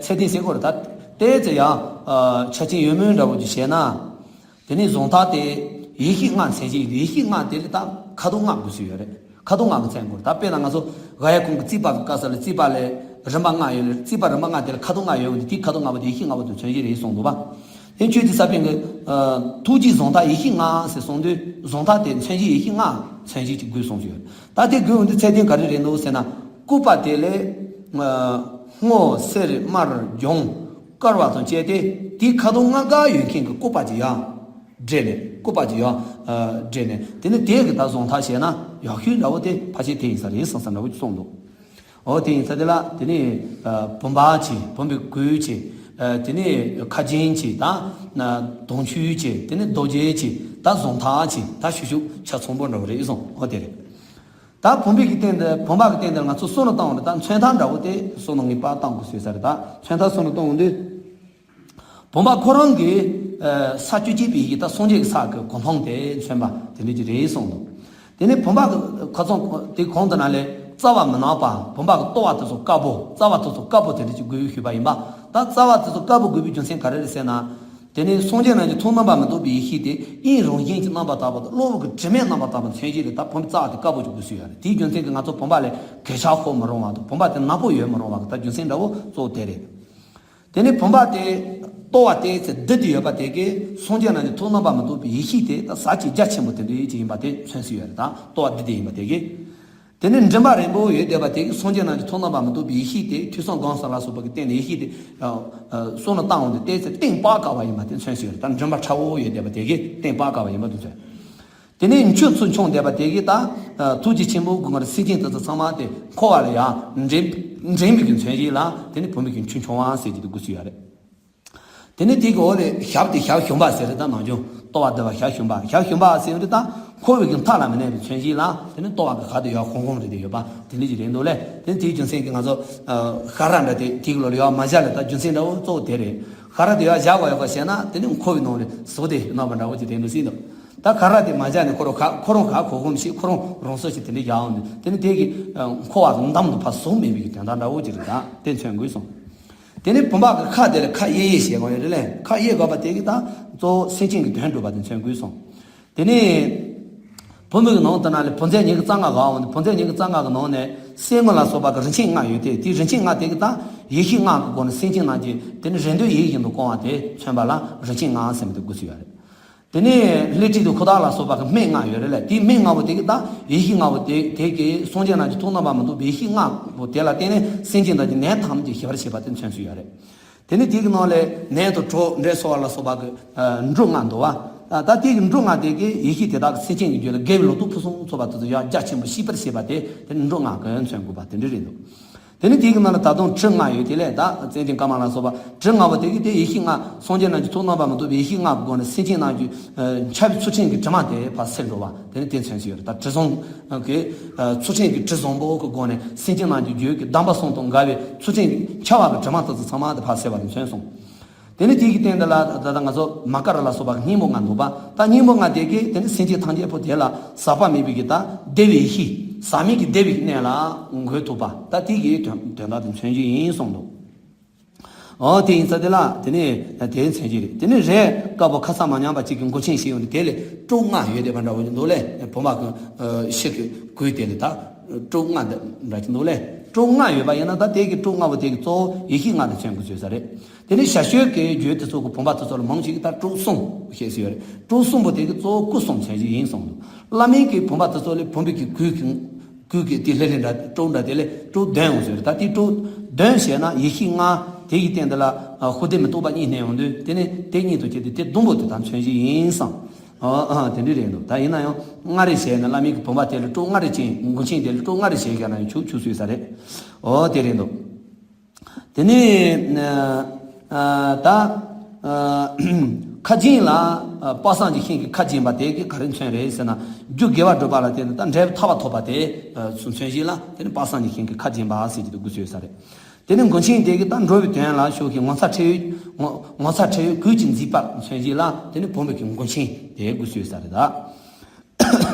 ཚད་ལྡན་ཟེར་དགོས་རེད། ད་ཏོག་ཙམ་ཡང་ཆ་ཆེན་ཡོད་མུས་འདྲ་བོ་ཅིག་བྱས་ན། དེ་ནི་གཟུངས་ཐག་དེ་ཡེ་ཤེས་ལྔ་མཚན་བྱེད། ཡེ་ཤེས་ལྔ་དེ་ལ་ད་ཁ་དོག་ལྔ་དགོས་སྲོལ་ཡོད་རེད། ཁ་དོག་ལྔ་གི་མཚན་དགོས་རེད། ད་དཔེར་ན་ང་ཚོ་སྒ་ཡ་གུང་གི་རྩིས་པ་གི་སྐབས་སུ་ལ་རྩིས་པ་ལ་རིམ་པ་ལྔ་ཡོད་ལ། རྩིས་པ་རིམ་པ་ལྔ་དེ་ལ་ཁ་དོག་ལྔ་ཡོད་འོང་དུས། དེའི་ཁ་དོག་ལྔ་པོ་དེ་ཡེ་ཤེས་ལྔ་པོ་དེ་མཚོན་བྱེད་རེད་གསུངས་འདུག་པ། དེ་ཆོས་ཀྱི་ས་པཎ་གྱིས་ཐུགས་རྗེའི་གཟུངས་ཐག་ཡེ་ཤེས་ལྔ་ཟེར་གསུངས་དུས། གཟུངས་ཐག་དེ་མཚོན་བྱེད་ཡེ་ཤེས་ལྔ་མཚོན་བྱེད་ཅིག་དགོས་གསུངས་ཡོད། ད་དེ་དགོས་འོང་དུས་ཚད་ལྡན་ག་རེ་རེད་འདུག་ཟེར་ན། སྐུད་པ་དེ་ལས་སྔོ་སེར་དམར་ལྗང་དཀར་བ་དང་བཅས་ཏེ། དེའི་ཁ་དོག་ལྔ་ཀ་ཡོད་མཁན་གྱི་སྐུད་པ་ཅིག་ཡར་སྦྲེལ་ནས། སྐུད་པ་ཅིག་ཡར་སྦྲེལ་ནས། དེ་ནི་དེ་གི་ད་གཟུངས་ཐག་བྱས་ན་ཡག་ཤོས་འདྲ་བོ་དེ་ཕལ་ཆེར་དེ་ཡིན་ས་རེད་བསམ་བསམ་འདྲ་བོ་ཅིག་གསུངས་འདུག། འོ་དེ་ཡིན་ས་དེ་ལ་དེ་ནི་བུམ་པ་བྱས། བུམ་པའི་གོས་བྱས། དེ་ནི་ཁ་རྒྱན་བྱས། ད་དུང་ཆོས་བྱས། དེ་ནི་རྡོ་རྗེ་བྱས། ད་གཟུངས་ཐག་བྱས། ད་ཤུ་ཤུ་ཆ་ཚང་པོ་འདྲ་བོ་རེད་གསུངས། འོ་དེ་རེད། ད་བུམ་པའི་གི་སྟེང་དུ། བུམ་པ་གི་སྟེང་དུ་ང་ཚོ་གསུམ་ལ་བཏང་བ་རེད། ད་མཚོན་ཐག་འདྲ་བོ་དེ་གསུམ་ལ་ངེས་པར་བཏང་དགོས་ཟེར་ས་རེད། ད་མཚོན་ཐག་གསུམ་ལ་བཏང་འོང་དུས། བུམ་པ་ཁོ་རང་གི་ས་བཅུ་གཅིག་པའི་ཡི་གེ། ད་སངས་རྒྱས་ཀྱི་ས་གི་གོ་འཕང་དེ་མཚོན་པ་དེ་འདྲ་ཅིག་རེད་གསུངས་འདུག། དེ་ནས་བུམ་པ་གི་ཁ་ཚང་དེ་གོང་དུ་ན་ལས་རྩ་བ་མི་སྣང་བ། བུམ་པ་གི་ལྟོ་བ་དེ་ཚོ་དཀར་པོ། རྩ་བ་དེ་ཚོ་དཀར་པོ་དེ་འདྲ་ཅིག་དགོས་ཞུས་པ་ཡིན་པ། ད་རྩ་བ་དེ་ཚོ་དཀར་པོ་དགོས་པའི་རྒྱུ་མཚན་ག་རེ་རེད་ཟེར་ན། དེ་ནས་སངས་རྒྱས་རྣམས་ཀྱི་ཐུགས་རྣམ་པར་མི་རྟོག་པའི་ཡེ་ཤེས་དེ་དབྱིངས་རང་བཞིན་གྱི་རྣམ་པར་དག་པ་དང་གློ་བུར་གྱི་དྲི་མའི་རྣམ་པར་དག་པ་མཚོན་བྱེད་ལ་ད་བུམ་པ་རྩ་བ་དེ་དཀར་པོ་ཅིག་དགོས་སྲོལ་ཡོད་རེད། དེའི་རྒྱུ་མཚན་གྱིས་ང་ཚོ་བུམ་པ་ལ་གས་ཆག་ཤོར་མི་རུང་བ་དང་། བུམ་པ་དེ་ནག་པོ་ཡོད་མི་རུང་བ་གི་ད་རྒྱུ་མཚན་འདྲ་བོ་གཙོ་བོ་དེ་རེད། དེ་ནས་བུམ་པ་དེ་ལྟོ་བ་དེ་ཚེ་བསྡུས་ཏེ་ཡོད་པ་དེ་གིས་སངས་རྒྱས་རྣམས་ཀྱི་ཐུགས་རྣམ་པར་མི་རྟོག་པའི་ཡེ་ཤེས་དེ་ད་ཟབ་ཅིང་རྒྱ་ཆེན་པོ་དེ་འདྲ་ཅིག་ཡིན་པ་དེ་མཚོན་སྲོལ་ཡོད་རེད། ད་ལྟོ་བ་བསྡུས་ཏེ་ཡིན་པ་དེ་གིས། དེ་ནས་མགྲིན་པ་རིང་པོ་ཡོད་བསྡད་པ་དེ་གིས་སངས་རྒྱས་རྣམས་ཀྱི་ཐུགས་རྣམ་པར་མི་རྟོག་པའི་ཡེ་ཤེས་དེ་ཐོས་བསམ་སྒོམ་གསུམ་ལ་སོགས་པ་གི་སྟེང་ནས་ཡེ་ཤེས་དེ་གསུམ་ལ་བཏང་འོང་དུས་དེ་ཚེ་གཏིང་དཔག་དཀའ་བ་ཡིན་པ་དེ་མཚོན་སྲོལ་ཡོད་རེད། ད་མགྲིན་པ་ཕྲ་བོ་ཡོད་བསྡད་པ་དེ་གིས་གཏིང་དཔག་དཀའ་བ་ཡིན་པ་དེ་མཚོན། དེ་ནས་མཆུ་ཚུར་འཕྱུངས་བསྡད་པ་དེ་གིས་ད་ཐུགས་རྗེ་ཆེན་པོ་གི་ངོར་སེམས་ཅན་དེ་ཚོ་ཚང་མ་དེ་འཁོར་བ་ལས་ཡར་འདྲེན་འདྲེན་པའི་གི་མཚོན་བྱེད་ལ། དེ་ནས་བུམ་པའི་གི་མཆུ་འཕྱུང་བ་ཟེར་གྱི་དེ་དགོས་སྲོལ་ཡོད་རེད། དེ་ནས་དེ་གི་འོག་ལས་ཞབས་དེ་ཞབས་ཞུམ་པ་ཟེར་རེད། ད་ནང་ཆུང་ལྟོ་བ་བསྡུ་བ་ཞབས་ཞུམ་པ། ཞབས་ཞུམ་པ་ཟེར་རེད། ད་འཁོར་བའི་གི་མཐའ་ལ་མི་གནས་པའི་མཚོན་བྱེད་ལ། དེ་ནས་ལྟོ་བ་གི་ཁ་དེ་ཡར་ཧོང་ཧོང་རེད་དེ་ཡོད་པ་དེ་འདྲ་ཅིག་རེད་འདུག་ལེ། དེ་ནས་དེའི་རྒྱུ་མཚན་གྱིས་ང་ཚོ་ཤ་ར་འདྲ་དེ་དེ་གི་ལོ་ལ་ཡར་མ་བཞག་ལ། ད་རྒྱུ་མཚན་འདྲ་བོ་གཙོ་བོ་དེ་རེད། ཤ་ར་དེ་ཡར་བཞག་དགོས་ཡོད་པ་བྱས་ན་དེ་ནི་འཁོར་བའི་ནང་ལ་ཟུག་དེ་གནང་བ་འདྲ་བོ་ཅིག་དེ་འདུག་སྲིད་འདུག། ད་ཤ་ར་དེ་མ་བཞག་ནས་ཁོ་རང་ཁ་ཁོ་རང་ཁ་ཁོ་ཁོམ་ཞིག་ཁོ་རང་རང་སོ་ཞིག་དེ་འདྲ་བཞག་འོང་དུས། དེ་ནི་དེ་གི་འཁོར་བ་གི་འདམ་དུ་ཕར་ཟུག་མེད་པའི་གི་དོན་དག་འདྲ་བོ་ཅིག་རེད། ད་དེ་མཚོན་དགོས་སོང་། དེ་ནས་བུམ་པ་གི་ཁ་དེ་ལ་ཁ་དབྱེ་དབྱེ་བྱེད་དགོས་ཡོད་རེད་ལེ། ཁ་དབྱེ་དགོས་པ་དེ་གིས་ད་གཙོ་བོ་སེམས་ཅན་གྱི་དོན་སྒྲུབ་པ་དེ་མཚོན་དགོས་སོང་། དེ་ནས་བུམ་པའི་གི་ནང་དུ་ན་ལས་བུམ་རྫས་ཉི་ཤུ་རྩ་ལྔ་ག་འོང་དུས། བུམ་རྫས་ཉི་ཤུ་རྩ་ལྔ་གི་ནང་ནས་གསེར་དངུལ་ལ་སོགས་པ་གི་རིན་ཆེན་ལྔ་ཡོད་དེ། དེའི་རིན་ཆེན་ལྔ་དེ་གིས་ད་ཡེ་ཤེས་ལྔ་གི་སྒོ་ནས་སེམས་ཅན་རྣམས་ཀྱི་དེ་ནི་རེ་འདོད་ཡིད་བཞིན་དུ་སྐོང་བ་དེ་མཚོན་པ་ལ་རིན་ཆེན་ལྔ་ཟེར་མི་དེ་དགོས་སྲོལ་ཡོད་རེད། དེ་ནས་ལྷས་བྲིས་དང་ཁུ་ཐག་ལ་སོགས་པ་གི་སྨན་ལྔ་ཡོད་རེད་ལ། དེའི་སྨན་ལྔ་པོ་དེ་གིས་ད་ཡེ་ཤེས་ལྔ་པོ་དེ་དེ་གིས་སངས་རྒྱས་རྣམས་ཀྱི་ཐུགས་རྣམ་པར་མི་རྟོག་པའི་ཡེ་ཤེས་ལྔ་པོ་དེ་ལ་བརྟེན་ནས་སེམས་ཅན་དག་གི་ནད་ཐམས་ཅད་ཞི་བར་བྱེད་པ་དེ་མཚོན་སྲོལ་ཡོད་རེད། དེ་ནས་དེ་གི་ནང་ལས་ནད་དང་གྲོགས་འདྲེ་སོགས་ལ་སོགས་པ་གི་འབྲུ་ལྔ་འདུག་པ། ད་དེ་གི་འབྲུ་ལྔ་དེ་གིས་ཡེ་ཤེས་དེ་དག་གིས་སེམས་ཅན་གྱི་རྒྱུད་ལ་དགེ་བའི་ལོ་ཏོག་ཕུན་སུམ་ཚོགས་པ་དེ་ཚོ་ཡང་རྒྱ་ཆེན་པོ་ཞིག་པར་བྱེད་པ་དེ་དེ་ནི་འབྲུ་ལྔ་གིས་མཚོན་དགོས་པ་དེ་འདྲ་རེད་འདུག། དེ་ནས་དེའི་ནང་ལ་ད་དུང་དྲི་ལྔ་ཡོད་དེ་ལས། ད་ཙན་དན་དཀར་དམར་ལ་སོགས་པ་དྲི་ལྔ་པོ་དེ་གིས་དེ་ཡེ་ཤེས་ལྔ། སངས་རྒྱས་རྣམས་ཀྱི་ཐུགས་རྣམ་པར་མི་རྟོག་པའི་ཡེ་ཤེས་ལྔ་གི་སྒོ་ནས་སེམས་ཅན་རྣམས་ཀྱི་ཨ་འཆལ་བའི་ཚུལ་ཁྲིམས་ཀྱི་དྲི་མ་དེ་ཕར་སེལ་འགྲོ་བ་དེ་ནི་དེ་མཚོན་གྱི་ཡོད་རེད། ད་དྲི་བཟང་གི་ཨ་ཚུལ་ཁྲིམས་ཀྱི་དྲི་བཟང་པོ་གི་སྒོ་ནས་སེམས་ཅན་རྣམས་ཀྱི་རྒྱུད་ཀྱི་སྡོམ་པ་གསུམ་དང་འགལ་བའི་ཚུལ་ཁྲིམས་ཀྱི་འཆལ་བ་གི་དྲི་མ་དེ་ཚོ་ཚང་མ་དེ་ཕར་སེལ་བ་དེ་མཚོན་སོང་། དེ་ནས་དེ་གི་སྟེང་དེ་ལ་ད་ལྟ་ང་ཚོ་མ་ཀ་ར་ལ་སོགས་པ་གི་སྙིང་པོ་ལྔ་འདུག་པ། ད་སྙིང་པོ་ལྔ་དེ་གིས་དེ་ནི་སེམས་ཅན་ཐམས་ཅད་པོ་དེ་ལ་ཟག་པ་མེད་པའི་གི་ད་བདེ་བའི་ཡེ་ཤེས། ཟག་མེད་ཀྱི་བདེ་བའི་གནས་ལ་འགོད་ཐུབ་པ། ད་དེ་གི་དོན་དོན་དག་དེ་མཚོན་གྱི་ཡིན་གསུངས་འདུག། འོ་དེ་ཡིན་ཙང་དེ་ལ་དེ་ནས་དེ་མཚོན་གྱི་རེད། དེ་ནས་རས་དཀར་པོ་ཁ་ས་མ་ཉམས་པ་གཅིག་གི་མགུལ་ཆིངས་ཤིག་ཡོད་དེ། དེ་ལས་སྲོག་ལྔ་ཡོད་བསྡད་པ་འདྲ་བོ་ཅིག་འདུག་ལེ། བུམ་པ་གི་ཨ་ཤིང་གི་གོས་དེ་ལས་ད་སྲོག་ལྔ་འདྲ་ཅིག་འདུག་ལེ། སྲོག་ལྔ་ཡོད་པ་ཡིན་ན་ད་དེ་གི་སྲོག་ལྔ་པོ་དེ་གིས་གཙོ་བོ་ཡེ་ཤེས་ལྔ་དེ་མཚོན་དགོས་བཟོས་ས་རེད། དེ་ནས་ཞར་བྱུང་གི་རྒྱུད་དེ་ཚོ་གི་བུམ་པ་དེ་ཚོ་ལ་མང་ཆེ་གིས་ད་སྲོག་གསུམ་ཞེས་ཟེར་བ་རེད། སྲོག་གསུམ་པོ་དེ་གིས་གཙོ་བོ་སྐུ་གསུམ་མཚོན་གྱི་ཡིན་གསུངས་འདུག། བླ་མའི་གི་བུམ་པ་དེ་ཚོ་ལས་བུམ་པའི་གི་གོས་ཀྱི་གོས་ཀྱི་དེ་ལྷེ་ལྷེ་འདྲ་སྲོག་འདྲ་དེ་ལས་སྲོག་བདུན་ཡོང་ཟེར། ད་དེ་སྲོག་བདུན་བྱས་ན་ཡེ་ཤེས་ལྔ། དེ་གི་སྟེང་དེ་ལ་ཨ་ཤུགས་ལྡན་མི་རྟོག་པ་གཉིས་བསྣན་ཡོང་དུས། དེ་ནས་དེ་གཉིས་དང་བཅས་ཏེ་དེ་བདུན་པོ་དེ་ད་མཚོན་གྱི་ཡིན་གསུངས། ཨ་ཨ་དེ་འདྲ་རེད་འདུག། ད་ཡིན་ན་ཡང་ལྔ་རེ་བྱས་ན་བླ་མའི་གི་བུམ་པ་དེ་ལ་སྲོག་ལྔ་རེ་ཅན། མགུལ་ཆིངས་དེ་ལ་སྲོག་ལྔ་རེ་བྱས་བཞག་ན་ཡང་ཆོག་ཆོག་སྲོལ་ཡོད་ས་རེད། ཨོ་དེ་རེད་འདུག། དེ་ནས་ཨ་ད་ཨ་ ཁ་འབྱིན་ལ། ཨ། དཔག་བསམ་གྱི་ཤིང་གི་ཁ་འབྱིན་པ་དེ་གིས་ག་རེ་མཚོན་རེད་ཟེར་ན། རྒྱུ་དགེ་བ་བསྒྲུབ་པ་ལ་བརྟེན་ནས་ད་འབྲས་བུ་ཐར་པ་ཐོབ་པ་དེ། ཨ། མཚོན་བྱེད་ལ་དེ་ནི་དཔག་བསམ་གྱི་ཤིང་གི་ཁ་འབྱིན་པ་ཟེར་གྱི་འདུག་དགོས་སོ་ཡོད་ས་རེད། དེ་ནི་མགོ་ཆེན་དེ་གིས་ད་འགྲོ་བའི་དོན་ལ་ཤོག་གི་ངོ་མཚར་ཁྲེལ་ཡོད། ངོ་ངོ་མཚར་ཁྲེལ་ཡོད་གོས་ཀྱི་མཛེས་པ་མཚོན་བྱེད་ལ་དེ་ནི་བུམ་པའི་གི་མགོ་ཆེན་དེ་དགོས་སོ་ཡོད་ས་རེད་ད།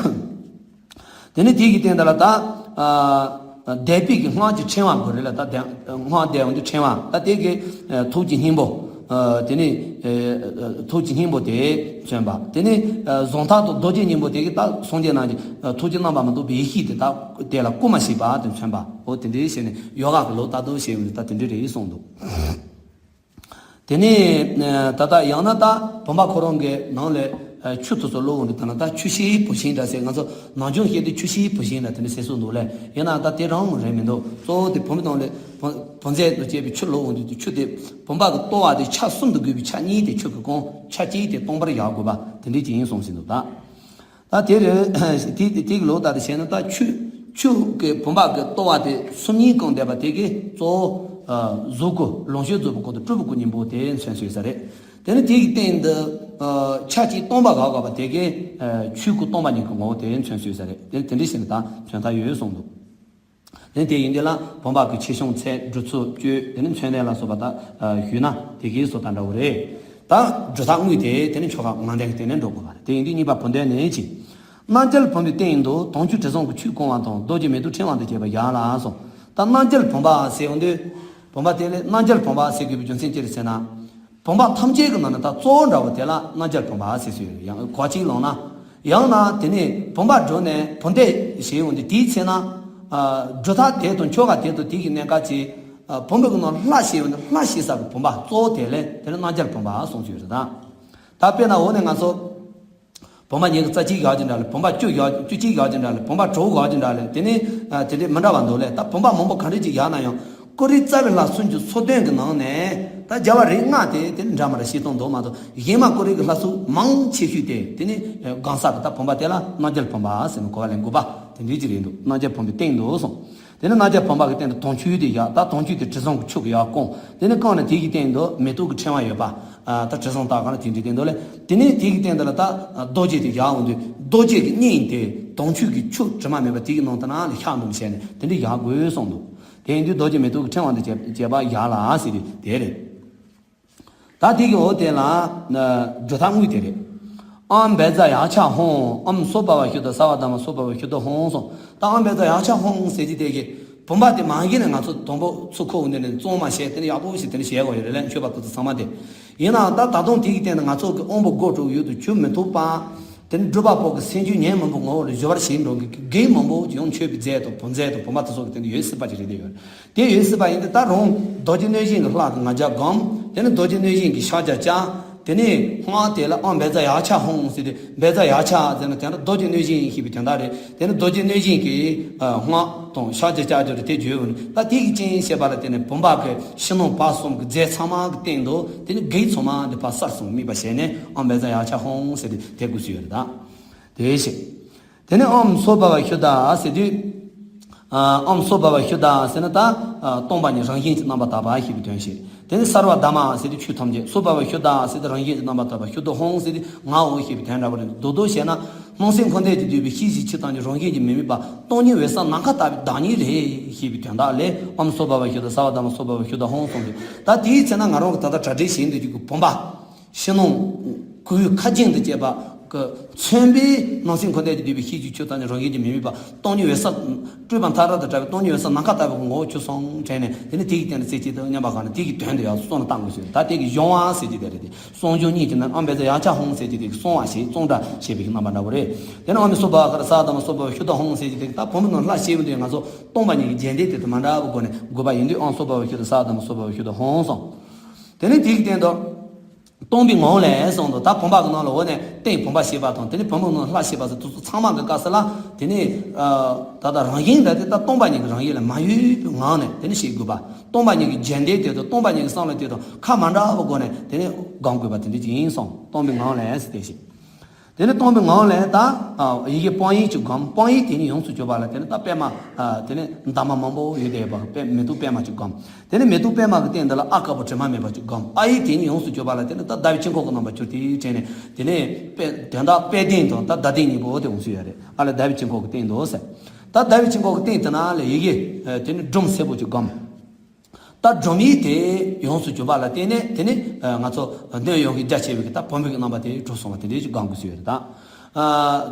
དེ་ནི་དེ་གི་སྟེང་དེ་ལ་ད། ཨ། འདས་པའི་གི་སྔགས་ཀྱི་ཕྲེང་བ་དགོས་རེད་ལ། ད་དེ་སྔགས་འདས་འོང་དུས་ཕྲེང་བ་ད་དེ་གི། ཨ། ཐུགས་ཀྱི་སྙིང་པོ། ཨ། དེ་ནི། ཨ། ཐུགས་ཀྱི་སྙིང་པོ་དེ་མཚོན་པ། དེ་ནི། ཨ། གཟུངས་ཐག་ཏུ་རྡོ་རྗེ་སྙིང་པོ་དེ་གིས་ད་སངས་རྒྱས་རྣམས་ཀྱི། ཨ། ཐུགས་ཀྱི་རྣམ་པར་མི་རྟོག་པའི་ཡེ་ཤེས་དེ་ད་དེ་ལ་སྐུལ་མ་བྱེད་པ་དེ་མཚོན་པ། འོ་དེ་འདྲའི་བྱས་ནས་ཡོ་ག་གི་ལུགས་ལྟར་དུ་བྱས་ཡོང་དུས་ད་དེ་འདྲ་རེད་གསུངས་འདུག་དེ་ནས་ད་ལྟ་ཡང་ན་ད་བུམ་པ་ཁོ་རང་གི་ནང་ལ་ཆུ་དེ་ཚོ་བླུགས་འོང་དུས། ད་ན་ད་ཆུ་ཤེལ་བུམ་ཤིང་འདྲ་ཟེར། ང་ཚོ་ནང་ཆུང་བཤད་དུས་ཆུ་ཤེལ་བུམ་ཤིང་འདྲ་དེ་འདྲ་ཟེར་སྲོལ་འདུག་ལ། ཡིན་ནའང་ད་དེ་རང་རེད་མི་འདུག་གཙོ་བོ་དེ་བུམ་པའི་ནང་ལ་བུམ་བུམ་རྫས་དང་བཅས་པའི་ཆུ་བླུགས་འོང་དུས། ཆུ་དེ་བུམ་པ་གི་ལྟོ་བ་དེ་ཆ་གསུམ་དུ་བགོས་པའི་ཆ་གཉིས་དེ་ཆུ་གིས་བཀང་། ཆ་གཅིག་དེ་སྟོང་པར་བཞག་དགོས་པ་དེ་འདྲ་ཅིག་ཡིན་གསུངས་ཟིན་འདུག་ད། ད་དེ་རེད། དེ་དེ་གི་ལོ་ད་དེ་བྱས་ན་ད་ཆུ་ཆུ་གི་བུམ་པ་གི་ལྟོ་བ་དེ་སུམ་གཉིས་བཀང་བསྡད་པ་དེ་གིས་གཙོ་བོ། ཨ། གཟུགས་སྐུ་ལོངས་སྤྱོད་རྫོགས་པའི་སྐུ་དང་སྤྲུལ་པའི་སྐུ་གཉིས་པོ་དེ་མཚོན་སྲོལ་ཡོད་ས་རེད། དེ་ནི་དེ་གི་སྟེང་དུ། ཨ། ཆ་གཅིག་སྟོང་པ་བཞག་དགོས་པ་དེ་གིས། ཨ། ཆོས་སྐུ་སྟོང་པ་ཉིད་ཀྱི་ངོ་བོ་དེ་མཚོན་སྲོལ་ཡོད་ས་རེད། དེ་དེ་འདྲ་བྱས་ན་ད་མཚོན་ཐབས་ཡོད་གསུངས་འདུག་དེ་དེ་ཡིན་དུས་ལ་བུམ་པ་གི་ཆེ་ཆུང་ཚད། སྦྲུལ་ཚུགས་སྤྱོད། དེ་ནི་མཚོན་གནས་ལ་སོགས་པ་ད་ཞུས་ན་དེ་གའི་བཟོ་ལྟ་འདྲ་བོ་རེད། ད་སྦྲུལ་ཐག་དངོས་དེ་དེ་ནི་ཆོ་ག་ལྔ་ལྡན་གྱི་སྟེང་ནས་འགྲོ་དགོས་པ་རེད། དེ་ཡིན་དུས་གཉིས་པ་བུམ་ལྡན་ནས་ཅི། རྣམ་རྒྱལ་བུམ་པའི་སྟེང་དུ་དུང་ཆོས་དྲི་བཟང་གི་ཆུས་བཀང་བ་དང་རྡོ་རྗེ་མེ་ཏོག་ཕྲེང་བ་འདི་བཅས་པ་བཞག་ལ་གསུངས། ད་རྣམ་རྒྱལ་བུམ་པ་ཟེར་ཡོང་དུས། བུམ་པ་དེ་ལ་རྣམ་རྒྱལ་བུམ་པ་ཟེར་དགོས་པའི་རྒྱུ་མཚན་ཅི་རེད་ཟེར་ན། བུམ་པ་ཐམས་ཅད་ཀྱི་ནང་ནས་ད་གཙོ་བོ་འདྲ་བོ་དེ་ལ་རྣམ་རྒྱལ་བུམ་པ་ཟེར་སྲོལ་ཡོད། ཡང་གོ་གཅིག་ལོང་ན། ཡང་ན་དེ་ནས་བུམ་པ་བསྒྲུབས་ནས་བུམ་བཟླས་བྱས་ཡོང་དུས། དེའི་ཚེ་ན། ཨ། སྦྲུལ་ཐག་དེ་དང་ཆོ་ག་དེ་དང་དེ་གི་གནད་འགག་ཅིག་ཨ། བུམ་པའི་ནང་ལྷ་བཞེངས་ཡོང་དུས་ལྷ་བཞེངས་ས་གི་བུམ་པ་གཙོ་བོ་དེ་ལ་དེ་ནི་རྣམ་རྒྱལ་བུམ་པ་གསུངས་སྲོལ་ཡོད་རེད་ད། ད་དཔེར་ན་འོ་ནས་ང་ཚོ་བུམ་པ་ཉིས་ཀྱི་རྩ་གཅིག་བཞག་རྒྱུ་འདྲ་ལ། བུམ་པ་བཅུ་བཞག་བཅུ་གཅིག་བཞག་རྒྱུ་འདྲ་ལ། བུམ་པ་དྲུག་བཞག་རྒྱུ་འདྲ་ལ། དེ་ནི། ཨ། དེ་འདྲའི་མི་འདྲ་བ་འདུག་ལ། ད་བུམ་པ་མང་པོ་ག་འདྲ་ཅིག་བཞག་ན་ཡང་། ཀུ་རེ་རྩ་བའི་ལྷ་སུམ་ཅུ་སོ་བདུན་གྱི་ནང་ནས་ད་རྒྱལ་བ་རིགས་ལྔ་དེ་དེ་ནི་འདྲ་མི་འདྲ་བྱེད་སྟངས་འདུག་མ་གཏོགས། གཞན་མ་ཀུ་རེ་གི་ལྷ་སུ་མང་ཆེ་ཤོས་དེ་དེ་ནི་སྒང་ས་གི་ད་བུམ་པ་དེ་ལ་རྣམ་རྒྱལ་བུམ་པ་ཟེར་ནས་གོ་བ་ལེན་དགོས་པ་དེ་འདྲའི་ཅིག་རེད་འདུག་རྣམ་རྒྱལ་བུམ་པའི་སྟེང་དུ་གསུངས། དེ་ནས་རྣམ་རྒྱལ་བུམ་པ་གི་སྟེང་དུ་དུང་ཆོས་དེ་བཞག་ད་དུང་ཆོས་དེ་དྲི་བཟང་གི་ཆུ་གིས་ཡར་བཀང་། དེ་ནས་བཀང་ནས་དེ་གི་སྟེང་དུ་མེ་ཏོག་གི་ཕྲེང་བ་ཡོད་པ། ཨ། ད་དྲི་བཟང་དག་ག་ན་དེ་འདྲའི་སྟེང་དུ་ལ། དེ་ནས་དེ་གི་སྟེང་དུ་ལ་ད་རྡོ་རྗེ་དེ་བཞག་འོང་དུས། རྡོ་རྗེ་གི་སྙིང་དེ་དུང་ཆོས་ཀྱི་ཆུ་དྲི་མ་མེད་པ་དེ་གི་ནང་དུ་ན་ལ་ཤར་འདུག་བྱས་ནས་དེ་འདྲའི་བཞག་དགོས་གསུངས་འདུག་དེ་ཡིན་དུས་རྡོ་རྗེ་མེ་ཏོག་གི་ཕྲེང་བ་འདི་བཅས་བཅས་པ་བཞག་ལ་ཟེར་དུས་དེ་རེད། ད་དེ་གི་འོ་དེ་ལ་སྦྲུལ་ཐག་དངོས་དེ་རེད། ཨོཾ་བཛྲ་ཡཀྵ་ཧཱུྃ། ཨོཾ་སྭ་བྷཱ་ཝ་ཤུདྡྷ་སརྦ་དྷརྨ་སྭ་བྷཱ་ཝ་ཤུདྡྷ་ཧཱུྃ་གསུངས། ད་ཨོཾ་བཛྲ་ཡཀྵ་ཧཱུྃ་ཟེར་གྱི་དེ་གི་བུམ་པ་དེ་མ་གཞི་ནས་ང་ཚོ་དང་པོ་ཚུར་ཁོ་འོ་འདི་ནས་གཙང་མ་བྱས། དེ་ནས་ཡག་པོ་ཞིག་དེ་ནས་བྱས་དགོས་ཡོད་རེད་ལ། མཆོད་པ་དེ་ཚོ་ཚང་མ་དེ། ཡིན་ནའང་ད་ད་དུང་དེ་གི་སྟེང་དུ་ང་ཚོ་གི་དབང་པོ་སྒོ་དྲུག་ཡུལ་དུ་གྱུར་མི་ཐུབ་པ། དེ་ནི་སྒྲུབ་པ་པོ་གི་སེམས་རྒྱུད་ཉོན་མོངས་པའི་ངོ་བོ་ལ་སྦྱོར་བར་བྱེད་འགྲོ་གི་གེགས་མང་པོ་ཅིག་ཡང་མཆོད་པའི་རྫས་དང་བུམ་རྫས་དང་བུམ་པ་དེ་ཚོ་གི་སྟེང་དུ་ཡོད་སྲིད་པ་ཅིག་རེད་དེ་ཡོད། དེ་ཡོད་སྲིད་པ་ཡིན་ཏེ། ད་རུང་རྡོ་རྗེ་གནོད་སྦྱིན་གྱི་ལྷ་གི་ང་རྒྱལ་སྒོམ། དེ་ནི་རྡོ་རྗེ་གནོད་སྦྱིན་གྱི་ཕྱག་རྒྱ་བཅའ། དེ་ནི་སྔགས་དེ་ལ་ཨོཾ་བཛྲ་ཡཀྵ་ཧཱུྃ་ཟེར་ཏེ། བཛྲ་ཡཀྵ་ཟེར་ན་དེ་འདྲ་རྡོ་རྗེ་གནོད་སྦྱིན་ཞེས་པའི་དོན་དག་རེད། དེ་ནི་རྡོ་རྗེ་གནོད་སྦྱིན་གྱི་སྔགས་དང་ཕྱག་རྒྱ་བཅའ་རྒྱུ་རེད་དེ་བརྗོད་འོང་། ད་དེ་གི་རྐྱེན་བྱས་པ་ལ་བརྟེན་ནས་བུམ་པ་གི་ཕྱི་ནང་བར་གསུམ་གྱི་རྫས་ཚང་མ་གི་སྟེང་དུ་དེ་ནི་གེགས་ཚང་མ་འདི་ཕར་སར་སོང་དམིགས་པ་བྱས་ནས་ཨོཾ་བཛྲ་ཡཀྵ་ཧཱུྃ་ཟེར་ཏེ་དེ་དགོས་སུ་ཡོད་རེད་ད། དེ་བཞིན། དེ་ནས་ཨོཾ་སྭ་བྷཱ་ཝ་ཤུདྡྷ་ཟེར་དུས། ཨ། ཨོཾ་སྭ་བྷཱ་ཝ་ཤུདྡྷ་ཟེར་ན་ད། ཨ། སྟོང་པ་ཉིད་རང་བཞིན་གྱིས་རྣམ་པར་དག་པ་ཞེས་པའི་དོན་བཤད། དེ་ནས་སརྦ་དྷརྨ་ཟེར་དུས་ཆོས་ཐམས་ཅད། སྭ་བྷཱ་ཝ་ཤུདྡྷ་ཟེར་དུས་རང་བཞིན་གྱིས་རྣམ་པར་དག་པ། ཤུདྡྷ་ཧཱུྃ་ཟེར་དུས་ངའོ་ཞེས་པའི་དོན་འདྲ་བོ་རེད། མདོར་བསྡུས་བཤད་ན། སྣང་སྲིད་འཁོར་འདས་ཀྱིས་བསྡུས་པའི་ཤེས་བྱའི་ཆོས་ཐམས་ཅད་རང་བཞིན་གྱིས་མི་དམིགས་པ་སྟོང་ཉིད་འོད་གསལ་ནམ་མཁའ་ལྟ་བུའི་བདག་ཉིད་རེད་ཞེས་པའི་དོན་དག་ལས། ཨོཾ་སྭ་བྷཱ་ཝ་ཤུདྡྷ་སརྦ་དྷརྨ་སྭ་བྷཱ་ཝ་ཤུདྡྷ་ཧཱུྃ་གསུངས་ཏེ། ད་དེའི་ཚེ་ན་ང་རང་གི་ད་ལྟ་གྲ་སྒྲིག་བྱེད་འདོད་ཀྱི་བུམ་པ། ཕྱི་ནང་གོས་ཁ་རྒྱན་དང་བཅས་པ་གིས་མཚོན་པའི་སྣང་སྲིད་འཁོར་འདས་ཀྱིས་བསྡུས་པའི་ཤེས་བྱའི་ཆོས་ཐམས་ཅད་རང་བཞིན་གྱིས་མི་དམིགས་པ་སྟོང་ཉིད་འོད་གསལ། སྤྲོས་པ་མཐའ་དག་དང་བྲལ་བའི་སྟོང་ཉིད་འོད་གསལ་ནམ་མཁའ་ལྟ་བུའི་ངོ་བོར་གྱུར་སོང་དྲན་ནས། དེ་ནི་དེ་གི་སྟེང་ནས་རྩེ་གཅིག་ཏུ་མཉམ་པར་བཞག་ནས་དེ་གི་དོན་དུ་ཡང་གསུང་ལ་བཏང་དགོས་ཞེས། ད་དེ་གི་སྦྱོང་བ་ཟེར་གྱི་དེ་རེད་དེ། གསུང་སྦྱོང་གཉིས་ཀྱི་ནང་ཨོཾ་བཛྲ་ཡཀྵ་ཧཱུྃ་ཟེར་གྱི་དེ་གི་གསུང་བ་ཞེས་གསུང་སྒྲ་ཞེས་པའི་རྣམ་པ་འདྲ་བོ་རེད། དེ་ནས་ཨོཾ་སྭ་བྷཱ་ཝ་ཤུདྡྷ་སརྦ་དྷརྨ་སྭ་བྷཱ་ཝ་ཤུདྡྷ་ཧཱུྃ་ཟེར་གྱི་དེ་གི་ད་བུམ་པའི་ནང་ལྷ་བཞེངས་པ་དེ་ང་ཚོ་སྟོང་པ་ཉིད་ཀྱི་རྒྱས་འདེབས་དེ་དང་མ་འདྲ་བའི་སྒོ་ནས་དགོས་པ་ཡིན་དུས། ཨོཾ་སྭ་བྷཱ་ཝ་ཤུདྡྷ་སརྦ་དྷརྨ་སྭ་བྷཱ་ཝ་ཤུདྡྷ་ཧཱུྃ་གསུངས། དེ་ནས་དེ་གི་སྟེང་དུ། སྟོང་པའི་ངང་ལས་གསུངས་འདུག་ད་བུམ་པ་གི་ནང་ལ་འོ་ནས་སྟེང་བུམ་པ་བཞེངས་པ་དང་། དེ་ནས་བུམ་པའི་ནང་ལྷ་བཞེངས་པ་སོགས་དེ་ཚོ་ཚང་མ་གི་སྐབས་སུ་ལ། དེ་ནས། ཨ། ད་ལྟ་རང་བཞིན་འདྲ་དེ་ད་སྟོང་པ་ཉིད་ཀྱི་རང་བཞིན་ལ་མ་གཡོས་པའི་ངང་ནས་དེ་ནས་བཞེངས་དགོས་པ། སྟོང་པ་ཉིད་ཀྱི་རྒྱས་འདེབས་དེ་དང་སྟོང་པ་ཉིད་ཀྱི་བསམ་བློ་དེ་དང་ཁ་མ་འདྲ་བའི་སྒོ་ནས་དེ་ནས་སྒོམ་དགོས་པ་དེ་འདྲ་ཅིག་ཡིན་གསུངས། སྟོང་པའི་ངང་ལས་ཟེར་ཏེ་བཞེངས། དེ་ནས་སྟོང་པའི་ངང་ལས་ད་ཡི་གེ་སྤང་ཡིག་ཅིག་བསྒོམ། སྤང་ཡིག་དེ་ནི་ཡོངས་སུ་གྱུར་པ་ལ་དེ་ནི་ད་པད་མ། དེ་ནི་འདབ་མ་མང་པོ་ཡོད་དེ་པ་པད་མེ་ཏོག་པད་མ་ཅིག་བསྒོམ། དེ་ནི་མེ་ཏོག་པད་མ་གི་སྟེང་འདི་ལ་ཨ་དཀར་པོ་དྲི་མ་མེད་པ་ཅིག་བསྒོམ། ཨ་ཡིག་དེ་ནི་ཡོངས་སུ་གྱུར་པ་ལ་དེ་ནི་ད་ཟླ་བའི་དཀྱིལ་འཁོར་གྱི་རྣམ་པ་གྱུར་ཏེ་དྲན་ནས་དེ་ནི་དཔེ་དོན་དག་དཔལ་ལྡན་དང་ད་ཟླ་ལྡན་གཉིས་པོ་དེ་འོང་སྲིད་ཡོད་རེད། ཨ་ལ་ཟླ་བའི་དཀྱིལ་འཁོར་གྱི་སྟེང་དུ་ཟེར། ད་ཟླ་བའི་དཀྱིལ་འཁོར་གྱི་སྟེང་དེ་ན་ལ་ཡི་གེ་དེ་ནི་སྒྲོམ་སེར་པོ་ཅིག་བསྒོམ། ད་སྒྲོམ་ཡིག་དེ་ཡོངས་སུ་གྱུར་པ་ལ་བརྟེན་ནས་དེ་ནི་ང་ཚོ་གནོད་ཡོད་ཀྱི་རྒྱ་ཆེ་བའི་གི་ད་བུམ་པའི་གི་རྣམ་པ་དེ་གྲུབ་སོང་བ་དེ་འདྲའི་ཅིག་བསྒོམ་དགོས་སུ་ཡོད་རེད་ད།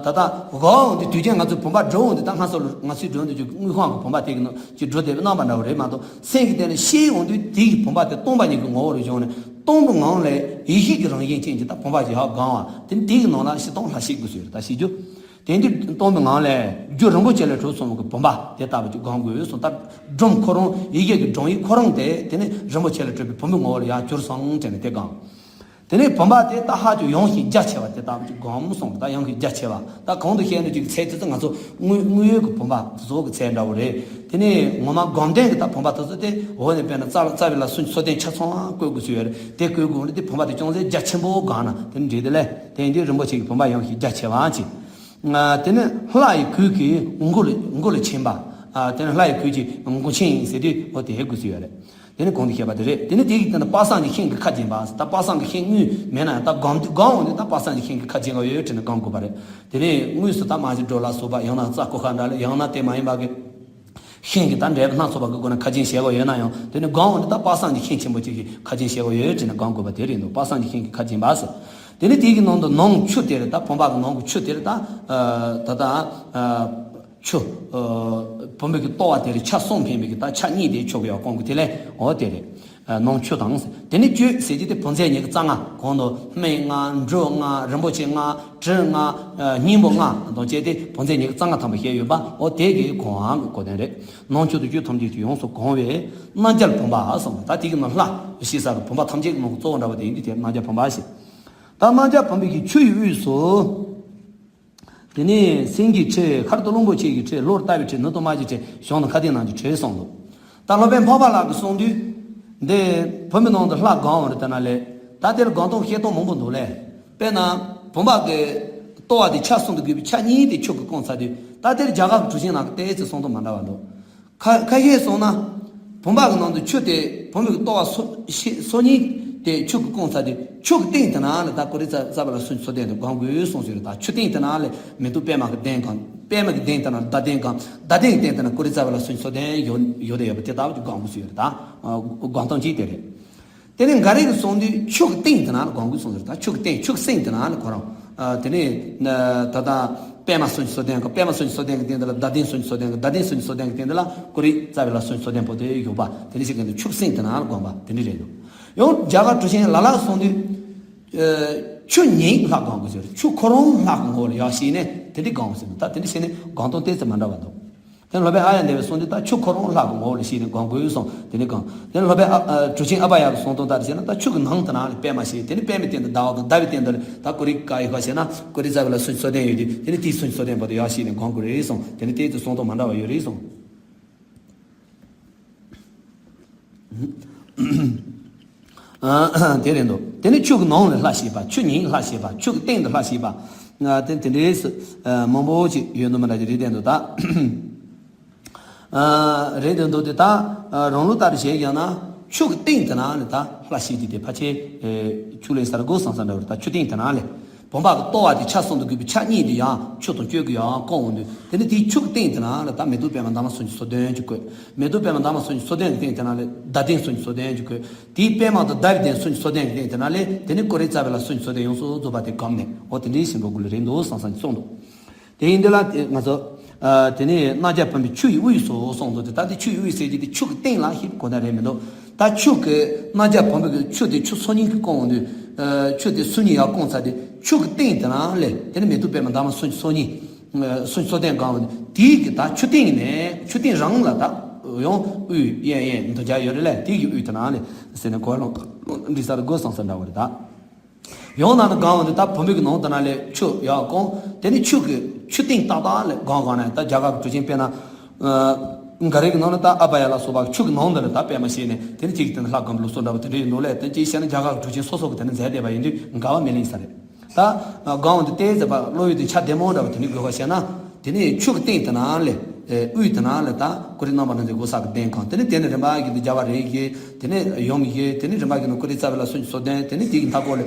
ད་ལྟ་འོང་དུས་དུས་རྒྱུན་ང་ཚོའི་བུམ་པ་སྒྲུབ་འོང་དུས་ད་སྔ་སོ་ལ་ང་ཚོའི་སྒྲུབ་འོང་དུས་ཀྱི་དངུལ་ཁང་གི་བུམ་པ་དེ་གི་ནང་ཅིག་སྒྲུབ་བསྡད་པའི་རྣམ་པ་འདྲ་བོ་རེད་མ་གཏོགས་སེམས་ཀྱི་སྟེང་ནས་ཤེས་འོང་དུས་དེ་གི་བུམ་པ་དེ་སྟོང་པ་ཉིད་ཀྱི་ངོ་བོ་རུ་བྱུང་ནས་སྟོང་པའི་ངང་ལས་ཡེ་ཤེས་ཀྱི་རང་བཞིན་ཅན་གྱི་ད་བུམ་པ་ཅིག་ཡར་བསྒོམ་བ་དེ་ནི་དེ་གི་ནང་ལ་བཞི་སྟོང་ལྷག་ཤེས་དགོས་སུ་ཡོད་རེད་ད་ཤེས་རྒྱུ། དེ་འདི་སྟོང་པའི་ངང་ལས་རྒྱུ་རིན་པོ་ཆེ་ལས་གྲུབ་སོང་བའི་བུམ་པ་དེ་ལྟ་བུ་ཅིག་བསྒོམ་དགོས་སོང་། ད་སྒྲོམ་ཁོ་རང་ཡི་གེ་གི་སྒྲོམ་ཡིག་ཁོ་རང་དེ་དེ་ནི་རིན་པོ་ཆེ་ལས་གྲུབ་པའི་བུམ་པའི་ངོ་བོ་ལ་ཡར་གྱུར་སོང་དྲན་ནས་དེ་བསྒོམ། དེ་ནས་བུམ་པ་དེ་ད་ཧ་ཅང་ཡངས་ཤིང་རྒྱ་ཆེ་བ་དེ་ལྟ་བུ་ཅིག་བསྒོམ་སོང་། ད་ཡངས་ཤིང་རྒྱ་ཆེ་བ་ད་གོང་དུ་བཤད་ནོ་ཅིག་ཚད་དེ་ཚོ་ང་ཚོ་དངོས་དངོས་ཡོད་ཀྱི་བུམ་པ་དེ་ཚོ་གི་ཚད་འདྲ་བོ་རེད། དེ་ནས་ངོ་མ་བསྒོམ་ལྡན་གྱི་ད་བུམ་པ་དེ་ཚོ་དེ་འོག་ནས་དཔེར་ན་རྩ་ལ་རྩ་བའི་ལ་སུན་ཚོད་ལྡན་ཆ་ཚང་བཀོད་དགོས་སུ་ཡོད་རེད། དེ་བཀོད་དགོས་རེད། དེ་བུམ་པ་དེ་ཅུང་ཟད་རྒྱ་ཆེན་པོ་བསྒོམ་ན་དེ་འདྲ་རེད་དེ་ལས། དེ་ཡིན་དུས་རིན་པོ་ཆེ་གི་བུམ་པ་ཡངས་ཤིང་རྒྱ་ཆེ་བ་ཅིག་དེ་ནི་ལྷ་ཡི་གོས་ཀྱིས་མགོ་ལ་མགོ་ལ་བྱིན་པ། དེ་ནི་ལྷ་ཡི་གོས་ཀྱིས་མགོ་བྱིན་ཟེར་དུས་འོ་དེ་དགོས་སུ་ཡོད་རེད། དེ་ནི་གོང་དུ་བཤད་པ་དེ་རེད། དེ་ནི་དེ་གི་སྟེང་དུ་དཔག་བསམ་གྱི་ཤིང་གི་ཁ་འབྱིན་པ། ད་དཔག་བསམ་གྱི་ཤིང་དངུལ་མེད་ན་ཡང་ད་སྒོམ་སྒོམ་འོང་དུས་ད་དཔག་བསམ་གྱི་ཤིང་གི་ཁ་འབྱིན་པ་ཡོད་དྲན་ནས་སྒོམ་དགོས་པ་རེད། དེ་ནི་དངོས་སུ་ད་མ་གཞི་སྒྲོ་ལ་སོགས་པ་ཡང་ན་རྩྭ་ཀོ་ཁ་འདྲ་ལ་ཡང་ན་དེ་མ་ཡིན་པ་གི་ཤིང་གི་ད་འབྲས་བུ་སྣ་ཚོགས་པ་གི་སྒོ་ནས་ཁ་འབྱིན་བྱེད་དགོས་ཡོད་ན་ཡང་དེ་ནི་སྒོམ་འོང་དུས་ད་དཔག་བསམ་གྱི་ཤིང་ཆེན་པོ་གཅིག་གི་ཁ་འབྱིན་བྱེད་དགོས་ཡོད་དྲན་ནས་སྒོམ་དགོས་པ་དེ་རེད་འདུག་དཔག་བསམ་གྱི་ཤིང་གི་ཁ་འབྱིན་པ་ཟེར། དེ་ནི་དེ་གི་ནང་དུ་ནང་ཆུ་དེ་རེད། ད་བུམ་པ་གི་ནང་གི་ཆུ་དེ་རེད། ད་ད་ད། ཆུ། བུམ་པའི་གི་ལྟོ་བ་དེ་རེད། ཆ་གསུམ་འཕེན་པའི་གི་ད་ཆ་གཉིས་དེ་ཆུ་གི་ཡང་སྐོང་གི་དེ་ལས་འོ་དེ་རེད། ནང་ཆུ་དང་། དེ་ནི་བཅུད་ཟེར་གྱི་དེ་བུམ་རྫས་ཉི་ཤུ་རྩ་ལྔ་གོང་དུ་སྨན་ལྔ་འབྲུ་ལྔ་རིན་པོ་ཆེ་ལྔ་དྲི་ལྔ་སྙིང་པོ་ལྔ་དང་བཅས་ཏེ་བུམ་རྫས་ཉི་ཤུ་རྩ་ལྔ་ཐམ་པ་བཤད་ཡོད་པ་འོ་དེ་གི་གོང་གི་གོ་དོན་རེད། ནང་ཆུ་དང་བཅུད་ཐམས་ཅད་ཀྱིས་ཡོངས་སུ་གང་བའི་རྣམ་རྒྱལ་བུམ་པ་གསུངས། ད་དེ་གི་ནང་ལྷ་ཞེས་བྱ་བའི་བུམ་པ་ཐམས་ཅད་ཀྱི་ནང་གི་གཙོ་བོ་འདྲ་བ་དེ་ཡིན་དུས་དེ་རྣམ་རྒྱལ་བུམ་པ་ཞེས། ད་རྣམ་རྒྱལ་བུམ་པའི་གི་ཆུ་ཡི་དབུས་སུ། དེ་ནས་སེང་གེའི་ཁྲི། ཤར་དུ་གླང་པོ་ཆེ་གི་ཁྲི། ལྷོར་རྟ་བའི་ཁྲི། ནུབ་ཏུ་དམག་གི་ཁྲི། བྱང་དུ་མཁའ་ལྡིང་རྣམས་ཀྱི་ཁྲི་གསུངས་འདུག་ད་སློབ་དཔོན་འཕགས་པ་ལྷ་གིས་གསུངས་དུས། འདི་བུམ་པའི་ནང་དུ་ལྷ་སྒོམ་རེད་དེ་ན་ལས། ད་དེར་སྒོམ་སྟངས་བཤད་སྟངས་མང་པོ་འདུག་ལས། དཔེར་ན། བུམ་པ་གི་ལྟོ་བ་དེ་ཆ་གསུམ་དུ་བགོས་པའི་ཆ་གཉིས་དེ་ཆུ་གིས་བཀང་ཚར་དུས་ད་དེར་རྒྱ་གར་གྱི་གྲུབ་ཆེན་རྣམས་ཀྱིས་ཏོག་ཙམ་གསུང་སྟངས་མ་འདྲ་བ་འདུག་ཁ་ཁ་ཤས་སོང་ན། བུམ་པ་གི་ནང་དུ་ཆུ་དེ་བུམ་པའི་ལྟོ་བ་སོ་ཤེ་སོ་གཉིས་དེ་ཆུ་གིས་བཀང་ཚར་ཏེ་ཆུ་གི་སྟེང་དེ་ན་ལ་ད་ཀོ་རི་ཙ་ཙ་བ་ལ་སུན་ཚོད་ལྡན་དུ་སྒོམ་དགོས་གསུངས་ཟེར། ད་ཆུ་སྟེང་དེ་ན་ལ་མེ་ཏོག་པད་མ་གི་གདན་གང་། པད་མ་གི་གདན་དེ་ན་ཟླ་གདན་གང་། ཟླ་གདན་གི་སྟེང་དེ་ན་ཀོ་རི་ཙ་བ་ལ་སུན་ཚོད་ལྡན་ཡོད་ཡོད་དེ་ཡོད་པ་དེ་ལྟ་བུ་ཅིག་སྒོམ་དགོས་ཟེར་ད། སྒོམ་སྟངས་གཅིག་དེ་རེད། དེ་ནས་འགའ་རེ་གིས་གསུངས་དུས་ཆུ་གི་སྟེང་དེ་ན་ལ་སྒོམ་དགོས་གསུངས་ཟེར། ད་ཆུ་གི་སྟེང་ཆུ་གི་སྟེང་དེ་ན་ལ་ཁོ་རང་། དེ་ནས་ད་ལྟ་པད་མ་སུན་ཚོད་ལྡན་གི་པད་མ་སུན་ཚོད་ལྡན་གི་སྟེང་དེ་ལ་ཟླ་གདན་སུན་ཚོད་ལྡན་གི་ཟླ་གདན་སུན་ཚོད་ལྡན་གི་སྟེང་དེ་ལ་ཀོ་རི་ཙ་བ་ལ་སུན་ཚོད་ལྡན་པོ་དེ་ཡོད་པ་དེ་འདྲ་ཞིག་གི་ཆུ་གི་སྟེང་དེ་ན་ལ་སྒོམ་པ་དེ་འདྲ་རེད་འདུག་ཡང་རྒྱ་གར་གྲུབ་ཆེན་ལ་ལ་གསུངས་དུས། ཆུ་ཉིད་ལྷ་སྒོམ་དགོས་ཟེར། ཆུ་ཁོ་རང་ལྷ་གི་ངོ་བོ་ལ་ཡར་ཤེས་ནས་དེ་འདྲ་སྒོམ་དགོས་ཟེར་འདུག་ད་དེ་འདྲ་བྱས་ནས་སྒོམ་སྟངས་ཏོག་ཙམ་མ་འདྲ་བ་འདུག་དེ་སློབ་དཔོན་ཨཱརྱ་དེ་བས་གསུངས་དུས་ད་ཆུ་ཁོ་རང་ལྷ་གི་ངོ་བོ་ལ་ཤེས་ནས་སྒོམ་དགོས་གསུངས་དེ་ནས་སྒོམ། དེ་ནས་སློབ་དཔོན་ཨ་ཨ་གྲུབ་ཆེན་ཨ་བྷ་ཡ་གི་གསུང་སྟངས་ལྟར་བྱས་ན་ད་ཆུ་གི་ནང་དེ་ན་ལ་པད་མ་ཞེས་དེ་ནས་པད་མའི་སྟེང་དུ་ཟླ་བ་དང་ཟླ་བའི་སྟེང་དུ་ལ་ད་ཀོ་རི་ཀ་ཡི་ཧ་བྱས་ན་ཀོ་རི་ཙ་བ་ལ་སུན་ཚོད་ལྡན་ཡོད་དུས་དེ་ནས་དེའི་སུན་ཚོད་ལྡན་པོ་དེ་ཡར་ཤེས་ནས་སྒོམ་དགོས་རེད་གསུངས། དེ་ནས་དེའི་དུ་གསུང་སྟངས་མ་འདྲ་བ་ཡོད་རེད་གསུངས། དེ་རེད་འདུག་དེ་ནི་ཆུ་གི་ནང་ལ་ལྷ་ཞེས་པ། ཆུ་ཉིད་ལྷ་ཞེས་པ། ཆུ་གི་སྟེང་དུ་ལྷ་ཞེས་པ། དེ་དེ་འདྲའི་སུ་མང་པོ་ཅིག་ཡོད་འདུག་མ་འདྲ་ཅིག་རེད་བསྟན་འདུག་ད། རེད་བསྟན་འདུག་དེ་ད་རང་ལུགས་ལྟར་བྱས་ཀྱང་ན་ཆུ་གི་སྟེང་དེ་ན་ལ་ད་ལྷ་ཞེས་ཀྱི་དེ་ཕལ་ཆེར་ཆུ་ལས་སར་གོ་སང་སང་འདྲ་བར་ད་ཆུ་སྟེང་དེ་ན་ལས། བུམ་པ་གི་ལྟོ་བ་དེ་ཆ་གསུམ་དུ་གྱུར་པའི་ཆ་གཉིས་དེ་ཡང་ཆུ་དང་བཅུད་ཀྱིས་ཡང་བཀང་འོང་དུས་དེ་ནི་དེའི་ཆུ་གི་སྟེང་དེ་ན་ལ་ད་མེ་ཏོག་པད་མ་འདབ་མ་སུམ་ཅུ་སོ་བདུན་གྱིས་བཀོད། མེ་ཏོག་པད་མ་འདབ་མ་སུམ་ཅུ་སོ་བདུན་གྱི་སྟེང་དེ་ན་ལ་ཟླ་གདན་སུམ་ཅུ་སོ་བདུན་གྱིས་བཀོད། དེའི་པད་མ་དང་ཟླ་བའི་གདན་སུམ་ཅུ་སོ་བདུན་གྱི་སྟེང་དེ་ན་ལ་དེ་ནི་ཀོ་རི་ཙ་བ་ལ་སུམ་ཅུ་སོ་བདུན་ཡོངས་སུ་རྫོགས་པ་དེ་བསྒོམས་ནས་འོ་དེ་འདྲའི་ཞིག་འགྲོ་དགོས་ལེ་རེད་འདུག་སང་སང་གསུངས་འདུག་དེ་ཡིན་དེ་ལ་དེ་ང་ཚོ། དེ་ནས་རྣམ་རྒྱལ་བུམ་པའི་ཆུ་ཡི་དབུས་སུ་གསུངས་འདུག་དེ་ད་དེ་ཆུ་ཡི་དབུས་ཟེར་གྱི་དེ་ཆུ་གི་སྟེང་ལ་ཞིག་གོ་ད་རེད་མི་འདུག་ད་ཆུ་གི་རྣམ་རྒྱལ་བུམ་པའི་གི་ཆུ་དེ་ཆུ་སོ་གཉིས་ཀྱིས་བཀང་འོང་དུས། ཆུ་དེ་སོ་གཉིས་ཡར་བཀང་ཚར་དུས་ཆུ་གི་སྟེང་དེ་ན་ལས་དེ་ནི་མེ་ཏོག་པད་མ་འདབ་མ་སུམ་ཅུ་སོ་གཉིས། སུམ་ཅུ་སོ་བདུན་བཀང་འོང་དུས་དེའི་གི་ད་ཆུ་སྟེང་ནས་ཆུ་སྟེང་རང་ལ་ད་ཡང་དབུས་གཡས་གཡོན་དུ་སྦྱར་ཡོད་རེད་ལས་དེའི་གི་དབུས་དེ་ན་ལས་ཟེར་ནས་གོ་ལོང་འདི་སར་གོ་སང་སང་འདྲ་བ་རེད་ད། ཡང་ན་ནི་གང་འོང་དུས་ད་བུམ་པའི་གི་ནང་དུ་ན་ལས་ཆུ་ཡར་བཀང་། དེ་ནི་ཆུ་གི་ཆུ་སྟེང་ཏག་ཏག་ལས་གང་གང་ན་ད་རྒྱ་གར་གྱི་གྲུབ་ཆེན་དཔེར་ན། འགའ་རེ་གི་ནང་ན་ད་ཨ་བྷ་ཡ་ལ་སོགས་པ་ཆུ་གི་ནང་དུ་ལ་ད་པད་མ་ཞེས་ནས་དེ་ནི་གཅིག་གི་སྟེང་དུ་ལྷ་སྒོམ་ལུགས་སྲོལ་འདྲ་བ་དེ་འདྲ་ཡིན་འདུག་ལས་དེ་གཅིག་བཤད་ན་རྒྱ་གར་གྱི་གྲུབ་ཆེན་སོ་སོ་གི་དེ་ནི་མཛད་བསྡད་པ་ཡིན་དུས་འགལ་བ་མེད་ལེ་ཡིན་ས་རེད། ད་སྒང་འོག་ཏུ་ཏའི་ཟེར་བ་གློག་འོད་དེ་ཆ་བདེ་མོ་འདྲ་བ་དེ་ནི་དགོས་པ་བཤད་ན། དེ་ནི་ཆུ་གི་སྟེང་དེ་ན་ལས་དབུས་དེ་ན་ལས་ད་ཀུ་རེ་རྣམ་པར་སྣང་མཛད་གོ་ས་གི་གདན་གང་། དེ་ནི་དེ་ནི་རིམ་པ་བཞིན་དུ་རྒྱལ་བ་རིགས་བཞི། དེ་ནི་ཡུམ་བཞི། དེ་ནི་རིམ་པ་བཞིན་དུ་ཀུ་རེ་རྩ་བའི་ལ་སུམ་ཅུ་སོ་བདུན། དེ་ནི་དེ་གི་མཐའ་སྐོར་ལས་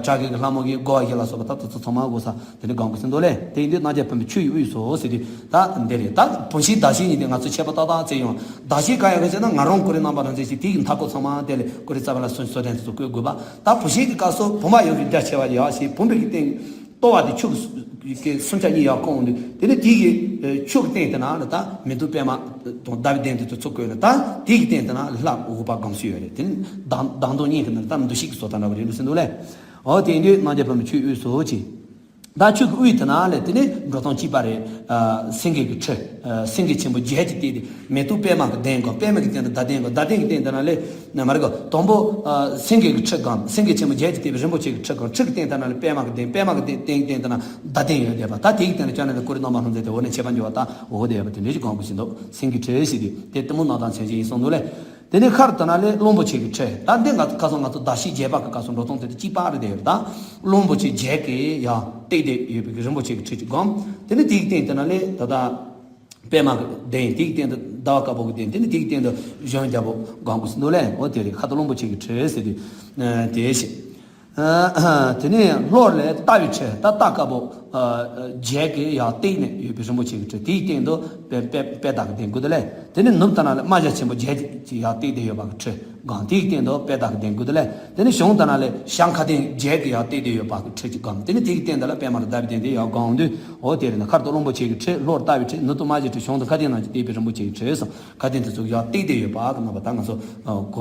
བྲག་གི་ལྷ་མོ་བཞི། རྒོ་བ་བཞི་ལ་སོགས་པ་ད་དེ་ཚོ་ཚང་མ་གོ་ས་དེ་ནི་སྒང་གོ་ཟིན་འདུག་ལས། དེ་ཡིན་དུས་རྣམ་རྒྱལ་ཕུན་པའི་ཆུ་ཡི་དབུས་སུ་ཟེར་དུས་ད་འདི་རེད། ད་བུམ་ཤིང་དག་ཤིང་གཉིས་དེ་ང་ཚོ་ཁྱད་པར་ཏག་ཏག་བརྩི་ཡོང་། དག་ཤིང་གང་ཡང་གི་ཟེར་ན་ང་རང་ཀུ་རེ་རྣམ་པར་སྣང་མཛད་ཅིག་དེ་གི་མཐའ་སྐོར་ཚང་མ་དེ་ལས་ཀུ་རེ་རྩ་བའི་ལ་སུམ་ཅུ་སོ་བདུན་དེ་ཚོ་བཀོད་དགོས་པ། ད་བུམ་ཤིང་གི་སྐབས་སུ་བུམ་པ་ཡོངས་ཀྱི་རྒྱ་ཆེ་བ་ཡག་ཞེས་བུམ་པའི་གི་སྟེང་ལྟོ་བ་དེ་ཆུ་གི་སུམ་ཆ་གཉིས་ཡར་བཀང་འོང་དུས། དེ་ནི་དེ་གི་ཆུ་གི་སྟེང་དེ་ན་ལ་ད་མེ་ཏོག་པད་མ་དང་ཟླ་བའི་གདན་དེ་ཚོ་ཚུར་བཀོད་ནས། ད་དེ་གི་སྟེང་དེ་ན་ལྷ་འོད་དཔག་བསྒོམ་སྲོལ་ཡོད་རེད། དེ་ནི་ལྡང་ལྡང་དུ་གཉིས་ཀྱི་ནང་ད་འདུ་ཤེས་ཀྱི་བཟོ་ལྟ་འདྲ་བ་རེད་འདུག་ཟེར་འདུག་ལས། འོ་དེ་ཡིན་དུས་རྣམ་རྒྱལ་ཕུན་པའི་ཆུ་ཡི་དབུས་སུ་ཅེས། ད་ཆུ་གི་དབུས་དེ་ན་ལས་དེ་ནི་འགྲོ་སྟངས་གཅིག་པ་རེད། ཨ་སེང་གེ་གི་ཁྲི། ཨ་སེང་གེ་ཆེན་པོ་བརྒྱད་ཀྱིས་བཏེགས་ཏེ་མེ་ཏོག་པད་མ་གི་གདན་གང་། པད་མ་གི་སྟེང་དུ་ཟླ་གདན་གང་། ཟླ་གདན་གྱི་སྟེང་དེ་ན་ལས་ན་མ་རེད་ག། དང་པོ་ཨ་སེང་གེ་གི་ཁྲི་གང་། སེང་གེ་ཆེན་པོ་བརྒྱད་ཀྱིས་བཏེགས་པའི་རིན་པོ་ཆེ་གི་ཁྲི་གང་། ཁྲི་གི་སྟེང་དེ་ན་ལས་པད་མ་གི་གདན། པད་མ་གི་སྟེང་སྟེང་དེ་ན་ཟླ་གདན་ཡོད་བསྡད་པ། ད་དེ་གི་སྟེང་ལ་བཅར་ནས་ཀུ་རེ་རྣམ་པར་སྣང་མཛད་དེ་འོ་ནས་ཆད་པ་འགྱོ་བ། ད་འོ་བསྡད་པ་དེ་འདྲ་ཞིག་སྒང་གོ་ཟིན་འདུག། སེང་གེ་ཁྲི་ཞེས་དེ་དེ་གཏུམ་མོ་སྣ་དང་མཚན་ཅན་ཡིན་གསུངས་འདུག་ལས། དེ་ནས་ཤར་དེ་ན་ལས་གླང་པོ་ཆེ་གི་ཁྲི། ད་འདི་ང་ཁ་སང་ང་ཚོ་ཟླ་ཤིང་བརྒྱད་པ་གི་སྐབས་སུ་འགྲོ་སྟངས་དེ་དང་གཅིག་པ་རེད་དེ། ད་གླང་པོ་ཆེ་བརྒྱད་ཀྱིས་ཡར་བཏེགས་ཏེ་ཡོད་པའི་རིན་པོ་ཆེ་གི་ཁྲི་གཅིག་སྒང་། དེ་ནས་དེའི་སྟེང་དེ་ན་ལས་ད་ལྟ་པད་མ་གི་གདན། དེའི་སྟེང་དུ་ཟླ་བ་དཀར་པོ་གི་གདན། དེ་ནས་དེའི་སྟེང་དུ་གཞོན་རྒྱལ་པོ་སྒང་གོ་ཟིན་འདུག་ལས། འོ་དེ་རེད། ཁ་དོག་གླང་པོ་ཆེ་གི་ཁྲི་ཟེར་དུས་དེ་ཞེས། ཨ་དེ་ནས་ལྷོར་ལས་རྟ་བའི་ཁྲི། ད་རྟ་དཀར་པོ་ཨ་བརྒྱད་ཀྱིས་ཡར་བཏེགས་ནས་ཡོད་པའི་རིན་པོ་ཆེ་གི་ཁྲི། དེའི་སྟེང་དུ་དཔལ་དཔལ་དཔལ་དག་གི་གདན་དགུ་དེ་ལས། དེ་ནས་ནུབ་དེ་ན་ལས་རྨ་བྱ་ཆེན་པོ་བརྒྱད་ཀྱིས་ཡར་བཏེགས་ཏེ་ཡོད་པ་གི་ཁྲི་སྒང་། དེའི་སྟེང་དུ་དཔལ་དག་གི་གདན་དགུ་དེ་ལས། དེ་ནས་བྱང་དེ་ན་ལས་བྱང་ཁ་གདན་བརྒྱད་ཀྱིས་ཡར་བཏེགས་ཏེ་ཡོད་པ་གི་ཁྲི་གཅིག་སྒང་། དེ་ནས་དེའི་སྟེང་དེ་ལ་པད་མ་རུ་ཟླ་བའི་གདན་དེ་ཡར་སྒང་འོང་དུས། འོ་དེ་རེད། ན་ཁ་དོག་གླང་པོ་ཆེ་གི་ཁྲི། ལྷོར་རྟ་བའི་ཁྲི། ནུབ་ཏུ་རྨ་བྱའི་ཁྲི། བྱང་དུ་ཁ་གདན་རྣམས་ཀྱིས་བཏེགས་པའི་རིན་པོ་ཆེ་གི་ཁྲི་སོགས་ཁ་གདན་དེ་ཚོ་ཡར་བཏེགས་ཏེ་ཡོད་པ་གི་རྣམ་པ་ད་ང་ཚོ་ཨ་གོ